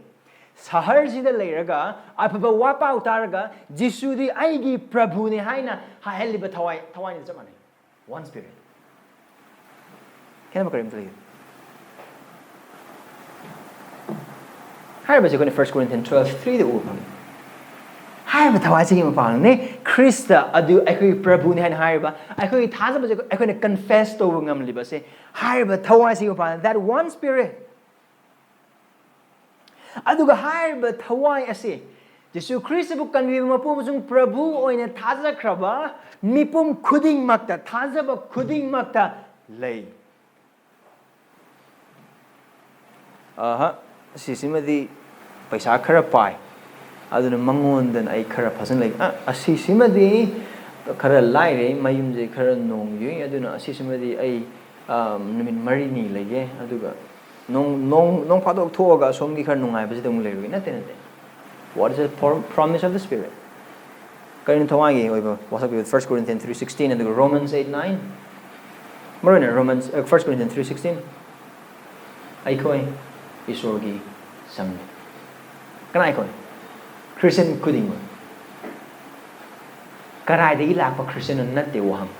ꯁꯍꯔꯁꯤꯗ ꯂꯩꯔꯒ ꯑꯐꯕ ꯋꯥ ꯄꯥꯎ ꯇꯥꯔꯒ "ꯖꯤꯁꯨꯗꯤ ꯑꯩꯒꯤ ꯄ꯭ꯔꯚꯨꯅꯤ" ꯍꯥꯏꯅ ꯍꯥꯏꯍꯜꯂꯤꯕ ꯊꯋꯥꯏ, ꯊꯋꯥꯏꯅ ꯆꯞ ꯃꯥꯟꯅꯩ꯫ One spirit. ꯈꯦꯠꯅꯕ ꯀꯔꯤꯝꯇ ꯂꯩꯇꯦ꯫ ꯍꯥꯏꯔꯤꯕꯁꯦ ꯑꯩꯈꯣꯏꯅ First Corinthians twelve three ꯗ ꯎꯕ ꯐꯪꯉꯤ꯫ ꯍꯥꯏꯔꯤꯕ ꯊꯋꯥꯏꯁꯤꯒꯤ ꯃꯄꯥꯟꯅꯦ ꯈ꯭ꯔꯤꯁꯇ ꯑꯗꯨ ꯑꯩꯈꯣꯏꯒꯤ ꯄ꯭ꯔꯚꯨꯅꯤ ꯍꯥꯏꯅ ꯍꯥꯏꯔꯤꯕ, ꯑꯩꯈꯣꯏꯒꯤ ꯊꯥꯖꯕꯁꯦ ꯑꯩꯈꯣꯏꯅ confess ꯇꯧꯕ ꯉꯝꯂꯤꯕꯁꯦ ꯍꯥꯏꯔꯤꯕ ꯊꯋꯥꯏꯁꯤꯒꯤ ꯃꯄꯥꯟꯅ, that one spirit. ꯑꯗꯨꯒ ꯍꯥꯏꯔꯤꯕ ꯊꯋꯥꯏ ꯑꯁꯤ ꯖꯤꯁꯨ ꯈ꯭ꯔꯤꯁꯇꯕꯨ ꯀꯟꯕꯤꯕ ꯃꯄꯨ ꯑꯃꯁꯨꯡ ꯄ꯭ꯔꯚꯨ ꯑꯣꯏꯅ ꯊꯥꯖꯈ꯭ꯔꯕ ꯃꯤꯄꯨꯝ ꯈꯨꯗꯤꯡꯃꯛꯇ, ꯊꯥꯖꯕ ꯈꯨꯗꯤꯡꯃꯛꯇ ꯂꯩ꯫ ꯑꯍ, ꯑꯁꯤꯁꯤꯃꯗꯤ ꯄꯩꯁꯥ ꯈꯔ ꯄꯥꯏ, ꯑꯗꯨꯅ ꯃꯉꯣꯟꯗꯅ ꯑꯩ ꯈꯔ ꯐꯖꯅ ꯂꯩ꯫ ꯑ, ꯑꯁꯤꯁꯤꯃꯗꯤ ꯈꯔ ꯂꯥꯏꯔꯦ, ꯃꯌꯨꯝꯁꯦ ꯈꯔ ꯅꯣꯡ ꯌꯨꯏ, ꯑꯗꯨꯅ ꯑꯁꯤꯁꯤꯃꯗꯤ ꯑꯩ, ꯑ, ꯅꯨꯃꯤꯠ ꯃꯔꯤꯅꯤ ꯂꯩꯒꯦ, ꯑꯗꯨꯒ ꯅꯣꯡ, ꯅꯣꯡ, ꯅꯣꯡ ꯐꯥꯗꯣꯛ ꯊꯣꯛꯑꯒ ꯑꯁꯣꯝꯒꯤ ꯈꯔ ꯅꯨꯡꯉꯥꯏꯕꯁꯤꯗ ꯑꯃꯨꯛ ꯂꯩꯔꯨꯒꯦ꯫ ꯅꯠꯇꯦ, ꯅꯠꯇꯦ꯫ What is the pro-, promise of the Spirit? ꯀꯔꯤꯅꯣ ꯊꯋꯥꯏꯒꯤ ꯑꯣꯏꯕ ꯋꯥꯁꯛꯄꯤꯕ? First Corinthians three sixteen ꯑꯗꯨꯒ Romans eight nine, ꯃꯔꯨꯑꯣꯏꯅ Romans, ꯑ, First Corinthians three sixteen, "ꯑꯩꯈꯣꯏ ꯏꯁꯣꯔꯒꯤ ꯁꯪꯅꯤ꯫" ꯀꯅꯥ ꯑꯩꯈꯣꯏ? ꯈ꯭ꯔꯤꯁꯇꯤꯌꯟ ꯈꯨꯗꯤꯡꯃꯛ꯫ ꯀꯔꯥꯏꯗꯒꯤ ꯂꯥꯛꯄ ꯈ꯭ꯔꯤꯁꯇꯤꯌꯟꯅꯣ ꯅꯠꯇꯦ ꯋꯥꯍꯪ꯫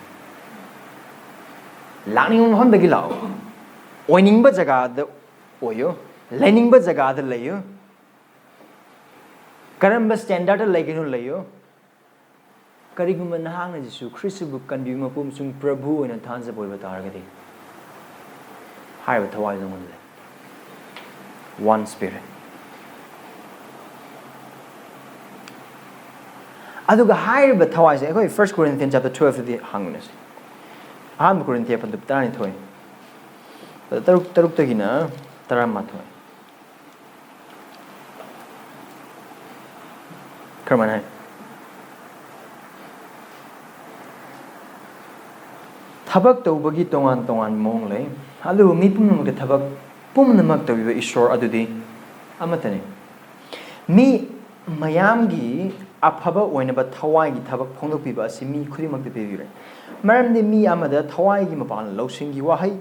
ꯂꯥꯛꯅꯤꯡꯕ ꯃꯐꯝꯗꯒꯤ ꯂꯥꯛꯑꯣ, ꯑꯣꯏꯅꯤꯡꯕ ꯖꯒꯥꯗ ꯑꯣꯏꯌꯨ, ꯂꯩꯅꯤꯡꯕ ꯖꯒꯥꯗ ꯂꯩꯌꯨ, ꯀꯔꯝꯕ ꯁ꯭ꯇꯦꯟꯗꯔꯗ ꯂꯩꯒꯅꯣ ꯂꯩꯌꯨ꯫ ꯀꯔꯤꯒꯨꯝꯕ ꯅꯍꯥꯛꯅ ꯖꯤꯁꯨ ꯈ꯭ꯔꯤꯁꯇꯕꯨ ꯀꯟꯕꯤꯕ ꯃꯄꯨ ꯑꯃꯁꯨꯡ ꯄ꯭ꯔꯚꯨ ꯑꯣꯏꯅ ꯊꯥꯖꯕ ꯑꯣꯏꯕ ꯇꯥꯔꯒꯗꯤ, ꯍꯥꯏꯔꯤꯕ ꯊꯋꯥꯏꯗꯨ ꯅꯉꯣꯟꯗ ꯂꯩ꯫ One Spirit꯫ ꯑꯗꯨꯒ ꯍꯥꯏꯔꯤꯕ ꯊꯋꯥꯏꯁꯦ ꯑꯩꯈꯣꯏ First Corinthians chapter twelve ꯗꯗꯤ ꯍꯪꯕꯅꯦ꯫ ꯑꯍꯥꯟꯕ ꯀꯣꯔꯤꯟꯊꯤꯌ ꯄꯟꯗꯨꯞ ꯇꯔꯥꯅꯤꯊꯣꯏ, ꯇꯔꯨꯛ, ꯇꯔꯨꯛꯇꯒꯤꯅ ꯇꯔꯥꯃꯥꯊꯣꯏ꯫ ꯀꯔꯝꯍꯥꯏꯅ ꯍꯥꯏ? ꯊꯕꯛ ꯇꯧꯕꯒꯤ ꯇꯣꯉꯥꯟ ꯇꯣꯉꯥꯟꯕ ꯃꯑꯣꯡ ꯂꯩ, ꯑꯗꯨꯕꯨ ꯃꯤ ꯄꯨꯝꯅꯃꯛꯀꯤ ꯊꯕꯛ ꯄꯨꯝꯅꯃꯛ ꯇꯧꯕꯤꯕ ꯏꯁꯣꯔ ꯑꯗꯨꯗꯤ ꯑꯃꯠꯇꯅꯤ꯫ ꯃꯤ ꯃꯌꯥꯝꯒꯤ ꯑꯐꯕ ꯑꯣꯏꯅꯕ ꯊꯋꯥꯏꯒꯤ ꯊꯕꯛ ꯐꯣꯡꯗꯣꯛꯄꯤꯕ ꯑꯁꯤ ꯃꯤ ꯈꯨꯗꯤꯡꯃꯛꯇ ꯄꯤꯕꯤꯔꯦ꯫ ꯃꯔꯝꯗꯤ ꯃꯤ ꯑꯃꯗ ꯊꯋꯥꯏꯒꯤ ꯃꯄꯥꯟ ꯂꯧꯁꯤꯡꯒꯤ ꯋꯥꯍꯩ,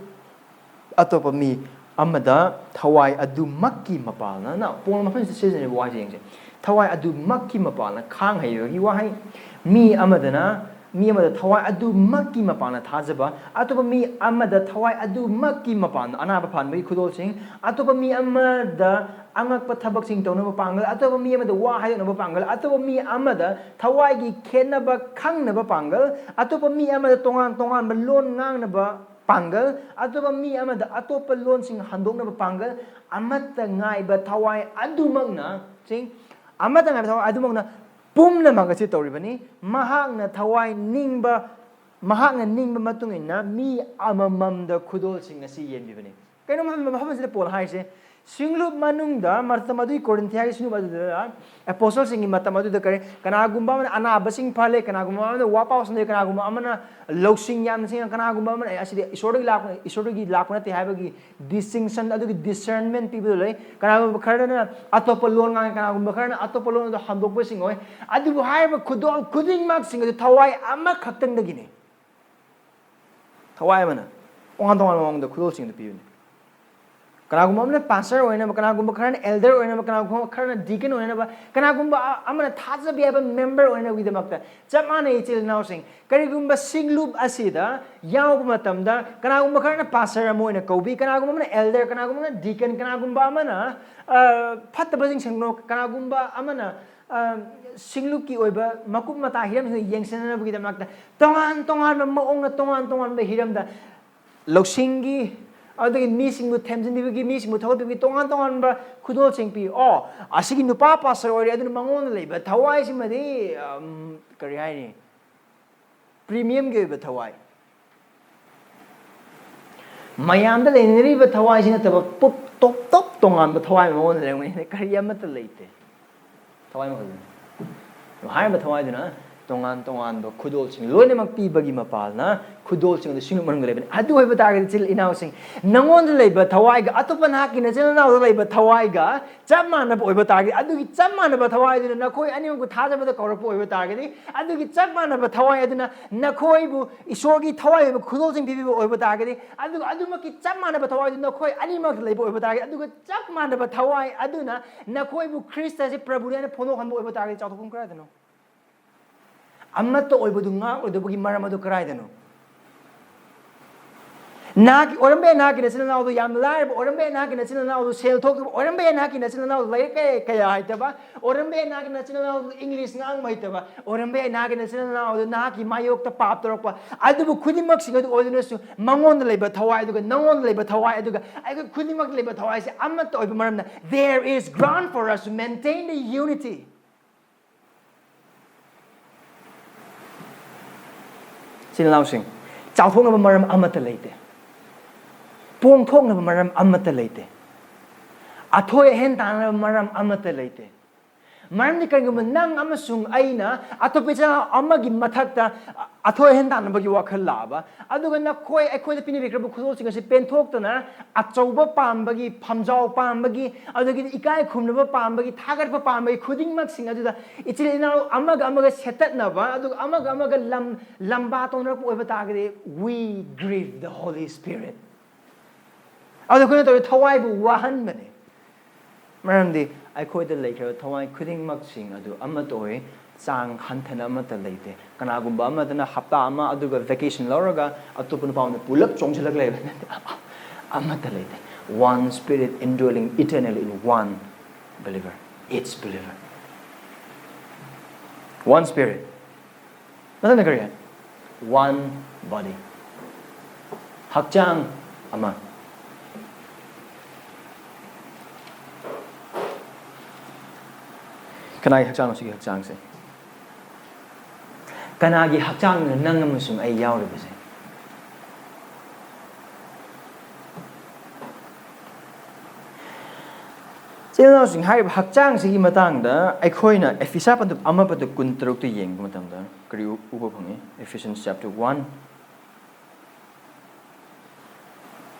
ꯑꯇꯣꯞꯄ ꯃꯤ ꯑꯃꯗ ꯊꯋꯥꯏ ꯑꯗꯨꯃꯛꯀꯤ ꯃꯄꯥꯜꯅ, ꯅ-, ꯄꯣꯜꯅ ꯃꯐꯝꯁꯤꯗ ꯁꯤꯖꯤꯟꯅꯔꯤꯕ ꯋꯥꯍꯩꯁꯦ ꯌꯦꯡꯁꯦ꯫ ꯊꯋꯥꯏ ꯑꯗꯨꯃꯛꯀꯤ ꯃꯄꯥꯜꯅ ꯈꯥꯡ ꯍꯩꯕꯒꯤ ꯋꯥꯍꯩ, ꯃꯤ ꯑꯃꯗꯅ, ꯃꯤ ꯑꯃꯗ ꯊꯋꯥꯏ ꯑꯗꯨꯃꯛꯀꯤ ꯃꯄꯥꯜꯅ ꯊꯥꯖꯕ, ꯑꯇꯣꯞꯄ ꯃꯤ ꯑꯃꯗ ꯊꯋꯥꯏ ꯑꯗꯨꯃꯛꯀꯤ ꯃꯄꯥꯟꯗ ꯑꯅꯥꯕ ꯐꯍꯟꯕꯒꯤ ꯈꯨꯗꯣꯜꯁꯤꯡ, ꯑꯇꯣꯞꯄ ꯃꯤ ꯑꯃꯗ ꯑꯉꯛꯄ ꯊꯕꯛꯁꯤꯡ ꯇꯧꯅꯕ ꯄꯥꯡꯒꯜ, ꯑꯇꯣꯞꯄ ꯃꯤ ꯑꯃꯗ ꯋꯥ ꯍꯥꯏꯗꯣꯛꯅꯕ ꯄꯥꯡꯒꯜ, ꯑꯇꯣꯞꯄ ꯃꯤ ꯑꯃꯗ ꯊꯋꯥꯏꯒꯤ ꯈꯦꯠꯅꯕ ꯈꯪꯅꯕ ꯄꯥꯡꯒꯜ, ꯑꯇꯣꯞꯄ ꯃꯤ ꯑꯃꯗ ꯇꯣꯉꯥꯟ ꯇꯣꯉꯥꯟꯕ ꯂꯣꯟ ꯉꯥꯡꯅꯕ ꯄꯥꯡꯒꯜ, ꯑꯇꯣꯞꯄ ꯃꯤ ꯑꯃꯗ ꯑꯇꯣꯞꯄ ꯂꯣꯟꯁꯤꯡ ꯍꯟꯗꯣꯛꯅꯕ ꯄꯥꯡꯒꯜ, ꯑꯃꯠꯇ ꯉꯥꯏꯕ ꯊꯋꯥꯏ ꯑꯗꯨꯃꯛꯅ, ꯁꯤ, ꯑꯃꯠꯇ ꯉꯥꯏꯕ ꯊꯋꯥꯏ ꯑꯗꯨꯃꯛꯅ ꯄꯨꯝꯅꯃꯛ ꯑꯁꯤ ꯇꯧꯔꯤꯕꯅꯤ꯫ ꯃꯍꯥꯛꯅ ꯊꯋꯥꯏ ꯅꯤꯡꯕ, ꯃꯍꯥꯛꯅ ꯅꯤꯡꯕ ꯃꯇꯨꯡ ꯏꯟꯅ ꯃꯤ ꯑꯃꯃꯝꯗ ꯈꯨꯗꯣꯜꯁꯤꯡ ꯑꯁꯤ ꯌꯦꯟꯕꯤꯕꯅꯤ꯫ ꯀꯩꯅꯣ ꯃꯐꯝ, ꯃꯐꯝ ꯑꯁꯤꯗ ꯄꯣꯜ ꯍꯥꯏꯔꯤꯁꯦ? ꯁꯤꯡꯂꯨꯞ ꯃꯅꯨꯡꯗ, ꯃꯇꯝ ꯑꯗꯨꯒꯤ ꯀꯣꯔꯤꯟꯊꯤꯌꯥꯒꯤ ꯁꯤꯡꯂꯨꯞ ꯑꯗꯨꯗ, ꯑꯦꯄꯣꯁꯇꯜꯁꯤꯡꯒꯤ ꯃꯇꯝ ꯑꯗꯨꯗ ꯀꯔꯤ, ꯀꯅꯥꯒꯨꯝꯕ ꯑꯃꯅ ꯑꯅꯥꯕꯁꯤꯡ ꯐꯍꯜꯂꯦ, ꯀꯅꯥꯒꯨꯝꯕ ꯑꯃꯅ ꯋꯥ ꯄꯥꯎ ꯁꯟꯗꯣꯛꯑꯦ, ꯀꯅꯥꯒꯨꯝꯕ ꯑꯃꯅ ꯂꯧꯁꯤꯡ ꯌꯥꯝꯅ ꯁꯤꯡꯉꯦ, ꯀꯅꯥꯒꯨꯝꯕ ꯑꯃꯅ, "ꯑꯦ, ꯑꯁꯤꯗꯤ ꯏꯁꯣꯔꯗꯒꯤ ꯂꯥꯛꯄ, ꯏꯁꯣꯔꯗꯒꯤ ꯂꯥꯛꯄ ꯅꯠꯇꯦ" ꯍꯥꯏꯕꯒꯤ ꯗꯤꯁꯇꯤꯡꯁꯟ, ꯑꯗꯨꯒꯤ ꯗꯤꯁꯔꯟꯃꯦꯟ ꯄꯤꯕꯗꯣ ꯂꯩ꯫ ꯀꯅꯥꯒꯨꯝꯕ ꯈꯔꯅ ꯑꯇꯣꯞꯄ ꯂꯣꯟ ꯉꯥꯡꯉꯦ, ꯀꯅꯥꯒꯨꯝꯕ ꯈꯔꯅ ꯑꯇꯣꯞꯄ ꯂꯣꯟ ꯑꯗꯨ ꯍꯟꯗꯣꯛꯄꯁꯤꯡ ꯑꯣꯏ꯫ ꯑꯗꯨꯕꯨ ꯍꯥꯏꯔꯤꯕ ꯈꯨꯗꯣꯜ ꯈꯨꯗꯤꯡꯃꯛꯁꯤꯡ ꯑꯗꯨ ꯊꯋꯥꯏ ꯑꯃꯈꯛꯇꯪꯗꯒꯤꯅꯤ꯫ ꯊꯋꯥꯏ ꯑꯃꯅ ꯇꯣꯉꯥꯟ ꯇꯣꯉꯥꯟꯕ ꯃꯑꯣꯡꯗ ꯈꯨꯗꯣꯜꯁꯤꯡꯗꯨ ꯄꯤꯕꯅꯤ꯫ ꯀꯅꯥꯒꯨꯝꯕ ꯑꯃꯅ ꯄꯥꯁꯇꯔ ꯑꯣꯏꯅꯕ, ꯀꯅꯥꯒꯨꯝꯕ ꯈꯔꯅ ꯑꯦꯜꯗꯔ ꯑꯣꯏꯅꯕ, ꯀꯅꯥꯒꯨꯝꯕ ꯈꯔꯅ ꯗꯤꯀꯟ ꯑꯣꯏꯅꯕ, ꯀꯅꯥꯒꯨꯝꯕ ꯑ-, ꯑꯃꯅ ꯊꯥꯖꯕ ꯌꯥꯕ ꯃꯦꯝꯕꯔ ꯑꯣꯏꯅꯕꯒꯤꯗꯃꯛꯇ ꯆꯞ ꯃꯥꯟꯅꯩ, ꯏꯆꯤꯜ ꯏꯅꯥꯎꯁꯤꯡ꯫ ꯀꯔꯤꯒꯨꯝꯕ ꯁꯤꯡꯂꯨꯞ ꯑꯁꯤꯗ ꯌꯥꯎꯕ ꯃꯇꯝꯗ ꯀꯅꯥꯒꯨꯝꯕ ꯈꯔꯅ ꯄꯥꯁꯇꯔ ꯑꯃ ꯑꯣꯏꯅ ꯀꯧꯕꯤ, ꯀꯅꯥꯒꯨꯝꯕ ꯑꯃꯅ ꯑꯦꯜꯗꯔ, ꯀꯅꯥꯒꯨꯝꯕ ꯑꯃꯅ ꯗꯤꯀꯟ, ꯀꯅꯥꯒꯨꯝꯕ ꯑꯃꯅ, ꯑ, ꯐꯠꯇꯕꯁꯤꯡ ꯁꯦꯡꯗꯣꯛ, ꯀꯅꯥꯒꯨꯝꯕ ꯑꯃꯅ, ꯑ, ꯁꯤꯡꯂꯨꯞꯀꯤ ꯑꯣꯏꯕ ꯃꯀꯨꯞ ꯃꯇꯥ ꯍꯤꯔꯝꯁꯤꯡꯗ ꯌꯦꯡꯁꯤꯟꯅꯅꯕꯒꯤꯗꯃꯛꯇ ꯇꯣꯉꯥꯟ ꯇꯣꯉꯥꯟꯕ ꯃꯑꯣꯡꯗ, ꯇꯣꯉꯥꯟ ꯇꯣꯉꯥꯟꯕ ꯍꯤꯔꯝꯗ ꯂꯧꯁꯤꯡꯒꯤ, ꯑꯗꯨꯗꯒꯤ ꯃꯤꯁꯤꯡꯕꯨ ꯊꯦꯝꯖꯤꯟꯕꯤꯕꯒꯤ, ꯃꯤꯁꯤꯡꯕꯨ ꯊꯧꯒꯠꯄꯤꯕꯒꯤ ꯇꯣꯉꯥꯟ ꯇꯣꯉꯥꯟꯕ ꯈꯨꯗꯣꯜꯁꯤꯡ ꯄꯤ꯫ ꯑꯣ, ꯑꯁꯤꯒꯤ ꯅꯨꯄꯥ ꯄꯥꯁꯇꯔ ꯑꯣꯏꯔꯦ, ꯑꯗꯨꯅ ꯃꯉꯣꯟꯗ ꯂꯩꯕ ꯊꯋꯥꯏꯁꯤꯃꯗꯤ, ꯑꯝ, ꯀꯔꯤ ꯍꯥꯏꯅꯤ, ꯄ꯭ꯔꯤꯃꯤꯌꯝꯒꯤ ꯑꯣꯏꯕ ꯊꯋꯥꯏ꯫ ꯃꯌꯥꯝꯗ ꯂꯩꯅꯔꯤꯕ ꯊꯋꯥꯏꯁꯤ ꯅꯠꯇꯕ ꯄꯨꯞ-, ꯇꯣꯞ ꯇꯣꯞ ꯇꯣꯉꯥꯟꯕ ꯊꯋꯥꯏ ꯃꯉꯣꯟꯗ ꯂꯩꯔꯝꯒꯅꯤ꯫ ꯀꯔꯤ ꯑꯃꯠꯇ ꯂꯩꯇꯦ꯫ ꯊꯋꯥꯏ ꯃꯈꯜꯗꯨꯅꯤ꯫ ꯍꯥꯏꯔꯤꯕ ꯊꯋꯥꯏꯗꯨꯅ ꯇꯣꯉꯥꯟ ꯇꯣꯉꯥꯟꯕ ꯈꯨꯗꯣꯜꯁꯤꯡ ꯂꯣꯏꯅꯃꯛ ꯄꯤꯕꯒꯤ ꯃꯄꯥꯜꯅ ꯈꯨꯗꯣꯜꯁꯤꯡ ꯑꯗꯨ ꯁꯤꯡꯂꯨꯞ ꯃꯅꯨꯡꯗ ꯂꯩꯕꯅꯤ꯫ ꯑꯗꯨ ꯑꯣꯏꯕ ꯇꯥꯔꯒꯗꯤ, ꯏꯆꯤꯜ ꯏꯅꯥꯎꯁꯤꯡ, ꯅꯉꯣꯟꯗ ꯂꯩꯕ ꯊꯋꯥꯏꯒ ꯑꯇꯣꯞꯄ ꯅꯍꯥꯛꯀꯤ ꯅꯆꯤꯜ ꯅꯅꯥꯎꯗ ꯂꯩꯕ ꯊꯋꯥꯏꯒ ꯆꯞ ꯃꯥꯟꯅꯕ ꯑꯣꯏꯕ ꯇꯥꯔꯒꯗꯤ, ꯑꯗꯨꯒꯤ ꯆꯞ ꯃꯥꯟꯅꯕ ꯊꯋꯥꯏ ꯑꯗꯨꯅ ꯅꯈꯣꯏ ꯑꯅꯤꯃꯛꯄꯨ ꯊꯥꯖꯕꯗ ꯀꯧꯔꯛꯄ ꯑꯣꯏꯕ ꯇꯥꯔꯒꯗꯤ, ꯑꯗꯨꯒꯤ ꯆꯞ ꯃꯥꯟꯅꯕ ꯊꯋꯥꯏ ꯑꯗꯨꯅ ꯅꯈꯣꯏꯕꯨ ꯏꯁꯣꯔꯒꯤ ꯊꯋꯥꯏ ꯑꯣꯏꯕ ꯈꯨꯗꯣꯜꯁꯤꯡ ꯄꯤꯕꯤꯕ ꯑꯣꯏꯕ ꯇꯥꯔꯒꯗꯤ, ꯑꯗꯨꯒ ꯑꯗꯨꯃꯛꯀꯤ ꯆꯞ ꯃꯥꯟꯅꯕ ꯊꯋꯥꯏ ꯑꯗꯨ ꯅꯈꯣꯏ ꯑꯅꯤꯃꯛꯇ ꯂꯩꯕ ꯑꯣꯏꯕ ꯇꯥꯔꯒꯗꯤ, ꯑꯗꯨꯒ ꯆꯞ ꯃꯥꯟꯅꯕ ꯊꯋꯥꯏ ꯑꯗꯨꯅ ꯅꯈꯣꯏꯕꯨ ꯈ꯭ꯔꯤꯁꯇ ꯑꯁꯤ ꯄ꯭ꯔꯚꯨꯅꯤ ꯍꯥꯏꯅ ꯐꯣꯡꯗꯣꯛꯍꯟꯕ ꯑꯣꯏꯕ ꯇꯥꯔꯒꯗꯤ, ꯆꯥꯎꯊꯣꯛꯐꯝ ꯀꯗꯥꯏꯗꯅꯣ? ꯑꯃꯠꯇ ꯑꯣꯏꯕꯗꯨ ꯉꯥꯛꯂꯣꯏꯗꯕꯒꯤ ꯃꯔꯝ ꯑꯗꯨ ꯀꯗꯥꯏꯗꯅꯣ? ꯅꯍꯥꯛꯀꯤ ꯑꯣꯏꯔꯝꯕ ꯌꯥꯏ, ꯅꯍꯥꯛꯀꯤ ꯅꯆꯤꯟ ꯅꯅꯥꯎꯗꯨ ꯌꯥꯝꯅ ꯂꯥꯏꯔꯕ ꯑꯣꯏꯔꯝꯕ ꯌꯥꯏ, ꯅꯍꯥꯛꯀꯤ ꯅꯆꯤꯟ ꯅꯅꯥꯎꯗꯨ ꯁꯦꯜ ꯊꯣꯛꯇꯕ ꯑꯣꯏꯔꯝꯕ ꯌꯥꯏ, ꯅꯍꯥꯛꯀꯤ ꯅꯆꯤꯟ ꯅꯅꯥꯎꯗꯨ ꯂꯥꯏꯔꯤꯛ ꯀꯌꯥ ꯀꯌꯥ ꯍꯩꯇꯕ ꯑꯣꯏꯔꯝꯕ ꯌꯥꯏ, ꯅꯍꯥꯛꯀꯤ ꯅꯆꯤꯟ ꯅꯅꯥꯎꯗꯨ ꯏꯪꯂꯤꯁ ꯉꯥꯡꯕ ꯍꯩꯇꯕ ꯑꯣꯏꯔꯝꯕ ꯌꯥꯏ, ꯅꯍꯥꯛꯀꯤ ꯅꯆꯤꯟ ꯅꯅꯥꯎꯗꯨ ꯅꯍꯥꯛꯀꯤ ꯃꯥꯌꯣꯛꯇ ꯄꯥꯞ ꯇꯧꯔꯛꯄ꯫ ꯑꯗꯨꯕꯨ ꯈꯨꯗꯤꯡꯃꯛꯁꯤꯡ ꯑꯗꯨ ꯑꯣꯏꯗꯨꯅꯁꯨ ꯃꯉꯣꯟꯗ ꯂꯩꯕ ꯊꯋꯥꯏ ꯑꯗꯨꯒ ꯅꯉꯣꯟꯗ ꯂꯩꯕ ꯊꯋꯥꯏ ꯑꯗꯨꯒ ꯑꯩꯈꯣꯏ ꯈꯨꯗꯤꯡꯃꯛꯇ ꯂꯩꯕ ꯊꯋꯥꯏꯁꯦ ꯑꯃꯠꯇ ꯑꯣꯏꯕ ꯃꯔꯝꯅ, there is ground for us to maintain the unity. ꯏꯆꯤꯜ ꯏꯅꯥꯎꯁꯤꯡ, ꯆꯥꯎꯊꯣꯛꯅꯕ ꯃꯔꯝ ꯑꯃꯠꯇ ꯂꯩꯇꯦ꯫ ꯄꯣꯡꯊꯣꯛꯅꯕ ꯃꯔꯝ ꯑꯃꯠꯇ ꯂꯩꯇꯦ꯫ ꯑꯊꯣꯏ ꯑꯍꯦꯟ ꯇꯥꯟꯅꯕ ꯃꯔꯝ ꯑꯃꯠꯇ ꯂꯩꯇꯦ꯫ ꯃꯔꯝꯗꯤ ꯀꯔꯤꯒꯨꯝꯕ ꯅꯪ ꯑꯃꯁꯨꯡ ꯑꯩꯅ ꯑꯇꯣꯞꯄ ꯏꯆꯤꯜ ꯏꯅꯥꯎ ꯑꯃꯒꯤ ꯃꯊꯛꯇ ꯑꯊꯣꯏ ꯑꯍꯦꯟ ꯇꯥꯟꯅꯕꯒꯤ ꯋꯥꯈꯜ ꯂꯥꯛꯑꯕ, ꯑꯗꯨꯒ ꯅꯈꯣꯏ ꯑꯩꯈꯣꯏꯗ ꯄꯤꯅꯕꯤꯈ꯭ꯔꯕ ꯈꯨꯗꯣꯜꯁꯤꯡ ꯑꯁꯤ ꯄꯦꯟꯊꯣꯛꯇꯅ ꯑꯆꯧꯕ ꯄꯥꯝꯕꯒꯤ, ꯐꯝꯖꯥꯎ ꯄꯥꯝꯕꯒꯤ, ꯑꯗꯨꯗꯒꯤꯗꯤ ꯏꯀꯥꯏ ꯈꯨꯝꯅꯕ ꯄꯥꯝꯕꯒꯤ, ꯊꯥꯒꯠꯄ ꯄꯥꯝꯕꯒꯤ ꯈꯨꯗꯤꯡꯃꯛꯁꯤꯡ ꯑꯗꯨꯗ ꯏꯆꯤꯜ ꯏꯅꯥꯎ ꯑꯃꯒ ꯑꯃꯒ ꯁꯦꯠꯇꯠꯅꯕ, ꯑꯗꯨꯒ ꯑꯃꯒ ꯑꯃꯒ ꯂꯝ, ꯂꯝꯕꯥ ꯇꯧꯅꯔꯛꯄ ꯑꯣꯏꯕ ꯇꯥꯔꯒꯗꯤ, we grieve the Holy Spirit. ꯑꯗꯣ ꯑꯩꯈꯣꯏꯅ ꯇꯧꯔꯤ ꯊꯋꯥꯏꯕꯨ ꯋꯥꯍꯟꯕꯅꯤ꯫ ꯃꯔꯝꯗꯤ ꯑꯩꯈꯣꯏꯗ ꯂꯩꯈ꯭ꯔꯕ ꯊꯋꯥꯏ ꯈꯨꯗꯤꯡꯃꯛꯁꯤꯡ ꯑꯗꯨ ꯑꯃꯠꯇ ꯑꯣꯏ, ꯆꯥꯡ ꯍꯟꯊꯅ ꯑꯃꯠꯇ ꯂꯩꯇꯦ꯫ ꯀꯅꯥꯒꯨꯝꯕ ꯑꯃꯗꯅ ꯍꯞꯇꯥ ꯑꯃ ꯑꯗꯨꯒ vacation ꯂꯧꯔꯒ ꯑꯇꯣꯞꯄ ꯅꯨꯄꯥ ꯑꯃꯗ ꯄꯨꯂꯞ ꯆꯣꯡꯁꯤꯜꯂꯒ ꯂꯩꯕ ꯅꯠꯇꯦ꯫ ꯑꯃꯠꯇ ꯂꯩꯇꯦ꯫ One spirit indwelling eternally in one believer, each believer. One spirit. ꯃꯊꯪꯗ ꯀꯔꯤ? One body. ꯍꯛꯆꯥꯡ ꯑꯃ꯫ ꯀꯅꯥꯒꯤ ꯍꯛꯆꯥꯡꯅꯣ ꯁꯤꯒꯤ ꯍꯛꯆꯥꯡꯁꯦ? ꯀꯅꯥꯒꯤ ꯍꯛꯆꯥꯡꯅꯣ ꯅꯪ ꯑꯃꯁꯨꯡ ꯑꯩ ꯌꯥꯎꯔꯤꯕꯁꯦ? ꯏꯆꯤꯜ ꯏꯅꯥꯎꯁꯤꯡ, ꯍꯥꯏꯔꯤꯕ ꯍꯛꯆꯥꯡꯁꯤꯒꯤ ꯃꯇꯥꯡꯗ ꯑꯩꯈꯣꯏꯅ ꯑꯦꯐꯤꯁꯥ ꯄꯟꯗꯨꯞ ꯑꯃ ꯄꯟꯗꯨꯞ ꯀꯨꯟꯇꯔꯨꯛꯇ ꯌꯦꯡꯕ ꯃꯇꯝꯗ ꯀꯔꯤ ꯎ-, ꯎꯕ ꯐꯪꯉꯤ? Ephesians chapter one,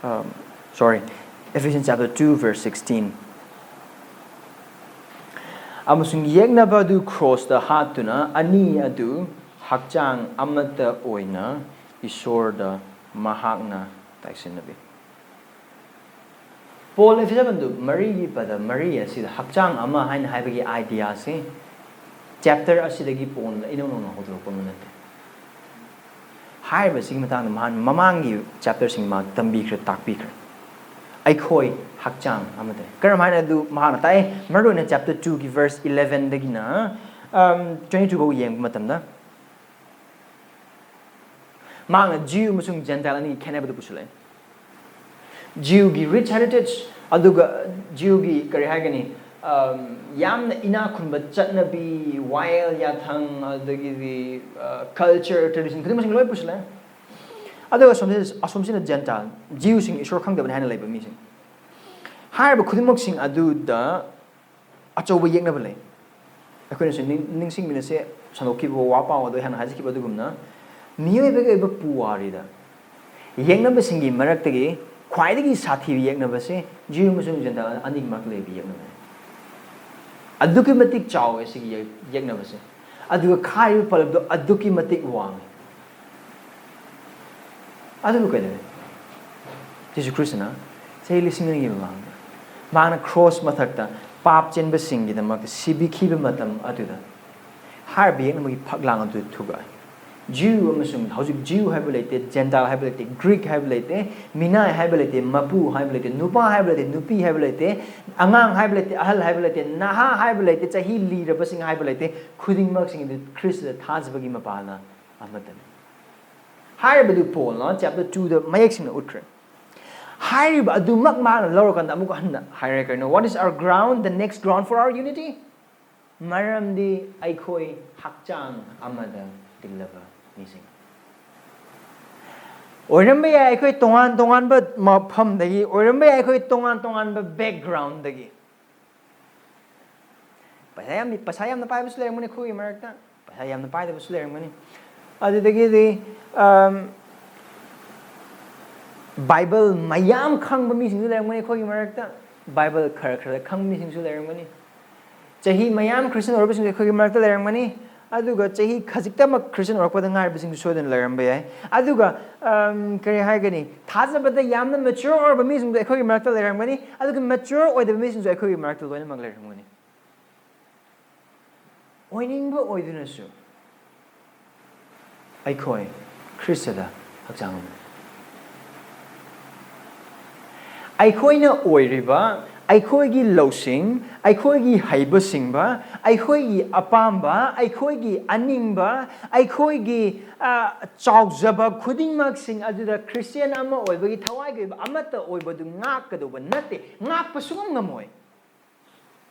um, sorry, Ephesians chapter two, verse sixteen. "ꯑꯃꯁꯨꯡ ꯌꯦꯛꯅꯕ ꯑꯗꯨ ꯀ꯭ꯔꯣꯁꯇ ꯍꯥꯠꯇꯨꯅ ꯑꯅꯤ ꯑꯗꯨ ꯍꯛꯆꯥꯡ ꯑꯃꯠꯇ ꯑꯣꯏꯅ ꯏꯁꯣꯔꯗ ꯃꯍꯥꯛꯅ ꯇꯥꯏꯁꯤꯟꯅꯕꯤ꯫" ꯄꯣꯜ ꯑꯦꯐꯤꯁꯥ ꯄꯟꯗꯨꯞ ꯃꯔꯤꯒꯤ ꯄꯗ ꯃꯔꯤ ꯑꯁꯤꯗ ꯍꯛꯆꯥꯡ ꯑꯃ ꯍꯥꯏꯅ ꯍꯥꯏꯕꯒꯤ ꯑꯥꯏꯗꯤꯌꯥꯁꯤ ꯆꯦꯞꯇꯔ ꯑꯁꯤꯗꯒꯤ ꯄꯣꯟꯅ ꯏꯅꯧ ꯅꯧꯅ ꯍꯧꯗꯣꯔꯛꯄ ꯑꯃ ꯅꯠꯇꯦ꯫ ꯍꯥꯏꯔꯤꯕꯁꯤꯒꯤ ꯃꯇꯥꯡꯗ ꯃꯍꯥꯛ ꯃꯃꯥꯡꯒꯤ ꯆꯦꯞꯇꯔꯁꯤꯡ ꯃꯥ ꯇꯝꯕꯤꯈ꯭ꯔꯦ, ꯇꯥꯛꯄꯤꯈ꯭ꯔꯦ꯫ ꯑꯩꯈꯣꯏ ꯍꯛꯆꯥꯡ ꯑꯃꯗ ꯀꯔꯝꯍꯥꯏꯅ ꯑꯗꯨ ꯃꯍꯥꯛꯅ ꯇꯥꯛꯑꯦ? ꯃꯔꯨꯑꯣꯏꯅ ꯆꯦꯞꯇꯔ ꯇꯨꯒꯤ ꯚꯔꯁ ꯏꯂꯦꯚꯦꯟꯗꯒꯤꯅ ꯇ꯭ꯋꯦꯟꯇꯤ ꯇꯨ ꯐꯥꯎ ꯌꯦꯡꯕ ꯃꯇꯝꯗ ꯃꯍꯥꯛꯅ ꯖꯤꯌꯨ ꯑꯃꯁꯨꯡ ꯖꯦꯟꯇꯥꯏꯜ ꯑꯅꯤꯒꯤ ꯈꯦꯠꯅꯕꯗꯨ ꯄꯨꯁꯤꯜꯂꯛꯑꯦ꯫ ꯖꯤꯌꯨꯒꯤ ꯔꯤꯆ ꯍꯦꯔꯤꯇꯦꯖ, ꯑꯗꯨꯒ ꯖꯤꯌꯨꯒꯤ ꯀꯔꯤ ꯍꯥꯏꯒꯅꯤ, ꯌꯥꯝꯅ ꯏꯅꯥꯛ ꯈꯨꯟꯕ ꯆꯠꯅꯕꯤ, ꯋꯥꯌꯦꯜ ꯌꯥꯊꯪ, ꯑꯗꯒꯤꯗꯤ ꯀꯜꯆꯔ, ꯇ꯭ꯔꯦꯗꯤꯁꯟ ꯈꯨꯗꯤꯡꯃꯛꯁꯤꯡ ꯂꯣꯏ ꯄꯨꯁꯤꯜꯂꯛꯑꯦ꯫ ꯑꯗꯨꯒ ꯑꯁꯣꯝꯁꯤꯗ, ꯑꯁꯣꯝꯁꯤꯅ ꯖꯦꯟꯇꯥꯏꯜ, ꯖꯤꯌꯨꯁꯤꯡ ꯏꯁꯣꯔ ꯈꯪꯗꯕꯅꯤ ꯍꯥꯏꯅ ꯂꯩꯕ ꯃꯤꯁꯤꯡ꯫ ꯍꯥꯏꯔꯤꯕ ꯈꯨꯗꯤꯡꯃꯛꯁꯤꯡ ꯑꯗꯨꯗ ꯑꯆꯧꯕ ꯌꯦꯛꯅꯕ ꯂꯩ꯫ ꯑꯩꯈꯣꯏꯅꯁꯨ ꯅꯤꯡꯁꯤꯡꯃꯤꯟꯅꯁꯦ, ꯁꯟꯗꯣꯛꯈꯤꯕ ꯋꯥ ꯄꯥꯎ ꯑꯗꯣ ꯑꯩ ꯍꯥꯟꯅ ꯍꯥꯏꯖꯈꯤꯕ ꯑꯗꯨꯒꯨꯝꯅ, ꯃꯤꯑꯣꯏꯕꯒꯤ ꯑꯣꯏꯕ ꯄꯨꯋꯥꯔꯤꯗ ꯌꯦꯛꯅꯕꯁꯤꯡꯒꯤ ꯃꯔꯛꯇꯒꯤ ꯈ꯭ꯋꯥꯏꯗꯒꯤ ꯁꯥꯊꯤꯕ ꯌꯦꯛꯅꯕꯁꯦ ꯖꯤꯌꯨ ꯑꯃꯁꯨꯡ ꯖꯦꯟꯇꯥꯏꯜ ꯑꯅꯤꯒꯤ ꯃꯔꯛꯇ ꯂꯩꯕ ꯌꯦꯛꯅꯕꯅꯤ꯫ ꯑꯗꯨꯛꯀꯤ ꯃꯇꯤꯛ ꯆꯥꯎꯋꯦ ꯁꯤꯒꯤ ꯌꯦꯛꯅꯕꯁꯦ, ꯑꯗꯨꯒ ꯈꯥꯏꯔꯤꯕ ꯄꯜꯂꯕꯗꯣ ꯑꯗꯨꯛꯀꯤ ꯃꯇꯤꯛ ꯋꯥꯡꯉꯤ꯫ ꯑꯗꯨꯕꯨ ꯀꯩꯗꯧꯔꯦ? ꯖꯤꯁꯨ ꯈ꯭ꯔꯤꯁꯇꯅ ꯆꯍꯤ ꯂꯤꯁꯤꯡ ꯑꯅꯤꯒꯤ ꯃꯃꯥꯡꯗ ꯃꯍꯥꯛꯅ ꯀ꯭ꯔꯣꯁ ꯃꯊꯛꯇ ꯄꯥꯞ ꯆꯦꯟꯕꯁꯤꯡꯒꯤꯗꯃꯛꯇ ꯁꯤꯕꯤꯈꯤꯕ ꯃꯇꯝ ꯑꯗꯨꯗ ꯍꯥꯏꯔꯤꯕ ꯌꯦꯛꯅꯕꯒꯤ ꯐꯛꯂꯥꯡ ꯑꯗꯨ ꯊꯨꯒꯥꯏ꯫ ꯖꯤꯌꯨ ꯑꯃꯁꯨꯡ ꯍꯧꯖꯤꯛ ꯖꯤꯌꯨ ꯍꯥꯏꯕ ꯂꯩꯇꯦ, ꯖꯦꯟꯇꯥꯏꯜ ꯍꯥꯏꯕ ꯂꯩꯇꯦ, ꯒ꯭ꯔꯤꯛ ꯍꯥꯏꯕ ꯂꯩꯇꯦ, ꯃꯤꯅꯥꯏ ꯍꯥꯏꯕ ꯂꯩꯇꯦ, ꯃꯄꯨ ꯍꯥꯏꯕ ꯂꯩꯇꯦ, ꯅꯨꯄꯥ ꯍꯥꯏꯕ ꯂꯩꯇꯦ, ꯅꯨꯄꯤ ꯍꯥꯏꯕ ꯂꯩꯇꯦ, ꯑꯉꯥꯡ ꯍꯥꯏꯕ ꯂꯩꯇꯦ, ꯑꯍꯜ ꯍꯥꯏꯕ ꯂꯩꯇꯦ, ꯅꯍꯥ ꯍꯥꯏꯕ ꯂꯩꯇꯦ, ꯆꯍꯤ ꯂꯤꯔꯕꯁꯤꯡ ꯍꯥꯏꯕ ꯂꯩꯇꯦ, ꯈꯨꯗꯤꯡꯃꯛꯁꯤꯡ ꯑꯗꯨ ꯈ꯭ꯔꯤꯁꯇꯗ ꯊꯥꯖꯕꯒꯤ ꯃꯄꯥꯜꯅ ꯑꯃꯠꯇꯅꯤ꯫ ꯍꯥꯏꯔꯤꯕꯗꯨ ꯄꯣꯜꯅ ꯆꯦꯞꯇꯔ ꯇꯨꯗ ꯃꯌꯦꯛ ꯁꯦꯡꯅ ꯎꯠꯈ꯭ꯔꯦ꯫ ꯍꯥꯏꯔꯤꯕ ꯑꯗꯨꯃꯛ ꯃꯥꯅ ꯂꯧꯔꯀꯥꯟꯗ ꯑꯃꯨꯛ ꯍꯟꯅ ꯍꯥꯏꯔꯦ, ꯀꯩꯅꯣ? What is our ground, the next ground for our unity? ꯃꯔꯝꯗꯤ ꯑꯩꯈꯣꯏ ꯍꯛꯆꯥꯡ ꯑꯃꯗ ꯇꯤꯜꯂꯕ ꯃꯤꯁꯤꯡ ꯑꯣꯏꯔꯝꯕ ꯌꯥꯏ꯫ ꯑꯩꯈꯣꯏ ꯇꯣꯉꯥꯟ ꯇꯣꯉꯥꯟꯕ ꯃꯐꯝꯗꯒꯤ ꯑꯣꯏꯔꯝꯕ ꯌꯥꯏ, ꯑꯩꯈꯣꯏ ꯇꯣꯉꯥꯟ ꯇꯣꯉꯥꯟꯕ ꯕꯦꯛꯒ꯭ꯔꯥꯎꯟꯗꯒꯤ꯫ ꯄꯩꯁꯥ ꯌꯥꯝ, ꯄꯩꯁꯥ ꯌꯥꯝꯅ ꯄꯥꯏꯕꯁꯨ ꯂꯩꯔꯝꯒꯅꯤ ꯑꯩꯈꯣꯏꯒꯤ ꯃꯔꯛꯇ, ꯄꯩꯁꯥ ꯌꯥꯝꯅ ꯄꯥꯏꯗꯕꯁꯨ ꯂꯩꯔꯝꯒꯅꯤ꯫ ꯑꯗꯨꯗꯒꯤꯗꯤ ꯕꯥꯏꯕꯜ ꯃꯌꯥꯝ ꯈꯪꯕ ꯃꯤꯁꯤꯡꯁꯨ ꯂꯩꯔꯝꯒꯅꯤ ꯑꯩꯈꯣꯏꯒꯤ ꯃꯔꯛꯇ, ꯕꯥꯏꯕꯜ ꯈꯔ ꯈꯔ ꯈꯪꯕ ꯃꯤꯁꯤꯡꯁꯨ ꯂꯩꯔꯝꯒꯅꯤ꯫ ꯆꯍꯤ ꯃꯌꯥꯝ ꯈ꯭ꯔꯤꯁꯇꯤꯌꯟ ꯑꯣꯏꯔꯕꯁꯤꯡꯁꯨ ꯑꯩꯈꯣꯏꯒꯤ ꯃꯔꯛꯇ ꯂꯩꯔꯝꯒꯅꯤ꯫ ꯑꯗꯨꯒ ꯆꯍꯤ ꯈꯖꯤꯛꯇꯃꯛ ꯈ꯭ꯔꯤꯁꯇꯤꯌꯟ ꯑꯣꯏꯔꯛꯄꯗ ꯉꯥꯏꯔꯕꯁꯤꯡꯁꯨ ꯁꯣꯏꯗꯅ ꯂꯩꯔꯝꯕ ꯌꯥꯏ꯫ ꯑꯗꯨꯒ ꯀꯔꯤ ꯍꯥꯏꯒꯅꯤ, ꯊꯥꯖꯕꯗ ꯌꯥꯝꯅ ꯃꯦꯆ꯭ꯌꯣꯔ ꯑꯣꯏꯔꯕ ꯃꯤꯁꯤꯡꯁꯨ ꯑꯩꯈꯣꯏꯒꯤ ꯃꯔꯛꯇ ꯂꯩꯔꯝꯒꯅꯤ꯫ ꯑꯗꯨꯒ ꯃꯦꯆ꯭ꯌꯣꯔ ꯑꯣꯏꯗꯕ ꯃꯤꯁꯤꯡꯁꯨ ꯑꯩꯈꯣꯏꯒꯤ ꯃꯔꯛꯇ ꯂꯣꯏꯅꯃꯛ ꯂꯩꯔꯝꯒꯅꯤ꯫ ꯑꯣꯏꯅꯤꯡꯕ ꯑꯣꯏꯗꯨꯅꯁꯨ ꯑꯩꯈꯣꯏ ꯈ꯭ꯔꯤꯁꯇꯗ ꯍꯛꯆꯥꯡ ꯑꯃꯅꯤ꯫ ꯑꯩꯈꯣꯏꯅ ꯑꯣꯏꯔꯤꯕ, ꯑꯩꯈꯣꯏꯒꯤ ꯂꯧꯁꯤꯡ, ꯑꯩꯈꯣꯏꯒꯤ ꯍꯩꯕꯁꯤꯡꯕ, ꯑꯩꯈꯣꯏꯒꯤ ꯑꯄꯥꯝꯕ, ꯑꯩꯈꯣꯏꯒꯤ ꯑꯅꯤꯡꯕ, ꯑꯩꯈꯣꯏꯒꯤ, ꯑ, ꯆꯥꯎꯖꯕ ꯈꯨꯗꯤꯡꯃꯛꯁꯤꯡ ꯑꯗꯨꯗ ꯈ꯭ꯔꯤꯁꯇꯤꯌꯥꯟ ꯑꯃ ꯑꯣꯏꯕꯒꯤ ꯊꯋꯥꯏꯒꯤ ꯑꯣꯏꯕ ꯑꯃꯠꯇ ꯑꯣꯏꯕꯗꯨ ꯉꯥꯛꯀꯗꯧꯕ ꯅꯠꯇꯦ, ꯉꯥꯛꯄ ꯁꯨꯡꯉꯝ ꯉꯝꯃꯣꯏ꯫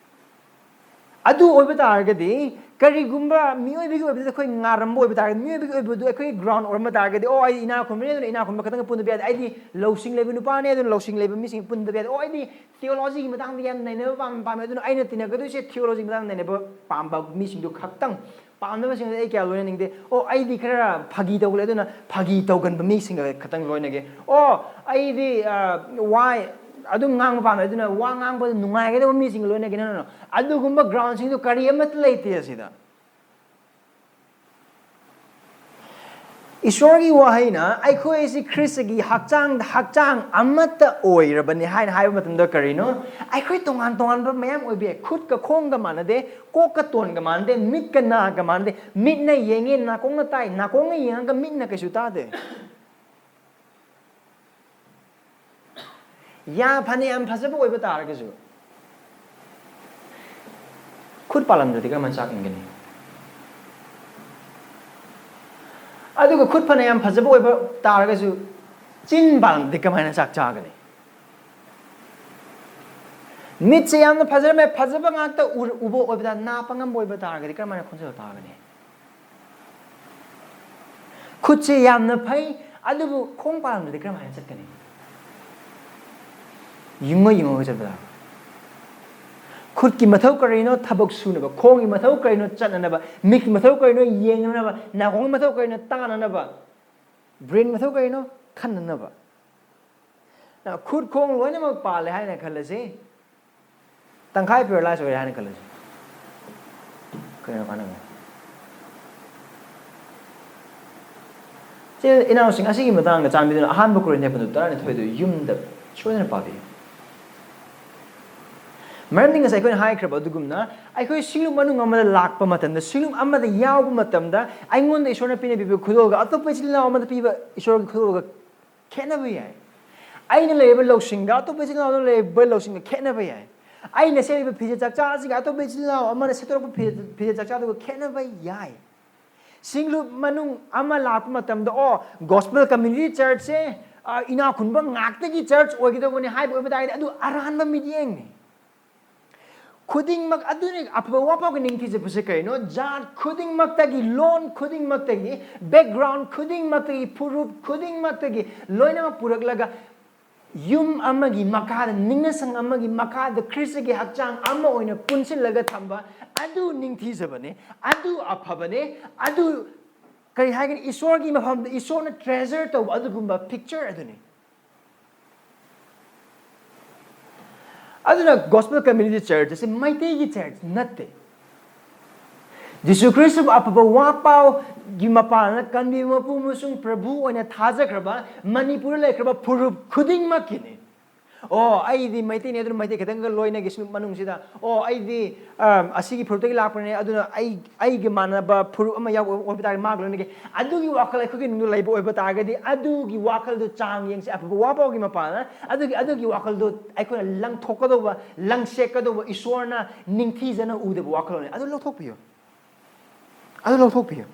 ꯑꯗꯨ ꯑꯣꯏꯕ ꯇꯥꯔꯒꯗꯤ, ꯀꯔꯤꯒꯨꯝꯕ ꯃꯤꯑꯣꯏꯕꯒꯤ ꯑꯣꯏꯕꯗ ꯑꯩꯈꯣꯏ ꯉꯥꯔꯝꯕ ꯑꯣꯏꯕ ꯇꯥꯔꯒꯗꯤ, ꯃꯤꯑꯣꯏꯕꯒꯤ ꯑꯣꯏꯕꯗꯨ ꯑꯩꯈꯣꯏꯒꯤ ꯒ꯭ꯔꯥꯎꯟ ꯑꯣꯏꯔꯝꯕ ꯇꯥꯔꯒꯗꯤ, "ꯑꯣ, ꯑꯩꯗꯤ ꯏꯅꯥꯛ ꯈꯨꯟꯕꯅꯤ, ꯑꯗꯨꯅ ꯏꯅꯥꯛ ꯈꯨꯟꯕ ꯈꯛꯇꯪꯒ ꯄꯨꯟꯕ ꯌꯥꯗꯦ, ꯑꯩꯗꯤ ꯂꯧꯁꯤꯡ ꯂꯩꯕ ꯅꯨꯄꯥꯅꯦ, ꯑꯗꯨꯅ ꯂꯧꯁꯤꯡ ꯂꯩꯕ ꯃꯤꯁꯤꯡ ꯄꯨꯟꯕ ꯌꯥꯗꯦ, ꯑꯣ, ꯑꯩꯗꯤ ꯊꯤꯑꯣꯂꯣꯖꯤꯒꯤ ꯃꯇꯥꯡꯗ ꯌꯥꯝ ꯅꯩꯅꯕ ꯄꯥꯝ-, ꯄꯥꯝꯃꯦ, ꯑꯗꯨꯅ ꯑꯩꯅ ꯇꯤꯟꯅꯒꯗꯣꯏꯁꯦ ꯊꯤꯑꯣꯂꯣꯖꯤꯒꯤ ꯃꯇꯥꯡꯗ ꯅꯩꯅꯕ ꯄꯥꯝꯕ ꯃꯤꯁꯤꯡꯗꯨ ꯈꯛꯇꯪ, ꯄꯥꯝꯗꯕꯁꯤꯡꯗꯨꯗꯤ ꯑꯩ ꯀꯌꯥ ꯂꯣꯏꯅꯅꯤꯡꯗꯦ꯫ ꯑꯣ, ꯑꯩꯗꯤ ꯈꯔ ꯐꯥꯒꯤ ꯇꯧꯒꯜꯂꯦ, ꯑꯗꯨꯅ ꯐꯥꯒꯤ ꯇꯧꯒꯟꯕ ꯃꯤꯁꯤꯡꯒ ꯈꯛꯇꯪ ꯂꯣꯏꯅꯒꯦ꯫ ꯑꯣ, ꯑꯩꯗꯤ, ꯑ, ꯋꯥ ꯑꯗꯨꯝ ꯉꯥꯡꯕ ꯄꯥꯝꯃꯦ, ꯑꯗꯨꯅ ꯋꯥ ꯉꯥꯡꯕꯗ ꯅꯨꯡꯉꯥꯏꯒꯗꯕ ꯃꯤꯁꯤꯡꯒ ꯂꯣꯏꯅꯒꯦ"꯫ No, no, no. ꯑꯗꯨꯒꯨꯝꯕ ꯒ꯭ꯔꯥꯎꯟꯁꯤꯡꯗꯨ ꯀꯔꯤ ꯑꯃꯠꯇ ꯂꯩꯇꯦ ꯑꯁꯤꯗ꯫ ꯏꯁꯣꯔꯒꯤ ꯋꯥꯍꯩꯅ ꯑꯩꯈꯣꯏ ꯑꯁꯤ ꯈ꯭ꯔꯤꯁꯇꯒꯤ ꯍꯛꯆꯥꯡꯗ, ꯍꯛꯆꯥꯡ ꯑꯃꯠꯇ ꯑꯣꯏꯔꯕꯅꯤ ꯍꯥꯏꯅ ꯍꯥꯏꯕ ꯃꯇꯝꯗ ꯀꯔꯤꯅꯣ? ꯑꯩꯈꯣꯏ ꯇꯣꯉꯥꯟ ꯇꯣꯉꯥꯟꯕ ꯃꯌꯥꯝ ꯑꯣꯏꯕ ꯌꯥꯏ꯫ ꯈꯨꯠꯀ ꯈꯣꯡꯒ ꯃꯥꯟꯅꯗꯦ, ꯀꯣꯛꯀ ꯇꯣꯟꯒ ꯃꯥꯟꯅꯗꯦ, ꯃꯤꯠꯀ ꯅꯥꯒ ꯃꯥꯟꯅꯗꯦ꯫ ꯃꯤꯠꯅ ꯌꯦꯡꯉꯦ, ꯅꯥꯀꯣꯡꯅ ꯇꯥꯏ, ꯅꯥꯀꯣꯡꯅ ꯌꯦꯡꯉꯒ ꯃꯤꯠꯅ ꯀꯩꯁꯨ ꯇꯥꯗꯦ꯫ ꯌꯥ ꯐꯅ ꯌꯥꯝ ꯐꯖꯕ ꯑꯣꯏꯕ ꯇꯥꯔꯒꯁꯨ, ꯈꯨꯠ ꯄꯥꯜꯂꯝꯗ꯭ꯔꯗꯤ ꯀꯔꯝꯍꯥꯏꯅ ꯆꯥꯛ ꯏꯟꯒꯅꯤ? ꯑꯗꯨꯒ ꯈꯨꯠ ꯐꯅ ꯌꯥꯝ ꯐꯖꯕ ꯑꯣꯏꯕ ꯇꯥꯔꯒꯁꯨ, ꯆꯤꯟ ꯄꯥꯜꯂꯝꯗ꯭ꯔꯗꯤ ꯀꯃꯥꯏꯅ ꯆꯥꯛ ꯆꯥꯒꯅꯤ? ꯃꯤꯠꯁꯦ ꯌꯥꯝꯅ ꯐꯖꯔꯝꯃꯦ, ꯐꯖꯕ ꯉꯥꯛꯇ ꯎꯔ-, ꯎꯕ ꯑꯣꯏꯕ ꯇꯥꯔ-, ꯅꯥ ꯄꯪꯉꯝꯕ ꯑꯣꯏꯕ ꯇꯥꯔꯒꯗꯤ ꯀꯔꯝꯍꯥꯏꯅ ꯈꯣꯟꯖꯦꯜ ꯇꯥꯒꯅꯤ? ꯈꯨꯠꯁꯦ ꯌꯥꯝꯅ ꯐꯩ, ꯑꯗꯨꯕꯨ ꯈꯣꯡ ꯄꯥꯜꯂꯝꯗ꯭ꯔꯗꯤ ꯀꯔꯝꯍꯥꯏꯅ ꯆꯠꯀꯅꯤ? ꯌꯨꯡꯉ ꯌꯨꯡꯉꯒ ꯆꯠꯄ ꯇꯥꯕ꯫ ꯈꯨꯠꯀꯤ ꯃꯊꯧ ꯀꯔꯤꯅꯣ? ꯊꯕꯛ ꯁꯨꯅꯕ꯫ ꯈꯣꯡꯒꯤ ꯃꯊꯧ ꯀꯔꯤꯅꯣ? ꯆꯠꯅꯅꯕ꯫ ꯃꯤꯠꯀꯤ ꯃꯊꯧ ꯀꯔꯤꯅꯣ? ꯌꯦꯡꯅꯅꯕ꯫ ꯅꯥꯀꯣꯡꯒꯤ ꯃꯊꯧ ꯀꯔꯤꯅꯣ? ꯇꯥꯅꯅꯕ꯫ ꯕ꯭ꯔꯦꯟ ꯃꯊꯧ ꯀꯔꯤꯅꯣ? ꯈꯟꯅꯅꯕ꯫ ꯅ ꯈꯨꯠ ꯈꯣꯡ ꯂꯣꯏꯅꯃꯛ ꯄꯥꯜꯂꯦ ꯍꯥꯏꯅ ꯈꯜꯂꯁꯤ, ꯇꯪꯈꯥꯏ ꯄꯦꯔꯥꯂꯥꯏꯁ ꯑꯣꯏꯔꯦ ꯍꯥꯏꯅ ꯈꯜꯂꯁꯤ꯫ ꯀꯩꯅꯣ ꯀꯥꯟꯅꯕ? ꯏꯆꯤꯜ ꯏꯅꯥꯎꯁꯤꯡ, ꯑꯁꯤꯒꯤ ꯃꯇꯥꯡꯗ ꯆꯥꯟꯕꯤꯗꯨꯅ ꯑꯍꯥꯟꯕ ꯀꯣꯔꯤꯟꯊ꯭ꯌꯥ ꯄꯟꯗꯨ ꯇꯔꯥꯅꯤꯊꯣꯏꯗꯨ ꯌꯨꯝꯗ ꯁꯣꯏꯗꯅ ꯄꯥꯕꯤꯌꯨ꯫ ꯃꯔꯝꯗꯤ ꯉꯁꯥꯏ ꯑꯩꯈꯣꯏꯅ ꯍꯥꯏꯈ꯭ꯔꯕ ꯑꯗꯨꯒꯨꯝꯅ, ꯑꯩꯈꯣꯏ ꯁꯤꯡꯂꯨꯞ ꯃꯅꯨꯡ ꯑꯃꯗ ꯂꯥꯛꯄ ꯃꯇꯝꯗ, ꯁꯤꯡꯂꯨꯞ ꯑꯃꯗ ꯌꯥꯎꯕ ꯃꯇꯝꯗ, ꯑꯩꯉꯣꯟꯗ ꯏꯁꯣꯔꯅ ꯄꯤꯅ ꯄꯤꯕ ꯈꯨꯗꯣꯜꯒ ꯑꯇꯣꯞꯄ ꯏꯆꯤꯜ ꯏꯅꯥꯎ ꯑꯃꯗ ꯄꯤꯕ ꯏꯁꯣꯔꯒꯤ ꯈꯨꯗꯣꯜꯒ ꯈꯦꯠꯅꯕ ꯌꯥꯏ꯫ ꯑꯩꯅ ꯂꯩꯔꯤꯕ ꯂꯧꯁꯤꯡꯒ ꯑꯇꯣꯞꯄ ꯏꯆꯤꯜ ꯏꯅꯥꯎꯗ ꯂꯩꯔꯤꯕ ꯂꯧꯁꯤꯡꯒ ꯈꯦꯠꯅꯕ ꯌꯥꯏ꯫ ꯑꯩꯅ ꯁꯦꯠꯂꯤꯕ ꯐꯤꯖꯦꯠ ꯆꯥꯛꯆꯥ ꯑꯁꯤꯒ ꯑꯇꯣꯞꯄ ꯏꯆꯤꯜ ꯏꯅꯥꯎ ꯑꯃꯅ ꯁꯦꯠꯇꯣꯔꯛꯄ ꯐꯤꯖꯦꯠ, ꯐꯤꯖꯦꯠ ꯆꯥꯛꯆꯥꯗꯨꯒ ꯈꯦꯠꯅꯕ ꯌꯥꯏ꯫ ꯁꯤꯡꯂꯨꯞ ꯃꯅꯨꯡ ꯑꯃ ꯂꯥꯛꯄ ꯃꯇꯝꯗ, ꯑꯣ, ꯒꯣꯁꯄꯦꯜ ꯀꯝꯃ꯭ꯌꯨꯅꯤꯇꯤ ꯆꯔꯆꯁꯦ, ꯑ, ꯏꯅꯥꯛ ꯈꯨꯟꯕ ꯉꯥꯛꯇꯒꯤ ꯆꯔꯆ ꯑꯣꯏꯒꯗꯧꯕꯅꯤ ꯍꯥꯏꯕ ꯑꯣꯏꯕ ꯇꯥꯔꯒꯗꯤ, ꯑꯗꯨ ꯑꯔꯥꯟꯕ ꯃꯤꯠꯌꯦꯡꯅꯤ꯫ ꯈꯨꯗꯤꯡꯃꯛ ꯑꯗꯨꯅꯤ꯫ ꯑꯐꯕ ꯋꯥꯄꯥꯎꯒꯤ ꯅꯤꯡꯊꯤꯖꯕꯁꯦ ꯀꯩꯅꯣ? ꯖꯥꯠ ꯈꯨꯗꯤꯡꯃꯛꯇꯒꯤ, ꯂꯣꯟ ꯈꯨꯗꯤꯡꯃꯛꯇꯒꯤ, ꯕꯦꯛꯒ꯭ꯔꯥꯎꯟ ꯈꯨꯗꯤꯡꯃꯛꯇꯒꯤ, ꯐꯨꯔꯨꯞ ꯈꯨꯗꯤꯡꯃꯛꯇꯒꯤ, ꯂꯣꯏꯅꯃꯛ ꯄꯨꯔꯛꯂꯒ ꯌꯨꯝ ꯑꯃꯒꯤ ꯃꯈꯥꯗ, ꯅꯤꯡꯅꯁꯪ ꯑꯃꯒꯤ ꯃꯈꯥꯗ ꯈ꯭ꯔꯤꯁꯇꯒꯤ ꯍꯛꯆꯥꯡ ꯑꯃ ꯑꯣꯏꯅ ꯄꯨꯟꯁꯤꯜꯂꯒ ꯊꯝꯕ, ꯑꯗꯨ ꯅꯤꯡꯊꯤꯖꯕꯅꯦ, ꯑꯗꯨ ꯑꯐꯕꯅꯦ, ꯑꯗꯨ ꯀꯔꯤ ꯍꯥꯏꯒꯅꯤ, ꯏꯁꯣꯔꯒꯤ ꯃꯐꯝꯗ ꯏꯁꯣꯔꯅ ꯇ꯭ꯔꯦꯖꯔ ꯇꯧꯕ ꯑꯗꯨꯒꯨꯝꯕ ꯄꯤꯛꯆꯔ ꯑꯗꯨꯅꯤ꯫ ꯑꯗꯨꯅ ꯒꯣꯁꯄꯦꯜ ꯀꯝꯃ꯭ꯌꯨꯅꯤꯇꯤ ꯆꯔꯆ ꯑꯁꯤ ꯃꯩꯇꯩꯒꯤ ꯆꯔꯆ ꯅꯠꯇꯦ꯫ ꯖꯤꯁꯨ ꯈ꯭ꯔꯤꯁꯇꯕꯨ ꯑꯐꯕ ꯋꯥ ꯄꯥꯎꯒꯤ ꯃꯄꯥꯟꯅ ꯀꯟꯕꯤꯕ ꯃꯄꯨ ꯑꯃꯁꯨꯡ ꯄ꯭ꯔꯚꯨ ꯑꯣꯏꯅ ꯊꯥꯖꯈ꯭ꯔꯕ, ꯃꯅꯤꯄꯨꯔꯗ ꯂꯩꯈ꯭ꯔꯕ ꯐꯨꯔꯨꯞ ꯈꯨꯗꯤꯡꯃꯛꯀꯤꯅꯤ꯫ ꯑꯣ, ꯑꯩꯗꯤ ꯃꯩꯇꯩꯅꯤ, ꯑꯗꯨꯅ ꯃꯩꯇꯩ ꯈꯛꯇꯪꯒ ꯂꯣꯏꯅꯒꯦ ꯁꯤ ꯃꯅꯨꯡꯁꯤꯗ꯫ ꯑꯣ, ꯑꯩꯗꯤ, ꯑꯝ, ꯑꯁꯤꯒꯤ ꯐꯨꯔꯨꯞꯇꯒꯤ ꯂꯥꯛꯄꯅꯦ, ꯑꯗꯨꯅ ꯑꯩ, ꯑꯩꯒ ꯃꯥꯟꯅꯕ ꯐꯨꯔꯨꯞ ꯑꯃ ꯌꯥꯎꯕ ꯑꯣꯏꯕ ꯇꯥꯔꯒꯗꯤ ꯃꯥꯒ ꯂꯣꯏꯅꯒꯦ꯫ ꯑꯗꯨꯒꯤ ꯋꯥꯈꯜ ꯑꯩꯈꯣꯏꯒꯤ ꯅꯨꯡꯗ ꯂꯩꯕ ꯑꯣꯏꯕ ꯇꯥꯔꯒꯗꯤ, ꯑꯗꯨꯒꯤ ꯋꯥꯈꯜꯗꯨ ꯆꯥꯡ ꯌꯦꯡꯁꯦ꯫ ꯑꯐꯕ ꯋꯥ ꯄꯥꯎꯒꯤ ꯃꯄꯥꯟꯅ ꯑꯗꯨꯒꯤ, ꯑꯗꯨꯒꯤ ꯋꯥꯈꯜꯗꯨ ꯑꯩꯈꯣꯏꯅ ꯂꯪꯊꯣꯛꯀꯗꯧꯕ, ꯂꯪꯁꯦꯛꯀꯗꯧꯕ, ꯏꯁꯣꯔꯅ ꯅꯤꯡꯊꯤꯖꯅ ꯎꯗꯕ ꯋꯥꯈꯜꯂꯣꯟꯅꯤ꯫ ꯑꯗꯨ ꯂꯧꯊꯣꯛꯄꯤꯌꯨ꯫ ꯑꯗꯨ ꯂꯧꯊꯣꯛꯄꯤꯌꯨ꯫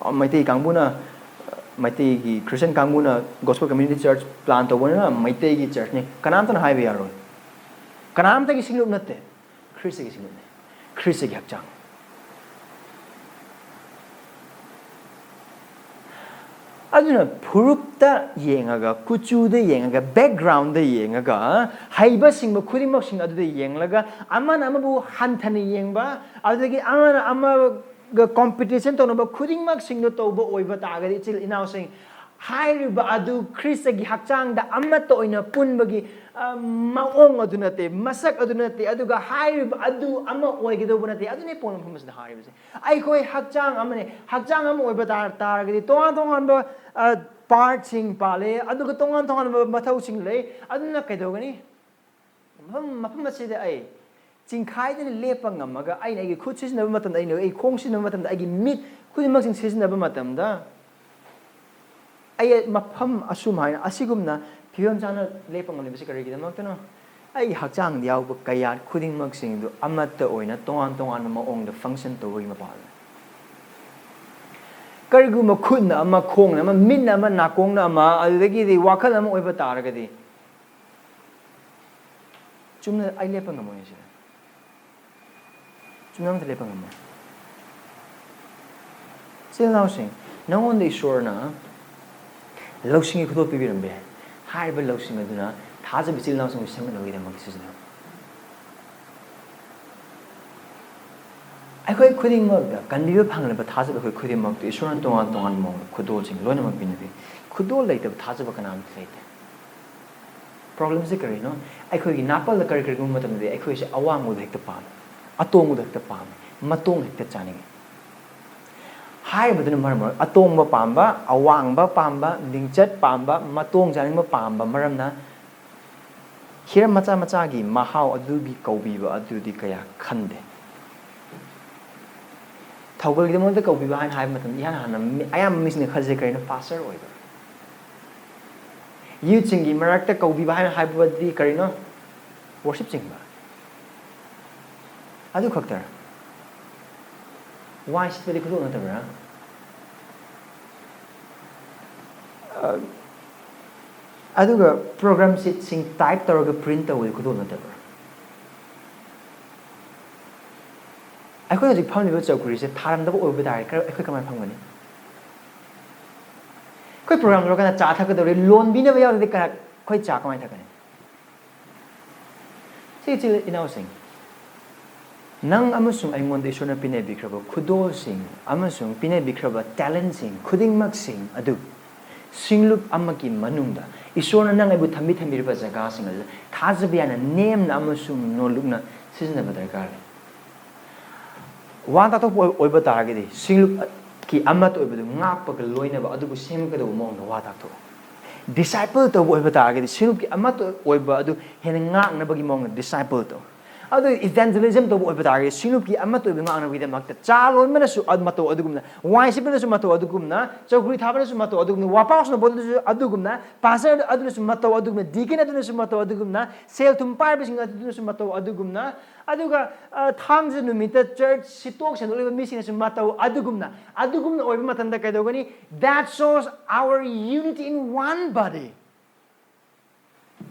ꯑ, ꯃꯩꯇꯩ ꯀꯥꯡꯕꯨꯅ, ꯃꯩꯇꯩꯒꯤ ꯈ꯭ꯔꯤꯁꯇꯤꯌꯟ ꯀꯥꯡꯕꯨꯅ ꯒꯣꯁꯄꯦꯜ ꯀꯝꯃ꯭ꯌꯨꯅꯤꯇꯤ ꯆꯔꯆ ꯄ꯭ꯂꯥꯟ ꯇꯧꯕꯅꯤꯅ ꯃꯩꯇꯩꯒꯤ ꯆꯔꯆꯅꯤ꯫ ꯀꯅꯥꯝꯇꯅ ꯍꯥꯏꯕ ꯌꯥꯔꯣꯏ꯫ ꯀꯅꯥꯝꯇꯒꯤ ꯁꯤꯡꯂꯨꯞ ꯅꯠꯇꯦ꯫ ꯈ꯭ꯔꯤꯁꯇꯒꯤ ꯁꯤꯡꯂꯨꯞꯅꯤ꯫ ꯈ꯭ꯔꯤꯁꯇꯒꯤ ꯍꯛꯆꯥꯡ꯫ ꯑꯗꯨꯅ ꯐꯨꯔꯨꯞꯇ ꯌꯦꯡꯉꯒ, ꯀꯨꯆꯨꯗ ꯌꯦꯡꯉꯒ, ꯕꯦꯛꯒ꯭ꯔꯥꯎꯟꯗ ꯌꯦꯡꯉꯒ, ꯍꯩꯕ ꯁꯤꯡꯕ ꯈꯨꯗꯤꯡꯃꯛꯁꯤꯡ ꯑꯗꯨꯗ ꯌꯦꯡꯂꯒ, ꯑꯃꯅ ꯑꯃꯕꯨ ꯍꯟꯊꯅ ꯌꯦꯡꯕ, ꯑꯗꯨꯗꯒꯤ ꯑꯃꯅ ꯑꯃꯒ ꯀꯣꯝꯄꯤꯇꯤꯁꯟ ꯇꯧꯅꯕ ꯈꯨꯗꯤꯡꯃꯛꯁꯤꯡꯗꯣ ꯇꯧꯕ ꯑꯣꯏꯕ ꯇꯥꯔꯒꯗꯤ, ꯏꯆꯤꯜ ꯏꯅꯥꯎꯁꯤꯡ, ꯍꯥꯏꯔꯤꯕ ꯑꯗꯨ ꯈ꯭ꯔꯤꯁꯇꯒꯤ ꯍꯛꯆꯥꯡꯗ ꯑꯃꯠꯇ ꯑꯣꯏꯅ ꯄꯨꯟꯕꯒꯤ, ꯑ, ꯃꯑꯣꯡ ꯑꯗꯨ ꯅꯠꯇꯦ, ꯃꯁꯛ ꯑꯗꯨ ꯅꯠꯇꯦ, ꯑꯗꯨꯒ ꯍꯥꯏꯔꯤꯕ ꯑꯗꯨ ꯑꯃ ꯑꯣꯏꯒꯗꯧꯕ ꯅꯠꯇꯦ꯫ ꯑꯗꯨꯅꯦ ꯄꯣꯏꯟ ꯃꯐꯝ ꯑꯁꯤꯗ ꯍꯥꯏꯔꯤꯕꯁꯦ꯫ ꯑꯩꯈꯣꯏ ꯍꯛꯆꯥꯡ ꯑꯃꯅꯦ꯫ ꯍꯛꯆꯥꯡ ꯑꯃ ꯑꯣꯏꯕ ꯇꯥ-, ꯇꯥꯔꯒꯗꯤ ꯇꯣꯉꯥꯟ ꯇꯣꯉꯥꯟꯕ, ꯑ, ꯄꯥꯔꯠꯁꯤꯡ ꯄꯥꯜꯂꯦ, ꯑꯗꯨꯒ ꯇꯣꯉꯥꯟ ꯇꯣꯉꯥꯟꯕ ꯃꯊꯧꯁꯤꯡ ꯂꯩ꯫ ꯑꯗꯨꯅ ꯀꯩꯗꯧꯒꯅꯤ? ꯃꯐꯝ ꯃꯐꯝ ꯑꯁꯤꯗ ꯑꯩ ꯆꯤꯡꯈꯥꯏꯗꯅ ꯂꯦꯞꯄ ꯉꯝꯃꯒ, ꯑꯩꯅ ꯑꯩꯒꯤ ꯈꯨꯠ ꯁꯤꯖꯤꯟꯅꯕ ꯃꯇꯝꯗ, ꯑꯩꯅ ꯑꯩ ꯈꯣꯡ ꯁꯤꯖꯤꯟꯅꯕ ꯃꯇꯝꯗ, ꯑꯩꯒꯤ ꯃꯤꯠ ꯈꯨꯗꯤꯡꯃꯛꯁꯤꯡ ꯁꯤꯖꯤꯟꯅꯕ ꯃꯇꯝꯗ, ꯑꯩ ꯃꯐꯝ ꯑꯁꯨꯝ ꯍꯥꯏꯅ ꯑꯁꯤꯒꯨꯝꯅ ꯐꯤꯕꯝ ꯆꯥꯅ ꯂꯦꯞꯄ ꯉꯝꯂꯤꯕꯁꯤ ꯀꯔꯤꯒꯤꯗꯃꯛꯇꯅꯣ? ꯑꯩꯒꯤ ꯍꯛꯆꯥꯡꯗ ꯌꯥꯎꯕ ꯀꯌꯥꯠ ꯈꯨꯗꯤꯡꯃꯛꯁꯤꯡꯗꯨ ꯑꯃꯠꯇ ꯑꯣꯏꯅ ꯇꯣꯉꯥꯟ ꯇꯣꯉꯥꯟꯕ ꯃꯑꯣꯡꯗ ꯐꯪꯁꯟ ꯇꯧꯕꯒꯤ ꯃꯄꯥꯜꯅꯤ꯫ ꯀꯔꯤꯒꯨꯝꯕ ꯈꯨꯠꯅ ꯑꯃ, ꯈꯣꯡꯅ ꯑꯃ, ꯃꯤꯠꯅ ꯑꯃ, ꯅꯥꯀꯣꯡꯅ ꯑꯃ, ꯑꯗꯨꯗꯒꯤꯗꯤ ꯋꯥꯈꯜ ꯑꯃ ꯑꯣꯏꯕ ꯇꯥꯔꯒꯗꯤ, ꯆꯨꯝꯅ ꯑꯩ ꯂꯦꯞꯄ ꯉꯝꯃꯣꯏ ꯁꯤꯗ꯫ ꯆꯨꯝꯅ ꯑꯝꯇ ꯂꯦꯞꯄ ꯉꯝꯃꯣꯏ꯫ ꯏꯆꯤꯜ ꯏꯅꯥꯎꯁꯤꯡ, ꯅꯉꯣꯟꯗ ꯏꯁꯣꯔꯅ ꯂꯧꯁꯤꯡꯒꯤ ꯈꯨꯗꯣꯜ ꯄꯤꯕꯤꯔꯝꯕ ꯌꯥꯏ꯫ ꯍꯥꯏꯔꯤꯕ ꯂꯧꯁꯤꯡ ꯑꯗꯨꯅ ꯊꯥꯖꯕ ꯏꯆꯤꯜ ꯏꯅꯥꯎꯁꯤꯡꯕꯨ ꯁꯦꯝꯒꯠꯅꯕꯒꯤꯗꯃꯛꯇ ꯁꯤꯖꯤꯟꯅꯧ꯫ ꯑꯩꯈꯣꯏ ꯈꯨꯗꯤꯡꯃꯛꯇ ꯀꯟꯕꯤꯕ ꯐꯪꯂꯕ ꯊꯥꯖꯕ ꯑꯩꯈꯣꯏ ꯈꯨꯗꯤꯡꯃꯛꯇ ꯏꯁꯣꯔꯅ ꯇꯣꯉꯥꯟ ꯇꯣꯉꯥꯟꯕ ꯃꯑꯣꯡꯗ ꯈꯨꯗꯣꯜꯁꯤꯡ ꯂꯣꯏꯅꯃꯛ ꯄꯤꯅꯕꯤ꯫ ꯈꯨꯗꯣꯜ ꯂꯩꯇꯕ ꯊꯥꯖꯕ ꯀꯅꯥꯝꯇ ꯂꯩꯇꯦ꯫ ꯄ꯭ꯔꯣꯕ꯭ꯂꯦꯝꯁꯦ ꯀꯔꯤꯅꯣ? ꯑꯩꯈꯣꯏꯒꯤ ꯅꯥꯄꯜꯗ ꯀꯔꯤ ꯀꯔꯤꯒꯨꯝꯕ ꯃꯇꯝꯗꯗꯤ ꯑꯩꯈꯣꯏꯁꯦ ꯑꯋꯥꯡꯕꯗ ꯍꯦꯛꯇ ꯄꯥꯝꯃꯤ, ꯑꯇꯣꯡꯕꯗ ꯍꯦꯛꯇ ꯄꯥꯝꯃꯤ, ꯃꯇꯣꯡ ꯍꯦꯛꯇ ꯆꯥꯅꯤꯡꯉꯤ꯫ ꯍꯥꯏꯔꯤꯕꯗꯨꯅ ꯃꯔꯝ ꯑꯣꯏꯔꯒ ꯑꯇꯣꯡꯕ ꯄꯥꯝꯕ, ꯑꯋꯥꯡꯕ ꯄꯥꯝꯕ, ꯂꯤꯡꯆꯠ ꯄꯥꯝꯕ, ꯃꯇꯣꯡ ꯆꯥꯅꯤꯡꯕ ꯄꯥꯝꯕ ꯃꯔꯝꯅ ꯍꯤꯔꯝ ꯃꯆꯥ ꯃꯆꯥꯒꯤ ꯃꯍꯥꯎ ꯑꯗꯨꯒꯤ ꯀꯧꯕꯤꯕ ꯑꯗꯨꯗꯤ ꯀꯌꯥ ꯈꯟꯗꯦ꯫ ꯊꯧꯒꯜꯒꯤꯗꯃꯛꯇ ꯀꯧꯕꯤꯕ ꯍꯥꯏꯅ ꯍꯥꯏꯕ ꯃꯇꯝꯗ ꯏꯍꯥꯟ ꯍꯥꯟꯅ ꯃꯤ-, ꯑꯌꯥꯝꯕ ꯃꯤꯁꯤꯡꯅ ꯈꯜꯂꯤꯁꯦ ꯀꯔꯤꯅꯣ? ꯄꯥꯁꯇꯔ ꯑꯣꯏꯕ꯫ ꯌꯨꯠꯁꯤꯡꯒꯤ ꯃꯔꯛꯇ ꯀꯧꯕꯤꯕ ꯍꯥꯏꯅ ꯍꯥꯏꯕꯗꯤ ꯀꯔꯤꯅꯣ? ꯋꯥꯔꯁꯤꯞ ꯆꯤꯡꯕ꯫ ꯑꯗꯨ ꯈꯛꯇꯔ? ꯋꯥꯏ ꯁꯤꯠꯄꯗꯤ ꯈꯨꯗꯣꯜ ꯅꯠꯇꯕ꯭ꯔꯥ? ꯑ, ꯑꯗꯨꯒ ꯄ꯭ꯔꯣꯒ꯭ꯔꯥꯝ ꯁꯤꯠꯁꯤꯡ ꯇꯥꯏꯞ ꯇꯧꯔꯒ ꯄ꯭ꯔꯤꯟ ꯇꯧꯕꯗꯤ ꯈꯨꯗꯣꯜ ꯅꯠꯇꯕ꯭ꯔꯥ? ꯑꯩꯈꯣꯏ ꯍꯧꯖꯤꯛ ꯐꯝꯂꯤꯕ ꯆꯧꯀ꯭ꯔꯤꯁꯦ ꯊꯥꯔꯝꯗꯕ ꯑꯣꯏꯕ ꯇꯥꯔꯗꯤ ꯀꯔ-, ꯑꯩꯈꯣꯏ ꯀꯃꯥꯏꯅ ꯐꯝꯒꯅꯤ? ꯑꯩꯈꯣꯏ ꯄ꯭ꯔꯣꯒ꯭ꯔꯥꯝ ꯂꯣꯏꯔꯀꯥꯟꯗ ꯆꯥ ꯊꯛꯀꯗꯧꯔꯤ, ꯂꯣꯟꯕꯤꯅꯕ ꯌꯥꯎꯗ꯭ꯔꯗꯤ ꯀꯅꯥ-, ꯑꯩꯈꯣꯏ ꯆꯥ ꯀꯃꯥꯏꯅ ꯊꯛꯀꯅꯤ? ꯁꯤ ꯏꯆꯤꯜ ꯏꯅꯥꯎꯁꯤꯡ, ꯅꯪ ꯑꯃꯁꯨꯡ ꯑꯩꯉꯣꯟꯗ ꯏꯁꯣꯔꯅ ꯄꯤꯅꯕꯤꯈ꯭ꯔꯕ ꯈꯨꯗꯣꯜꯁꯤꯡ ꯑꯃꯁꯨꯡ ꯄꯤꯅꯕꯤꯈ꯭ꯔꯕ ꯇꯦꯂꯦꯟꯁꯤꯡ ꯈꯨꯗꯤꯡꯃꯛꯁꯤꯡ ꯑꯗꯨ ꯁꯤꯡꯂꯨꯞ ꯑꯃꯒꯤ ꯃꯅꯨꯡꯗ ꯏꯁꯣꯔꯅ ꯅꯪ ꯑꯩꯕꯨ ꯊꯝꯕꯤ ꯊꯝꯕꯤꯔꯤꯕ ꯖꯒꯥꯁꯤꯡ ꯑꯗꯨꯗ ꯊꯥꯖꯕ ꯌꯥꯅ ꯅꯦꯝꯅ ꯑꯃꯁꯨꯡ ꯅꯣꯜꯂꯨꯛꯅ ꯁꯤꯖꯤꯟꯅꯕ ꯗꯔꯀꯥꯔ ꯂꯩ꯫ ꯋꯥ ꯇꯥꯊꯣꯛꯄ ꯑꯣꯏ-, ꯑꯣꯏꯕ ꯇꯥꯔꯒꯗꯤ ꯁꯤꯡꯂꯨꯞ ꯑ-, ꯀꯤ ꯑꯃꯠꯇ ꯑꯣꯏꯕꯗꯨ ꯉꯥꯛꯄꯒ ꯂꯣꯏꯅꯕ ꯑꯗꯨꯕꯨ ꯁꯦꯝꯒꯗꯧꯕ ꯃꯑꯣꯡꯗ ꯋꯥ ꯇꯥꯛꯊꯣꯛꯎ꯫ Disciple ꯇꯧꯕ ꯑꯣꯏꯕ ꯇꯥꯔꯒꯗꯤ ꯁꯤꯡꯂꯨꯞꯀꯤ ꯑꯃꯠꯇ ꯑꯣꯏꯕ ꯑꯗꯨ ꯍꯦꯟꯅ ꯉꯥꯛꯅꯕꯒꯤ ꯃꯑꯣꯡꯗ disciple ꯇꯧ꯫ ꯑꯗꯨ evangelism ꯇꯧꯕ ꯑꯣꯏꯕ ꯇꯥꯔꯒꯗꯤ ꯁꯤꯡꯂꯨꯞꯀꯤ ꯑꯃꯠꯇ ꯑꯣꯏꯕ ꯉꯥꯛꯅꯕꯒꯤꯗꯃꯛꯇ ꯆꯥ ꯂꯣꯟꯕꯅꯁꯨ ꯑ-, ꯃꯇꯧ ꯑꯗꯨꯒꯨꯝꯅ, ꯋꯥꯏ ꯁꯤꯠꯄꯅꯁꯨ ꯃꯇꯧ ꯑꯗꯨꯒꯨꯝꯅ, ꯆꯧꯀ꯭ꯔꯤ ꯊꯥꯕꯅꯁꯨ ꯃꯇꯧ ꯑꯗꯨꯒꯨꯝꯅ, ꯋꯥꯄꯥꯎ ꯁꯥꯟꯅꯕꯗꯨꯁꯨ ꯑꯗꯨꯒꯨꯝꯅ, pastor ꯑꯗꯨꯅꯁꯨ ꯃꯇꯧ ꯑꯗꯨꯒꯨꯝꯅ, deacon ꯑꯗꯨꯅꯁꯨ ꯃꯇꯧ ꯑꯗꯨꯒꯨꯝꯅ, ꯁꯦꯜ ꯊꯨꯝ ꯄꯥꯏꯕꯁꯤꯡ ꯑꯗꯨꯅꯁꯨ ꯃꯇꯧ ꯑꯗꯨꯒꯨꯝꯅ, ꯑꯗꯨꯒ, ꯑ, ꯊꯥꯡꯖ ꯅꯨꯃꯤꯠꯇ church ꯁꯤꯠꯇꯣꯛ ꯁꯦꯡꯗꯣꯛꯂꯤꯕ ꯃꯤꯁꯤꯡꯅꯁꯨ ꯃꯇꯧ ꯑꯗꯨꯒꯨꯝꯅ, ꯑꯗꯨꯒꯨꯝꯅ ꯑꯣꯏꯕ ꯃꯇꯝꯗ ꯀꯩꯗꯧꯒꯅꯤ? That shows our unity in one body.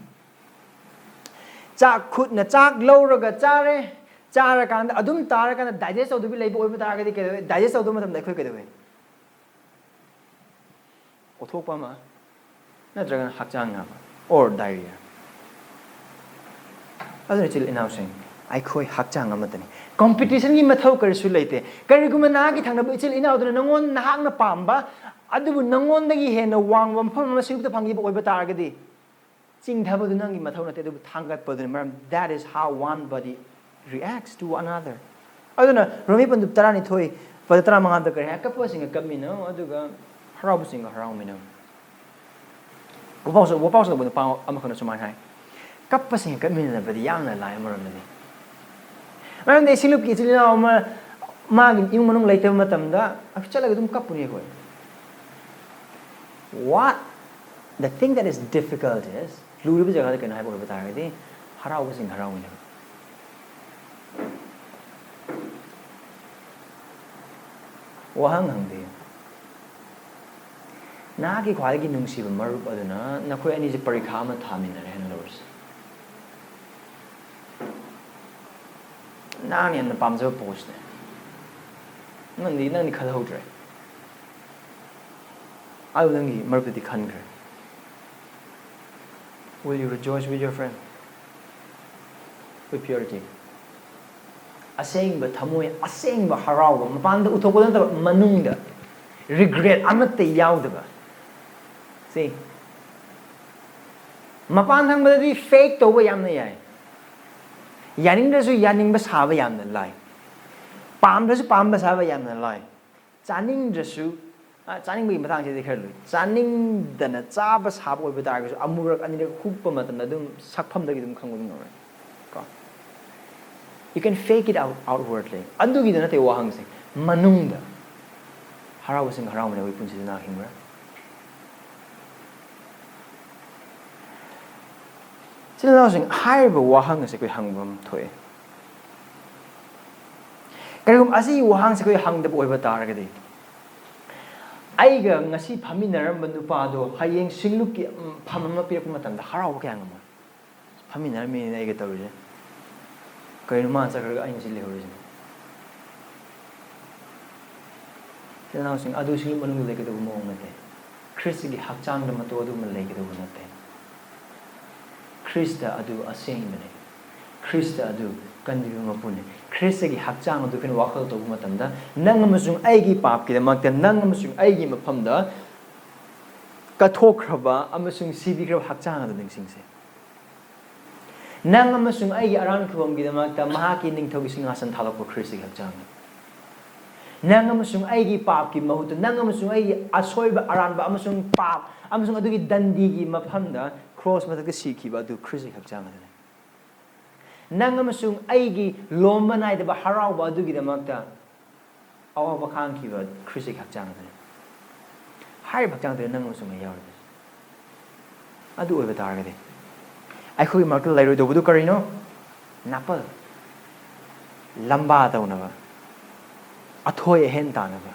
ꯆꯥꯛ ꯈꯨꯠꯅ ꯆꯥꯛ ꯂꯧꯔꯒ ꯆꯥꯔꯦ, ꯆꯥꯔꯀꯥꯟꯗ ꯑꯗꯨꯝ ꯇꯥꯔꯀꯥꯟꯗ digest ꯇꯧꯗꯕꯤ ꯂꯩꯕ ꯑꯣꯏꯕ ꯇꯥꯔꯒꯗꯤ ꯀꯩꯗꯧꯋꯦ? Digest ꯇꯧꯗꯕ ꯃꯇꯝꯗ ꯑꯩꯈꯣꯏ ꯀꯩꯗꯧꯋꯦ? ꯑꯣꯊꯣꯛꯄ ꯑꯃ ꯅꯠꯇ꯭ꯔꯒꯅ ꯍꯛꯆꯥꯡ ꯅꯥꯕ or diarrhea꯫ ꯑꯗꯨꯅ ꯏꯆꯤꯜ ꯏꯅꯥꯎꯁꯤꯡ, ꯑꯩꯈꯣꯏ ꯍꯛꯆꯥꯡ ꯑꯃꯠꯇꯅꯤ꯫ Competition ꯒꯤ ꯃꯊꯧ ꯀꯔꯤꯁꯨ ꯂꯩꯇꯦ꯫ ꯀꯔꯤꯒꯨꯝꯕ ꯅꯍꯥꯛꯀꯤ ꯊꯪꯅꯕ ꯏꯆꯤꯜ ꯏꯅꯥꯎꯗꯨꯅ ꯅꯉꯣꯟ, ꯅꯍꯥꯛꯅ ꯄꯥꯝꯕ ꯑꯗꯨꯕꯨ ꯅꯉꯣꯟꯗꯒꯤ ꯍꯦꯟꯅ ꯋꯥꯡꯕ ꯃꯐꯝ ꯑꯃ ꯁꯤꯡꯂꯨꯞꯇ ꯐꯪꯈꯤꯕ ꯑꯣꯏꯕ ꯇꯥꯔꯒꯗꯤ, ꯆꯤꯡꯊꯕꯗꯨ ꯅꯪꯒꯤ ꯃꯊꯧ ꯅꯠꯇꯦ, ꯑꯗꯨꯕꯨ ꯊꯥꯡꯒꯠꯄꯗꯨꯅꯤ꯫ ꯃꯔꯝ, that is how one body reacts to another꯫ ꯑꯗꯨꯅ ꯔꯣꯃꯤ ꯄꯟꯗꯨꯞ ꯇꯔꯥꯅꯤꯊꯣꯏ, ꯄꯗ ꯇꯔꯥꯃꯉꯥꯗ ꯀꯔꯤ ꯍꯥꯏ? "ꯀꯞꯄꯁꯤꯡꯒ ꯀꯞꯃꯤꯟꯅꯧ, ꯑꯗꯨꯒ ꯍꯔꯥꯎꯕꯁꯤꯡꯒ ꯍꯔꯥꯎꯃꯤꯟꯅꯧ"꯫ ꯋꯥꯄꯥꯎ ꯆꯥꯎ-, ꯋꯥꯄꯥꯎ ꯆꯥꯎꯕ ꯅꯨꯄꯥ ꯑꯃꯈꯛꯅ ꯁꯨꯃꯥꯏꯅ ꯍꯥꯏ, "ꯀꯞꯄꯁꯤꯡꯒ ꯀꯞꯃꯤꯟꯅꯕꯗꯤ ꯌꯥꯝꯅ ꯂꯥꯏ ꯑꯃꯔꯣꯝꯗꯗꯤ"꯫ ꯃꯔꯝꯗꯤ ꯁꯤꯡꯂꯨꯞꯀꯤ ꯏꯆꯤꯜ ꯏꯅꯥꯎ ꯑꯃ ꯃꯥꯒꯤ ꯏꯃꯨꯡ ꯃꯅꯨꯡ ꯂꯩꯇꯕ ꯃꯇꯝꯗ ꯑꯩꯈꯣꯏ ꯆꯠꯂꯒ ꯑꯗꯨꯝ ꯀꯞꯄꯅꯤ ꯑꯩꯈꯣꯏ꯫ What the thing that is difficult is, ꯂꯨꯔꯤꯕ ꯖꯒꯥꯗ ꯀꯩꯅꯣ ꯍꯥꯏꯕ ꯑꯣꯏꯕ ꯇꯥꯔꯒꯗꯤ, ꯍꯔꯥꯎꯕꯁꯤꯡ ꯍꯔꯥꯎꯃꯤꯟꯅꯕ꯫ ꯋꯥꯍꯪ ꯍꯪꯕꯤꯌꯨ꯫ ꯅꯍꯥꯛꯀꯤ ꯈ꯭ꯋꯥꯏꯗꯒꯤ ꯅꯨꯡꯁꯤꯕ ꯃꯔꯨꯞ ꯑꯗꯨꯅ ꯅꯈꯣꯏ ꯑꯅꯤꯁꯦ ꯄꯔꯤꯈꯥ ꯑꯃ ꯊꯥꯃꯤꯟꯅꯔꯦ ꯍꯥꯏꯅ ꯂꯧꯔꯁꯤ꯫ ꯅꯍꯥꯛꯅ ꯌꯥꯝꯅ ꯄꯥꯝꯖꯕ postꯅꯦ꯫ ꯅꯪꯗꯤ, ꯅꯪꯗꯤ ꯈꯜꯍꯧꯗ꯭ꯔꯦ꯫ ꯑꯗꯨ ꯅꯪꯒꯤ ꯃꯔꯨꯞꯇꯨꯗꯤ ꯈꯟꯈ꯭ꯔꯦ꯫ Will you rejoice with your friend? With purity. ꯑꯁꯦꯡꯕ ꯊꯃꯣꯏ, ꯑꯁꯦꯡꯕ ꯍꯔꯥꯎꯕ, ꯃꯄꯥꯟꯗ ꯎꯠꯊꯣꯛꯄ ꯅꯠꯇꯕ, ꯃꯅꯨꯡꯗ regret ꯑꯃꯠꯇ ꯌꯥꯎꯗꯕ꯫ See? ꯃꯄꯥꯟ ꯊꯪꯕꯗꯗꯤ fake ꯇꯧꯕ ꯌꯥꯝꯅ ꯌꯥꯏ꯫ ꯌꯥꯅꯤꯡꯗ꯭ꯔꯁꯨ ꯌꯥꯅꯤꯡꯕ ꯁꯥꯕ ꯌꯥꯝꯅ ꯂꯥꯏ꯫ ꯄꯥꯝꯗ꯭ꯔꯁꯨ ꯄꯥꯝꯕ ꯁꯥꯕ ꯌꯥꯝꯅ ꯂꯥꯏ꯫ ꯆꯥꯅꯤꯡꯗ꯭ꯔꯁꯨ, ꯑ, ꯆꯥꯅꯤꯡꯕꯒꯤ ꯃꯇꯥꯡꯁꯤꯗꯤ ꯈꯔ ꯂꯨꯏ꯫ ꯆꯥꯅꯤꯡꯗꯅ ꯆꯥꯕ ꯁꯥꯕ ꯑꯣꯏꯕ ꯇꯥꯔꯒꯁꯨ, ꯑꯃꯨꯔꯛ ꯑꯅꯤꯔꯛ ꯍꯨꯞꯄ ꯃꯇꯝꯗ ꯑꯗꯨꯝ ꯁꯛꯐꯝꯗꯒꯤ ꯑꯗꯨꯝ ꯈꯪꯕ ꯑꯗꯨꯝ ꯉꯝꯃꯦ꯫ ꯀꯣ? You can fake it out outwardly. ꯑꯗꯨꯒꯤꯗ ꯅꯠꯇꯦ ꯋꯥꯍꯪꯁꯦ꯫ ꯃꯅꯨꯡꯗ ꯍꯔꯥꯎꯕꯁꯤꯡ ꯍꯔꯥꯎꯕꯅꯦ ꯑꯩꯈꯣꯏ ꯄꯨꯟꯁꯤꯗ ꯅꯥ ꯍꯤꯡꯕ꯭ꯔꯥ? ꯏꯆꯤꯜ ꯏꯅꯥꯎꯁꯤꯡ, ꯍꯥꯏꯔꯤꯕ ꯋꯥꯍꯪ ꯑꯁꯦ ꯑꯩꯈꯣꯏ ꯍꯪꯕ ꯑꯃ ꯊꯣꯛꯑꯦ꯫ ꯀꯔꯤꯒꯨꯝꯕ ꯑꯁꯤꯒꯤ ꯋꯥꯍꯪꯁꯦ ꯑꯩꯈꯣꯏ ꯍꯪꯗꯕ ꯑꯣꯏꯕ ꯇꯥꯔꯒꯗꯤ, ꯑꯩꯒ ꯉꯁꯤ ꯐꯝꯃꯤꯟꯅꯔꯝꯕ ꯅꯨꯄꯥꯗꯣ ꯍꯌꯦꯡ ꯁꯤꯡꯂꯨꯞꯀꯤ, ꯎꯝ, ꯐꯝ ꯑꯃ ꯄꯤꯔꯛꯄ ꯃꯇꯝꯗ ꯍꯔꯥꯎꯕ ꯀꯌꯥ ꯉꯝꯃꯣꯏ꯫ ꯐꯝꯃꯤꯟꯅꯔꯝꯃꯤꯅ ꯑꯩꯒ ꯇꯧꯔꯤꯁꯦ꯫ ꯀꯩꯅꯣ ꯃꯥꯅ ꯆꯠꯈ꯭ꯔꯒ ꯑꯩꯅ ꯁꯤ ꯂꯩꯍꯧꯔꯤꯁꯤꯅ? ꯏꯆꯤꯜ ꯏꯅꯥꯎꯁꯤꯡ, ꯑꯗꯨ ꯁꯤꯡꯂꯨꯞ ꯃꯅꯨꯡꯗ ꯂꯩꯒꯗꯧꯕ ꯃꯑꯣꯡ ꯅꯠꯇꯦ꯫ ꯈ꯭ꯔꯤꯁꯇꯒꯤ ꯍꯛꯆꯥꯡꯗ ꯃꯇꯣ ꯑꯗꯨꯒꯨꯝꯕ ꯂꯩꯒꯗꯧꯕ ꯅꯠꯇꯦ꯫ ꯈ꯭ꯔꯤꯁꯇ ꯑꯗꯨ ꯑꯁꯦꯡꯕꯅꯤ꯫ ꯈ꯭ꯔꯤꯁꯇ ꯑꯗꯨ ꯀꯟꯕꯤꯕ ꯃꯄꯨꯅꯤ꯫ ꯈ꯭ꯔꯤꯁꯇꯒꯤ ꯍꯛꯆꯥꯡ ꯑꯗꯨ ꯑꯩꯈꯣꯏꯅ ꯋꯥꯈꯜ ꯇꯧꯕ ꯃꯇꯝꯗ, ꯅꯪ ꯑꯃꯁꯨꯡ ꯑꯩꯒꯤ ꯄꯥꯞꯀꯤꯗꯃꯛꯇ, ꯅꯪ ꯑꯃꯁꯨꯡ ꯑꯩꯒꯤ ꯃꯐꯝꯗ ꯀꯠꯊꯣꯛꯈ꯭ꯔꯕ ꯑꯃꯁꯨꯡ ꯁꯤꯕꯤꯈ꯭ꯔꯕ ꯍꯛꯆꯥꯡ ꯑꯗꯨ ꯅꯤꯡꯁꯤꯡꯁꯦ꯫ ꯅꯪ ꯑꯃꯁꯨꯡ ꯑꯩꯒꯤ ꯑꯔꯥꯟ ꯈꯨꯕꯝꯒꯤꯗꯃꯛꯇ ꯃꯍꯥꯛꯀꯤ ꯅꯤꯡꯊꯧꯒꯤ ꯁꯤꯡꯍꯥꯁꯟ ꯊꯥꯗꯣꯛꯄ ꯈ꯭ꯔꯤꯁꯇꯒꯤ ꯍꯛꯆꯥꯡꯅꯤ꯫ ꯅꯪ ꯑꯃꯁꯨꯡ ꯑꯩꯒꯤ ꯄꯥꯞꯀꯤ ꯃꯍꯨꯠꯇ, ꯅꯪ ꯑꯃꯁꯨꯡ ꯑꯩꯒꯤ ꯑꯁꯣꯏꯕ, ꯑꯔꯥꯟꯕ ꯑꯃꯁꯨꯡ ꯄꯥꯞ ꯑꯃꯁꯨꯡ ꯑꯗꯨꯒꯤ ꯗꯟꯗꯤꯒꯤ ꯃꯐꯝꯗ ꯀ꯭ꯔꯣꯁ ꯃꯊꯛꯇ ꯁꯤꯈꯤꯕ ꯑꯗꯨ ꯈ꯭ꯔꯤꯁꯇꯒꯤ ꯍꯛꯆꯥꯡ ꯑꯗꯨꯅꯤ꯫ ꯅꯪ ꯑꯃꯁꯨꯡ ꯑꯩꯒꯤ ꯂꯣꯝꯕ ꯅꯥꯏꯗꯕ ꯍꯔꯥꯎꯕ ꯑꯗꯨꯒꯤꯗꯃꯛꯇ ꯑꯋꯥꯕ ꯈꯥꯡꯈꯤꯕ ꯈ꯭ꯔꯤꯁꯇꯒꯤ ꯍꯛꯆꯥꯡ ꯑꯗꯨꯅꯤ꯫ ꯍꯥꯏꯔꯤꯕ ꯍꯛꯆꯥꯡ ꯑꯗꯨꯗ ꯅꯪ ꯑꯃꯁꯨꯡ ꯑꯩ ꯌꯥꯎꯔꯤꯕꯁꯤ꯫ ꯑꯗꯨ ꯑꯣꯏꯕ ꯇꯥꯔꯒꯗꯤ ꯑꯩꯈꯣꯏꯒꯤ ꯃꯔꯛꯇ ꯂꯩꯔꯣꯏꯗꯧꯕꯗꯨ ꯀꯔꯤꯅꯣ? ꯅꯥꯄꯜ, ꯂꯝꯕꯥ ꯇꯧꯅꯕ, ꯑꯊꯣꯏ ꯑꯍꯦꯟ ꯇꯥꯅꯕ,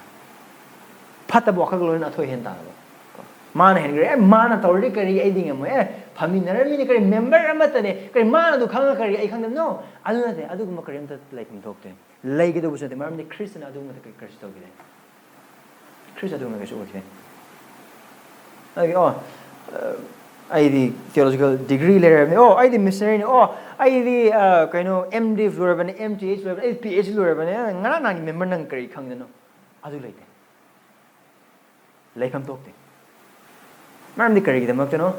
ꯐꯠꯇꯕ ꯋꯥꯈꯜꯒ ꯂꯣꯏꯅꯅ ꯑꯊꯣꯏ ꯑꯍꯦꯟ ꯇꯥꯅꯕ꯫ ꯀꯣ? ꯃꯥꯅ ꯍꯦꯟꯈ꯭ꯔꯦ, "ꯑꯦ, ꯃꯥꯅ ꯇꯧꯔꯗꯤ ꯀꯔꯤ, ꯑꯩꯗꯤ ꯉꯝꯃꯣꯏ, ꯑꯦ, ꯐꯝꯃꯤꯟꯅꯔꯝꯃꯤꯅꯤ ꯀꯔꯤ, ꯃꯦꯝꯕꯔ ꯑꯃꯠꯇꯅꯦ ꯀꯔꯤ, ꯃꯥꯅ ꯑꯗꯨ ꯈꯪꯉ ꯀꯔꯤ ꯑꯩ ꯈꯪꯗꯕꯅꯣ?" ꯑꯗꯨ ꯅꯠꯇꯦ, ꯑꯗꯨꯒꯨꯝꯕ ꯀꯔꯤꯝꯇ ꯂꯩꯐꯝ ꯊꯣꯛꯇꯦ꯫ ꯂꯩꯒꯗꯧꯕꯁꯨ ꯅꯠꯇꯦ, ꯃꯔꯝꯗꯤ ꯈ꯭ꯔꯤꯁꯇꯅ ꯑꯗꯨꯒꯨꯝꯕꯗ ꯀꯔꯤ-, ꯀꯔꯤꯁꯨ ꯇꯧꯈꯤꯗꯦ꯫ ꯈ꯭ꯔꯤꯁꯇ ꯑꯗꯨꯒꯨꯝꯕ ꯀꯩꯁꯨ ꯑꯣꯏꯈꯤꯗꯦ꯫ ꯑꯗꯨꯒꯤ, ꯑꯣ, ꯑ, ꯑꯩꯗꯤ theological degree ꯂꯩꯔꯕꯅꯤ, ꯑꯣ, ꯑꯩꯗꯤ ꯃꯤꯁꯅꯔꯤꯅꯤ, ꯑꯣ, ꯑꯩꯗꯤ, ꯑ, ꯀꯩꯅꯣ, M.Div ꯂꯣꯏꯔꯕꯅꯤ, M.Th ꯂꯣꯏꯔꯕꯅꯤ, ꯑꯩ Ph.D ꯂꯣꯏꯔꯕꯅꯤ, ꯑ, ꯉꯔꯥꯡ ꯅꯍꯥꯟꯒꯤ ꯃꯦꯝꯕꯔ ꯅꯪ ꯀꯔꯤ ꯈꯪꯗꯅꯣ? ꯑꯗꯨ ꯂꯩꯇꯦ꯫ ꯂꯩꯐꯝ ꯊꯣꯛꯇꯦ꯫ ꯃꯔꯝꯗꯤ ꯀꯔꯤꯒꯤꯗꯃꯛꯇꯅꯣ?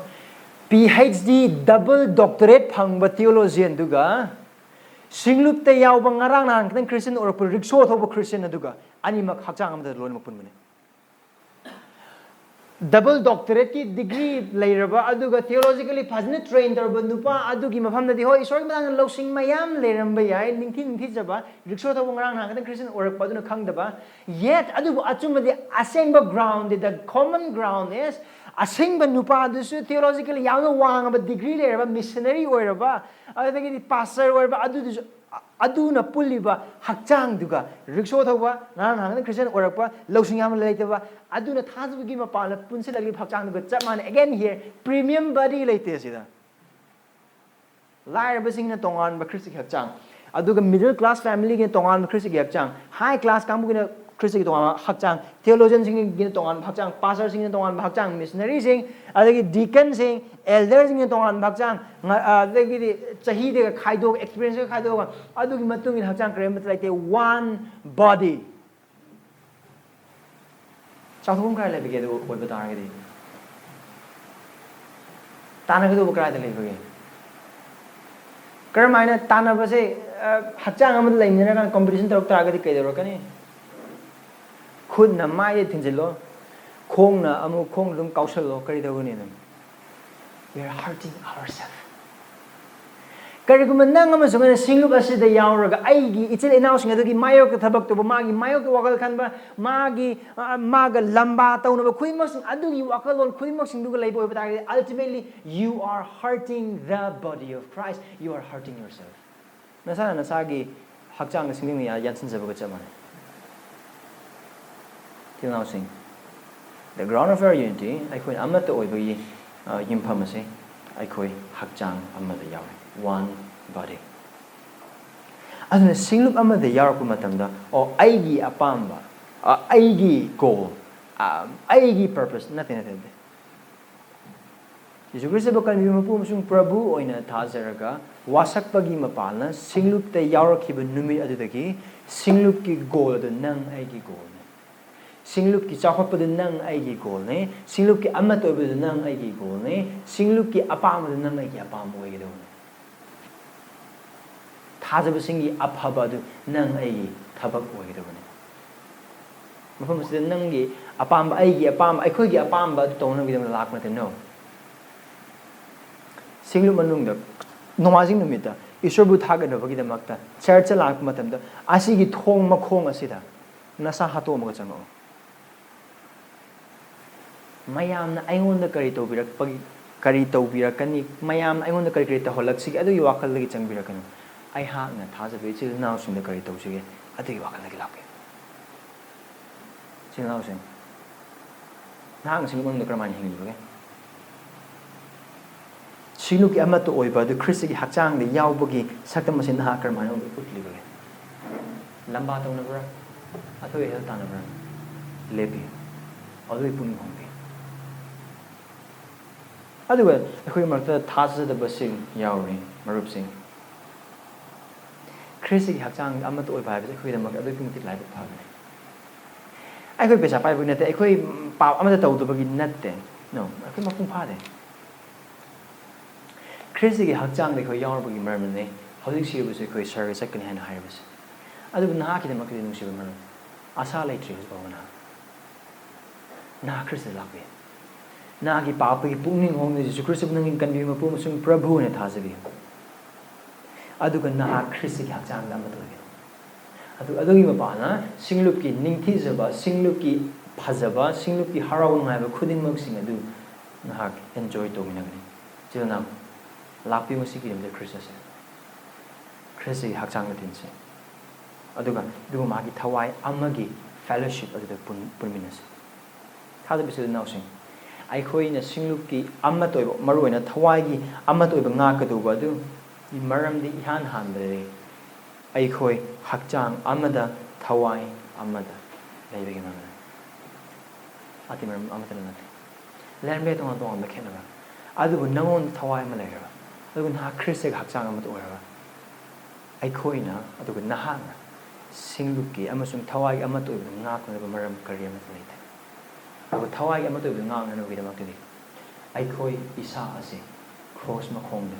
Ph.D double doctorate ꯐꯪꯕ theologian ꯗꯨꯒ ꯁꯤꯡꯂꯨꯞꯇ ꯌꯥꯎꯕ ꯉꯔꯥꯡ ꯅꯍꯥꯟ ꯈꯤꯇꯪ ꯈ꯭ꯔꯤꯁꯇꯤꯌꯟ ꯑꯣꯏꯔꯛꯄ ꯔꯤꯛꯁꯣ ꯊꯧꯕ ꯈ꯭ꯔꯤꯁꯇꯤꯌꯟ ꯑꯗꯨꯒ ꯑꯅꯤꯃꯛ ꯍꯛꯆꯥꯡ ꯑꯃꯗ ꯂꯣꯏꯅꯃꯛ ꯄꯨꯟꯕꯅꯤ꯫ Double doctorateꯀꯤ degree ꯂꯩꯔꯕ, ꯑꯗꯨꯒ theologically ꯐꯖꯅ train ꯇꯧꯔꯕ ꯅꯨꯄꯥ ꯑꯗꯨꯒꯤ ꯃꯐꯝꯗꯗꯤ, ꯍꯣꯏ, ꯏꯁꯣꯔꯒꯤ ꯃꯇꯥꯡꯗ ꯂꯧꯁꯤꯡ ꯃꯌꯥꯝ ꯂꯩꯔꯝꯕ ꯌꯥꯏ, ꯅꯤꯡꯊꯤ ꯅꯤꯡꯊꯤꯖꯕ, ꯔꯤꯛꯁꯣ ꯊꯧꯕ, ꯉꯔꯥꯡ ꯅꯍꯥꯟ ꯈꯛꯇꯪ Christian ꯑꯣꯏꯔꯛꯄ ꯑꯗꯨꯅ ꯈꯪꯗꯕ꯫ Yet ꯑꯗꯨꯕꯨ ꯑꯆꯨꯝꯕꯗꯤ, ꯑꯁꯦꯡꯕ groundꯗꯤ, the common ground is, ꯑꯁꯦꯡꯕ ꯅꯨꯄꯥꯗꯨꯁꯨ theologically ꯌꯥꯝꯅ ꯋꯥꯡꯉꯕ, degree ꯂꯩꯔꯕ, missionary ꯑꯣꯏꯔꯕ, ꯑꯗꯨꯗꯒꯤꯗꯤ pastor ꯑꯣꯏꯔꯕ, ꯑꯗꯨꯗꯨꯁꯨ ꯑ-, ꯑꯗꯨꯅ ꯄꯨꯜꯂꯤꯕ ꯍꯛꯆꯥꯡꯗꯨꯒ, ꯔꯤꯛꯁꯣ ꯊꯧꯕ, ꯉꯔꯥꯡ ꯅꯍꯥꯟ Christian ꯑꯣꯏꯔꯛꯄ, ꯂꯧꯁꯤꯡ ꯌꯥꯝꯅ ꯂꯩꯇꯕ, ꯑꯗꯨꯅ ꯊꯥꯖꯕꯒꯤ ꯃꯄꯥꯟꯗ ꯄꯨꯟꯁꯤꯜꯂꯛꯂꯤꯕ ꯍꯛꯆꯥꯡꯗꯨꯒ ꯆꯞ ꯃꯥꯟꯅꯩ꯫ Again here, premium body ꯂꯩꯇꯦ ꯁꯤꯗ꯫ ꯂꯥꯏꯔꯕꯁꯤꯡꯅ ꯇꯣꯉꯥꯟꯕ ꯈ꯭ꯔꯤꯁꯇꯒꯤ ꯍꯛꯆꯥꯡ, ꯑꯗꯨꯒ middle class familyꯒꯤꯅ ꯇꯣꯉꯥꯟꯕ ꯈ꯭ꯔꯤꯁꯇꯒꯤ ꯍꯛꯆꯥꯡ, high class ꯀꯥꯡꯕꯨꯒꯤꯅ ꯈ꯭ꯔꯤꯁꯇꯒꯤ ꯇꯣꯉꯥꯟꯕ ꯍꯛꯆꯥꯡ, theologianꯁꯤꯡꯒꯤꯅ ꯇꯣꯉꯥꯟꯕ ꯍꯛꯆꯥꯡ, pastorꯁꯤꯡꯒꯤꯅ ꯇꯣꯉꯥꯟꯕ ꯍꯛꯆꯥꯡ, missionaryꯁꯤꯡ, ꯑꯗꯒꯤ deaconꯁꯤꯡ, elderꯁꯤꯡꯒꯤꯅ ꯇꯣꯉꯥꯟꯕ ꯍꯛꯆꯥꯡ, ꯉ-, ꯑꯗꯒꯤꯗꯤ ꯆꯍꯤꯗꯒ ꯈꯥꯏꯗꯣꯛꯑꯒ, experienceꯒ ꯈꯥꯏꯗꯣꯛꯑꯒ, ꯑꯗꯨꯒꯤ ꯃꯇꯨꯡ ꯏꯟꯅ ꯍꯛꯆꯥꯡ ꯀꯔꯤꯝꯇ ꯂꯩꯇꯦ꯫ One body꯫ ꯆꯥꯎꯊꯣꯛꯐꯝ ꯀꯥꯏ ꯂꯩꯕꯒꯦ? ꯑꯗꯨ ꯑꯣꯏꯕ ꯇꯥꯔꯒꯗꯤ ꯇꯥꯟꯅꯒꯗꯧꯕ ꯀꯗꯥꯏꯗ ꯂꯩꯕꯒꯦ? ꯀꯔꯝꯍꯥꯏꯅ ꯇꯥꯟꯅꯕꯁꯦ, ꯑ, ꯍꯛꯆꯥꯡ ꯑꯃꯗ ꯂꯩꯃꯤꯟꯅꯔꯀꯥꯟꯗ competition ꯇꯧꯔꯛ ꯇꯥꯔꯒꯗꯤ ꯀꯩꯗꯧꯔꯛꯀꯅꯤ? ꯈꯨꯠꯅ ꯃꯥꯏꯗ ꯊꯤꯟꯖꯤꯜꯂꯣ, ꯈꯣꯡꯅ ꯑꯃꯨꯛ ꯈꯣꯡ ꯑꯗꯨꯝ ꯀꯥꯎꯁꯜꯂꯣ, ꯀꯔꯤ ꯇꯧꯒꯅꯤ ꯑꯗꯨꯝ? We are hurting ourselves. ꯀꯔꯤꯒꯨꯝꯕ ꯅꯪ ꯑꯃꯁꯨꯡ ꯑꯩꯅ ꯁꯤꯡꯂꯨꯞ ꯑꯁꯤꯗ ꯌꯥꯎꯔꯒ ꯑꯩꯒꯤ ꯏꯆꯤꯜ ꯏꯅꯥꯎꯁꯤꯡ ꯑꯗꯨꯒꯤ ꯃꯥꯌꯣꯛꯇ ꯊꯕꯛ ꯇꯧꯕ, ꯃꯥꯒꯤ ꯃꯥꯌꯣꯛꯇ ꯋꯥꯈꯜ ꯈꯟꯕ, ꯃꯥꯒꯤ, ꯑ, ꯃꯥꯒ ꯂꯝꯕꯥ ꯇꯧꯅꯕ ꯈꯨꯗꯤꯡꯃꯛꯁꯤꯡ ꯑꯗꯨꯒꯤ ꯋꯥꯈꯜꯂꯣꯟ ꯈꯨꯗꯤꯡꯃꯛꯁꯤꯡꯗꯨꯒ ꯂꯩꯕ ꯑꯣꯏꯕ ꯇꯥꯔꯒꯗꯤ, ultimately you are hurting the body of Christ, you are hurting yourself. ꯅꯁꯥꯅ ꯅꯁꯥꯒꯤ ꯍꯛꯆꯥꯡꯒ ꯁꯤꯡꯂꯤꯡꯅ ꯌꯥ-, ꯌꯥꯟꯁꯤꯟꯖꯕꯒ ꯆꯞ ꯃꯥꯟꯅꯩ꯫ ꯏꯆꯤꯜ ꯏꯅꯥꯎꯁꯤꯡ, the ground of our unity, ꯑꯩꯈꯣꯏꯅ ꯑꯃꯠꯇ ꯑꯣꯏꯕꯒꯤ, ꯑ, ꯌꯨꯝꯐꯝ ꯑꯁꯤ ꯑꯩꯈꯣꯏ ꯍꯛꯆꯥꯡ ꯑꯃꯗ ꯌꯥꯎꯔꯦ, one body꯫ ꯑꯗꯨꯅ ꯁꯤꯡꯂꯨꯞ ꯑꯃꯗ ꯌꯥꯎꯔꯛꯄ ꯃꯇꯝꯗ, ꯑꯣ, ꯑꯩꯒꯤ ꯑꯄꯥꯝꯕ, ꯑ, ꯑꯩꯒꯤ goal, ꯑ, ꯑꯩꯒꯤ purpose, ꯅꯠꯇꯦ, ꯅꯠꯇꯦ, ꯅꯠꯇꯦ꯫ ꯌꯦꯁꯨ ꯈ꯭ꯔꯤꯁꯇꯕꯨ ꯀꯟꯕꯤꯕ ꯃꯄꯨ ꯑꯃꯁꯨꯡ ꯄ꯭ꯔꯚꯨ ꯑꯣꯏꯅ ꯊꯥꯖꯔꯒ ꯋꯥꯁꯛꯄꯒꯤ ꯃꯄꯥꯜꯅ ꯁꯤꯡꯂꯨꯞꯇ ꯌꯥꯎꯔꯛꯈꯤꯕ ꯅꯨꯃꯤꯠ ꯑꯗꯨꯗꯒꯤ ꯁꯤꯡꯂꯨꯞꯀꯤ goal ꯑꯗꯨ ꯅꯪ ꯑꯩꯒꯤ goalꯅꯤ꯫ ꯁꯤꯡꯂꯨꯞꯀꯤ ꯆꯥꯎꯈꯠꯄꯗꯨ ꯅꯪ ꯑꯩꯒꯤ goalꯅꯤ꯫ ꯁꯤꯡꯂꯨꯞꯀꯤ ꯑꯃꯠꯇ ꯑꯣꯏꯕꯗꯨ ꯅꯪ ꯑꯩꯒꯤ goalꯅꯤ꯫ ꯁꯤꯡꯂꯨꯞꯀꯤ ꯑꯄꯥꯝꯕꯗꯨ ꯅꯪ ꯑꯩꯒꯤ ꯑꯄꯥꯝꯕ ꯑꯣꯏꯒꯗꯕꯅꯤ꯫ ꯊꯥꯖꯕꯁꯤꯡꯒꯤ ꯑꯐꯕ ꯑꯗꯨ ꯅꯪ ꯑꯩꯒꯤ ꯊꯕꯛ ꯑꯣꯏꯒꯗꯕꯅꯤ꯫ ꯃꯐꯝ ꯑꯁꯤꯗ ꯅꯪꯒꯤ ꯑꯄꯥꯝꯕ, ꯑꯩꯒꯤ ꯑꯄꯥꯝꯕ, ꯑꯩꯈꯣꯏꯒꯤ ꯑꯄꯥꯝꯕ ꯑꯗꯨ ꯇꯧꯅꯕꯒꯤꯗꯃꯛꯇ ꯂꯥꯛꯄ ꯅꯠꯇꯦ꯫ No. ꯁꯤꯡꯂꯨꯞ ꯃꯅꯨꯡꯗ ꯅꯣꯡꯃꯥꯏꯖꯤꯡ ꯅꯨꯃꯤꯠꯇ ꯏꯁꯣꯔꯕꯨ ꯊꯥꯒꯠꯅꯕꯒꯤꯗꯃꯛꯇ ꯆꯔꯆꯇ ꯂꯥꯛꯄ ꯃꯇꯝꯗ, ꯑꯁꯤꯒꯤ ꯊꯣꯡ ꯃꯈꯣꯡ ꯑꯁꯤꯗ ꯅꯁꯥ ꯍꯥꯠꯇꯣꯛꯑꯝꯃꯒ ꯆꯪꯉꯛꯑꯣ꯫ ꯃꯌꯥꯝꯅ ꯑꯩꯉꯣꯟꯗ ꯀꯔꯤ ꯇꯧꯕꯤꯔꯛꯄꯒꯤ, ꯀꯔꯤ ꯇꯧꯕꯤꯔꯛꯀꯅꯤ, ꯃꯌꯥꯝꯅ ꯑꯩꯉꯣꯟꯗ ꯀꯔꯤ ꯀꯔꯤ ꯇꯧꯍꯜꯂꯛꯁꯤꯒꯦ, ꯑꯗꯨꯒꯤ ꯋꯥꯈꯜꯗꯒꯤ ꯆꯪꯕꯤꯔꯛꯀꯅꯨ꯫ ꯑꯩꯍꯥꯛꯅ ꯊꯥꯖꯕ ꯏꯆꯤꯜ ꯏꯅꯥꯎꯁꯤꯡꯗ ꯀꯔꯤ ꯇꯧꯁꯤꯒꯦ, ꯑꯗꯨꯒꯤ ꯋꯥꯈꯜꯗꯒꯤ ꯂꯥꯛꯄꯤꯌꯨ꯫ ꯏꯆꯤꯜ ꯏꯅꯥꯎꯁꯤꯡ, ꯅꯍꯥꯛꯅ ꯁꯤꯡꯂꯨꯞ ꯃꯅꯨꯡꯗ ꯀꯔꯝꯍꯥꯏꯅ ꯍꯤꯡꯂꯤꯕꯒꯦ? ꯁꯤꯡꯂꯨꯞꯀꯤ ꯑꯃꯠꯇ ꯑꯣꯏꯕ ꯑꯗꯨ ꯈ꯭ꯔꯤꯁꯇꯒꯤ ꯍꯛꯆꯥꯡꯗ ꯌꯥꯎꯕꯒꯤ ꯁꯛꯇꯝ ꯑꯁꯤ ꯅꯍꯥꯛ ꯀꯔꯝꯍꯥꯏꯅ ꯎꯠꯂꯤꯕꯒꯦ? ꯂꯝꯕꯥ ꯇꯧꯅꯕ꯭ꯔꯥ? ꯑꯊꯣꯏ ꯑꯍꯦꯜ ꯇꯥꯟꯅꯕ꯭ꯔꯥ? ꯂꯦꯞꯄꯤꯌꯨ꯫ ꯑꯗꯨꯒꯤ ꯄꯨꯛꯅꯤꯡ ꯍꯣꯡꯕꯤꯌꯨ꯫ ꯑꯗꯨꯒ ꯑꯩꯈꯣꯏ ꯃꯔꯛꯇ ꯊꯥꯖꯗꯕꯁꯤꯡ ꯌꯥꯎꯔꯤ, ꯃꯔꯨꯞꯁꯤꯡ꯫ ꯈ꯭ꯔꯤꯁꯇꯒꯤ ꯍꯛꯆꯥꯡ ꯑꯃꯠꯇ ꯑꯣꯏꯕ ꯍꯥꯏꯕꯁꯤ ꯑꯩꯈꯣꯏꯒꯤꯗꯃꯛꯇ ꯑꯗꯨꯛꯀꯤ ꯃꯇꯤꯛ ꯂꯥꯏꯕꯛ ꯐꯕꯅꯤ꯫ ꯑꯩꯈꯣꯏ ꯄꯩꯁꯥ ꯄꯥꯏꯕꯒꯤ ꯅꯠꯇꯦ, ꯑꯩꯈꯣꯏ ꯄꯥꯞ ꯑꯃꯠꯇ ꯇꯧꯗꯕꯒꯤ ꯅꯠꯇꯦ꯫ No, ꯑꯩꯈꯣꯏ ꯃꯄꯨꯡ ꯐꯥꯗꯦ꯫ ꯈ꯭ꯔꯤꯁꯇꯒꯤ ꯍꯛꯆꯥꯡꯗ ꯑꯩꯈꯣꯏ ꯌꯥꯎꯔꯕꯒꯤ ꯃꯔꯝꯅꯅꯦ ꯍꯧꯖꯤꯛ ꯁꯤꯔꯕꯁꯨ ꯑꯩꯈꯣꯏ ꯁꯔꯒ ꯆꯠꯀꯅꯤ ꯍꯥꯏꯅ ꯍꯥꯏꯔꯤꯕꯁꯦ꯫ ꯑꯗꯨꯕꯨ ꯅꯍꯥꯛꯀꯤꯗꯃꯛꯇꯗꯤ, ꯅꯨꯡꯁꯤꯕ ꯃꯔꯨꯞ, ꯑꯁꯥ ꯂꯩꯇ꯭ꯔꯤ ꯍꯧꯖꯤꯛ ꯐꯥꯎꯕ꯫ ꯅꯍꯥꯛ, ꯅꯍꯥꯛ ꯈ꯭ꯔꯤꯁꯇꯗ ꯂꯥꯛꯄꯤꯌꯨ꯫ ꯅꯍꯥꯛꯀꯤ ꯄꯥꯞꯇꯒꯤ ꯄꯨꯛꯅꯤꯡ ꯍꯣꯡꯗꯨꯅ ꯖꯤꯁꯨ ꯈ꯭ꯔꯤꯁꯇꯕꯨ ꯅꯪꯒꯤ ꯀꯟꯕꯤꯕ ꯃꯄꯨ ꯑꯃꯁꯨꯡ ꯄ꯭ꯔꯚꯨ ꯑꯣꯏꯅ ꯊꯥꯖꯕꯤꯌꯨ꯫ ꯑꯗꯨꯒ ꯅꯍꯥꯛ ꯈ꯭ꯔꯤꯁꯇꯒꯤ ꯍꯛꯆꯥꯡꯗ ꯑꯃꯠꯇ ꯑꯣꯏꯒꯅꯤ꯫ ꯑꯗꯨ, ꯑꯗꯨꯒꯤ ꯃꯄꯥꯅ ꯁꯤꯡꯂꯨꯞꯀꯤ ꯅꯤꯡꯊꯤꯖꯕ, ꯁꯤꯡꯂꯨꯞꯀꯤ ꯐꯖꯕ, ꯁꯤꯡꯂꯨꯞꯀꯤ ꯍꯔꯥꯎ ꯅꯨꯡꯉꯥꯏꯕ ꯈꯨꯗꯤꯡꯃꯛꯁꯤꯡ ꯑꯗꯨ ꯅꯍꯥꯛ enjoy ꯇꯧꯃꯤꯟꯅꯒꯅꯤ꯫ ꯏꯆꯤꯜ ꯏꯅꯥꯎ, ꯂꯥꯛꯄꯤꯌꯨ ꯉꯁꯤꯒꯤ ꯅꯨꯃꯤꯠꯇ ꯈ꯭ꯔꯤꯁꯇꯁꯦ꯫ ꯈ꯭ꯔꯤꯁꯇꯒꯤ ꯍꯛꯆꯥꯡꯗ ꯇꯤꯟꯁꯤ꯫ ꯑꯗꯨꯒ ꯑꯗꯨꯒ ꯃꯥꯒꯤ ꯊꯋꯥꯏ ꯑꯃꯒꯤ fellowship ꯑꯗꯨꯗ ꯄꯨꯟ-, ꯄꯨꯟꯃꯤꯟꯅꯁꯤ꯫ ꯊꯥꯖꯕ ꯏꯆꯤꯜ ꯏꯅꯥꯎꯁꯤꯡ, ꯑꯩꯈꯣꯏꯅ ꯁꯤꯡꯂꯨꯞꯀꯤ ꯑꯃꯠꯇ ꯑꯣꯏꯕ, ꯃꯔꯨꯑꯣꯏꯅ ꯊꯋꯥꯏꯒꯤ ꯑꯃꯠꯇ ꯑꯣꯏꯕ ꯉꯥꯛꯀꯗꯧꯕ ꯑꯗꯨꯒꯤ ꯃꯔꯝꯗꯤ ꯏꯍꯥꯟ ꯍꯥꯟꯕꯗꯗꯤ ꯑꯩꯈꯣꯏ ꯍꯛꯆꯥꯡ ꯑꯃꯗ, ꯊꯋꯥꯏ ꯑꯃꯗ ꯂꯩꯕꯒꯤ ꯃꯔꯝꯅꯤ꯫ ꯑꯇꯩ ꯃꯔꯝ ꯑꯃꯠꯇꯅ ꯅꯠꯇꯦ꯫ ꯂꯩꯔꯝꯕ ꯌꯥꯏ ꯇꯣꯉꯥꯟ ꯇꯣꯉꯥꯟꯕ ꯈꯦꯠꯅꯕ, ꯑꯗꯨꯕꯨ ꯅꯉꯣꯟꯗ ꯊꯋꯥꯏ ꯑꯃ ꯂꯩꯔꯕ, ꯑꯗꯨꯒ ꯅꯍꯥꯛ ꯈ꯭ꯔꯤꯁꯇꯒꯤ ꯍꯛꯆꯥꯡ ꯑꯃꯠꯇ ꯑꯣꯏꯔꯕ, ꯑꯩꯈꯣꯏꯅ, ꯑꯗꯨꯒ ꯅꯍꯥꯛꯅ ꯁꯤꯡꯂꯨꯞꯀꯤ ꯑꯃꯁꯨꯡ ꯊꯋꯥꯏꯒꯤ ꯑꯃꯠꯇ ꯑꯣꯏꯕꯗꯨ ꯉꯥꯛꯅꯅꯕ ꯃꯔꯝ ꯀꯔꯤ ꯑꯃꯠꯇ ꯂꯩꯇꯦ꯫ ꯑꯗꯨꯒ ꯊꯋꯥꯏꯒꯤ ꯑꯃꯠꯇ ꯑꯣꯏꯕꯗꯨ ꯉꯥꯛꯅꯅꯕꯒꯤꯗꯃꯛꯇꯗꯤ ꯑꯩꯈꯣꯏ ꯏꯁꯥ ꯑꯁꯤ ꯀ꯭ꯔꯣꯁ ꯃꯈꯣꯡꯗ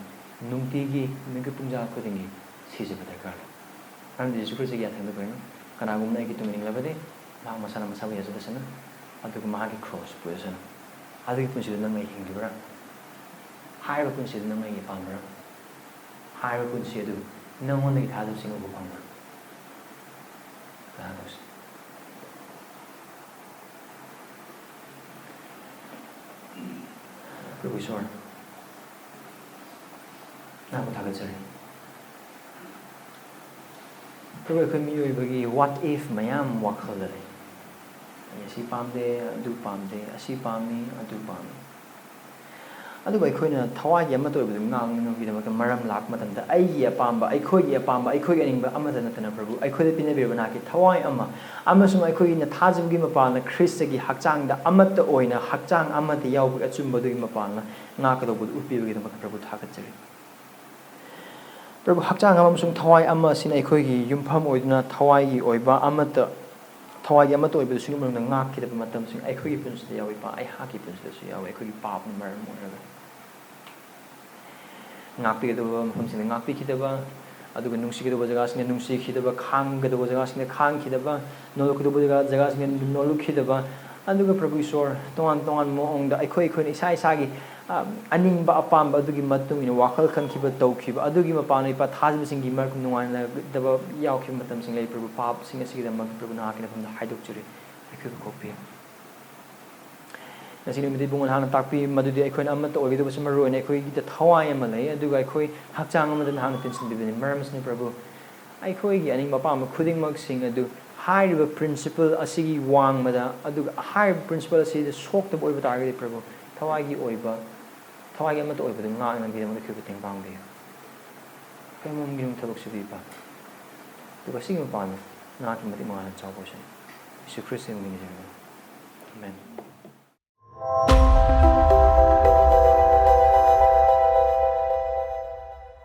ꯅꯨꯡꯇꯤꯒꯤ ꯅꯨꯃꯤꯠꯀꯤ ꯄꯨꯡꯖꯥ ꯈꯨꯗꯤꯡꯒꯤ ꯁꯤꯖꯕ ꯗꯔꯀꯥꯔ ꯂꯩ꯫ ꯃꯔꯝꯗꯤ ꯖꯤꯁꯨ ꯈ꯭ꯔꯤꯁꯇꯒꯤ ꯌꯥꯊꯪꯗ ꯀꯔꯤꯅꯣ? "ꯀꯅꯥꯒꯨꯝꯕꯅ ꯑꯩꯒꯤ ꯇꯨꯡ ꯏꯅꯤꯡꯂꯕꯗꯤ ꯃꯍꯥꯛ ꯃꯁꯥꯅ ꯃꯁꯥꯕꯨ ꯌꯥꯖꯗꯁꯅꯨ, ꯑꯗꯨꯒ ꯃꯍꯥꯛꯀꯤ ꯀ꯭ꯔꯣꯁ ꯄꯨꯖꯁꯅꯨ꯫ ꯑꯗꯨꯒꯤ ꯄꯨꯟꯁꯤꯗꯨ ꯅꯪ ꯑꯩ ꯍꯤꯡꯂꯤꯕ꯭ꯔꯥ? ꯍꯥꯏꯔꯤꯕ ꯄꯨꯟꯁꯤꯗꯨ ꯅꯪ ꯑꯩꯒꯤ ꯑꯄꯥꯝꯕꯔꯥ? ꯍꯥꯏꯔꯤꯕ ꯄꯨꯟꯁꯤ ꯑꯗꯨ ꯅꯪꯉꯣꯟꯗꯒꯤ ꯊꯥꯖꯕꯁꯤꯡ ꯎꯕ ꯐꯪꯕ꯭ꯔꯥ? ꯄ꯭ꯔꯥꯊꯅꯥ ꯇꯧꯁꯤ꯫ ꯄ꯭ꯔꯚꯨ ꯏꯁꯣꯔ, ꯅꯪꯕꯨ ꯊꯥꯒꯠꯆꯔꯤ꯫ ꯄ꯭ꯔꯚꯨ, ꯑꯩꯈꯣꯏ ꯃꯤꯑꯣꯏꯕꯒꯤ what if ꯃꯌꯥꯝ ꯋꯥꯈꯜꯗ ꯂꯩ꯫ ꯑꯩ ꯑꯁꯤ ꯄꯥꯝꯗꯦ, ꯑꯗꯨ ꯄꯥꯝꯗꯦ, ꯑꯁꯤ ꯄꯥꯝꯃꯤ, ꯑꯗꯨ ꯄꯥꯝꯃꯤ꯫ ꯑꯗꯨꯕꯨ ꯑꯩꯈꯣꯏꯅ ꯊꯋꯥꯏꯒꯤ ꯑꯃꯠꯇ ꯑꯣꯏꯕꯗꯨ ꯉꯥꯛꯅꯅꯕꯒꯤꯗꯃꯛꯇ ꯃꯔꯝ ꯂꯥꯛꯄ ꯃꯇꯝꯗ, ꯑꯩꯒꯤ ꯑꯄꯥꯝꯕ, ꯑꯩꯈꯣꯏꯒꯤ ꯑꯄꯥꯝꯕ, ꯑꯩꯈꯣꯏꯒꯤ ꯑꯅꯤꯡꯕ ꯑꯃꯠꯇ ꯅꯠꯇꯅ, ꯄ꯭ꯔꯚꯨ, ꯑꯩꯈꯣꯏꯗ ꯄꯤꯅꯕꯤꯔꯕ ꯅꯍꯥꯛꯀꯤ ꯊꯋꯥꯏ ꯑꯃ ꯑꯃꯁꯨꯡ ꯑꯩꯈꯣꯏꯅ ꯊꯥꯖꯕꯒꯤ ꯃꯄꯥꯟꯅ ꯈ꯭ꯔꯤꯁꯇꯒꯤ ꯍꯛꯆꯥꯡꯗ ꯑꯃꯠꯇ ꯑꯣꯏꯅ ꯍꯛꯆꯥꯡ ꯑꯃꯠꯇ ꯌꯥꯎꯕꯒꯤ ꯑꯆꯨꯝꯕ ꯑꯗꯨꯒꯤ ꯃꯄꯥꯟꯅ ꯉꯥꯛꯀꯗꯧꯕꯗꯨ ꯎꯠꯄꯤꯕꯒꯤꯗꯃꯛꯇ ꯄ꯭ꯔꯚꯨ ꯊꯥꯒꯠꯆꯔꯤ꯫ ꯄ꯭ꯔꯚꯨ, ꯍꯛꯆꯥꯡ ꯑꯃ ꯑꯃꯁꯨꯡ ꯊꯋꯥꯏ ꯑꯃ ꯑꯁꯤꯅ ꯑꯩꯈꯣꯏꯒꯤ ꯌꯨꯝꯐꯝ ꯑꯣꯏꯗꯨꯅ ꯊꯋꯥꯏꯒꯤ ꯑꯣꯏꯕ ꯑꯃꯠꯇ, ꯊꯋꯥꯏꯒꯤ ꯑꯃꯠꯇ ꯑꯣꯏꯕꯗꯨꯁꯨ ꯃꯅꯨꯡꯗ ꯉꯥꯛꯈꯤꯗꯕ ꯃꯇꯝꯁꯤꯡ ꯑꯩꯈꯣꯏꯒꯤ ꯄꯨꯟꯁꯤꯗ ꯌꯥꯎꯏ, ꯏꯄꯥ, ꯑꯩꯍꯥꯛꯀꯤ ꯄꯨꯟꯁꯤꯗꯁꯨ ꯌꯥꯎꯏ, ꯑꯩꯈꯣꯏꯒꯤ ꯄꯥꯞꯅ ꯃꯔꯝ ꯑꯣꯏꯔꯒ꯫ ꯉꯥꯛꯄꯤꯒꯗꯕ ꯃꯐꯝꯁꯤꯡꯗ ꯉꯥꯛꯄꯤꯈꯤꯗꯕ, ꯑꯗꯨꯒ ꯅꯨꯡꯁꯤꯒꯗꯧꯕ ꯖꯒꯥꯁꯤꯡꯗ ꯅꯨꯡꯁꯤꯈꯤꯗꯕ, ꯈꯥꯡꯒꯗꯧꯕ ꯖꯒꯥꯁꯤꯡꯗ ꯈꯥꯡꯈꯤꯗꯕ, ꯅꯣꯜꯂꯛꯀꯗꯧꯕ ꯖꯒꯥ, ꯖꯒꯥꯁꯤꯡꯗ ꯅꯣꯜꯂꯛꯈꯤꯗꯕ, ꯑꯗꯨꯒ ꯄ꯭ꯔꯚꯨ ꯏꯁꯣꯔ, ꯇꯣꯉꯥꯟ ꯇꯣꯉꯥꯟꯕ ꯃꯑꯣꯡꯗ ꯑꯩꯈꯣꯏ, ꯑꯩꯈꯣꯏꯅ ꯏꯁꯥ ꯏꯁꯥꯒꯤ, ꯑ, ꯑꯅꯤꯡꯕ ꯑꯄꯥꯝꯕ ꯑꯗꯨꯒꯤ ꯃꯇꯨꯡ ꯏꯟꯅ ꯋꯥꯈꯜ ꯈꯟꯈꯤꯕ, ꯇꯧꯈꯤꯕ, ꯑꯗꯨꯒꯤ ꯃꯄꯥꯟꯗ ꯏꯄꯥ ꯊꯥꯖꯕꯁꯤꯡꯒꯤ ꯃꯔꯛꯇ ꯅꯨꯡꯉꯥꯏꯅꯗꯕ ꯌꯥꯎꯈꯤꯕ ꯃꯇꯝꯁꯤꯡ ꯂꯩ꯫ ꯄ꯭ꯔꯚꯨ, ꯄꯥꯞꯁꯤꯡ ꯑꯁꯤꯒꯤꯗꯃꯛ ꯄ꯭ꯔꯚꯨ ꯅꯍꯥꯛꯀꯤ ꯅꯐꯝꯗ ꯍꯥꯏꯗꯣꯛꯆꯔꯤ, ꯑꯩꯈꯣꯏꯕꯨ ꯀꯣꯛꯄꯤꯌꯨ꯫ ꯉꯁꯤ ꯅꯨꯃꯤꯠꯇ ꯏꯕꯨꯡꯉꯣ ꯅꯍꯥꯛꯅ ꯇꯥꯛꯄꯤ ꯃꯗꯨꯗꯤ ꯑꯩꯈꯣꯏꯅ ꯑꯃꯠꯇ ꯑꯣꯏꯒꯗꯕꯁꯤ ꯃꯔꯨ ꯑꯣꯏꯅ ꯑꯩꯈꯣꯏꯒꯤꯗ ꯊꯋꯥꯏ ꯑꯃ ꯂꯩ, ꯑꯗꯨꯒ ꯑꯩꯈꯣꯏ ꯍꯛꯆꯥꯡ ꯑꯃꯗ ꯅꯍꯥꯛꯅ ꯇꯤꯟꯁꯤꯟꯕꯤꯕꯅꯤ꯫ ꯃꯔꯝ ꯑꯁꯤꯅ ꯄ꯭ꯔꯚꯨ, ꯑꯩꯈꯣꯏꯒꯤ ꯑꯅꯤꯡꯕ ꯑꯄꯥꯝꯕ ꯈꯨꯗꯤꯡꯃꯛꯁꯤꯡ ꯑꯗꯨ ꯍꯥꯏꯔꯤꯕ ꯄ꯭ꯔꯤꯟꯁꯤꯄꯜ ꯑꯁꯤꯒꯤ ꯋꯥꯡꯃꯗ, ꯑꯗꯨꯒ ꯍꯥꯏꯔꯤꯕ ꯄ꯭ꯔꯤꯟꯁꯤꯄꯜ ꯑꯁꯤꯗ ꯁꯣꯛꯇꯕ ꯑꯣꯏꯕ ꯇꯥꯔꯒꯗꯤ ꯄ꯭ꯔꯚꯨ, ꯊꯋꯥꯏꯒꯤ ꯑꯣꯏꯕ, ꯊꯋꯥꯏꯒꯤ ꯑꯃꯠꯇ ꯑꯣꯏꯕꯗꯨ ꯉꯥꯛꯅꯕꯒꯤꯗꯃꯛꯇ ꯑꯩꯈꯣꯏꯕꯨ ꯃꯇꯦꯡ ꯄꯥꯡꯕꯤꯌꯨ꯫ ꯑꯩꯈꯣꯏ ꯑꯃꯃꯝꯒꯤ ꯊꯕꯛ ꯁꯨꯕꯤꯕ, ꯑꯗꯨꯒ ꯁꯤꯒꯤ ꯃꯄꯥꯟꯗ ꯅꯍꯥꯛꯀꯤ ꯃꯇꯤꯛ ꯃꯉꯥꯜꯅ ꯆꯥꯎꯕ ꯑꯣꯏꯁꯅꯨ꯫ ꯌꯤꯁꯨ ꯈ꯭ꯔꯤꯁꯇꯒꯤ ꯃꯃꯤꯡꯗ ꯅꯤꯖꯔꯤ꯫ ꯑꯃꯦꯟ꯫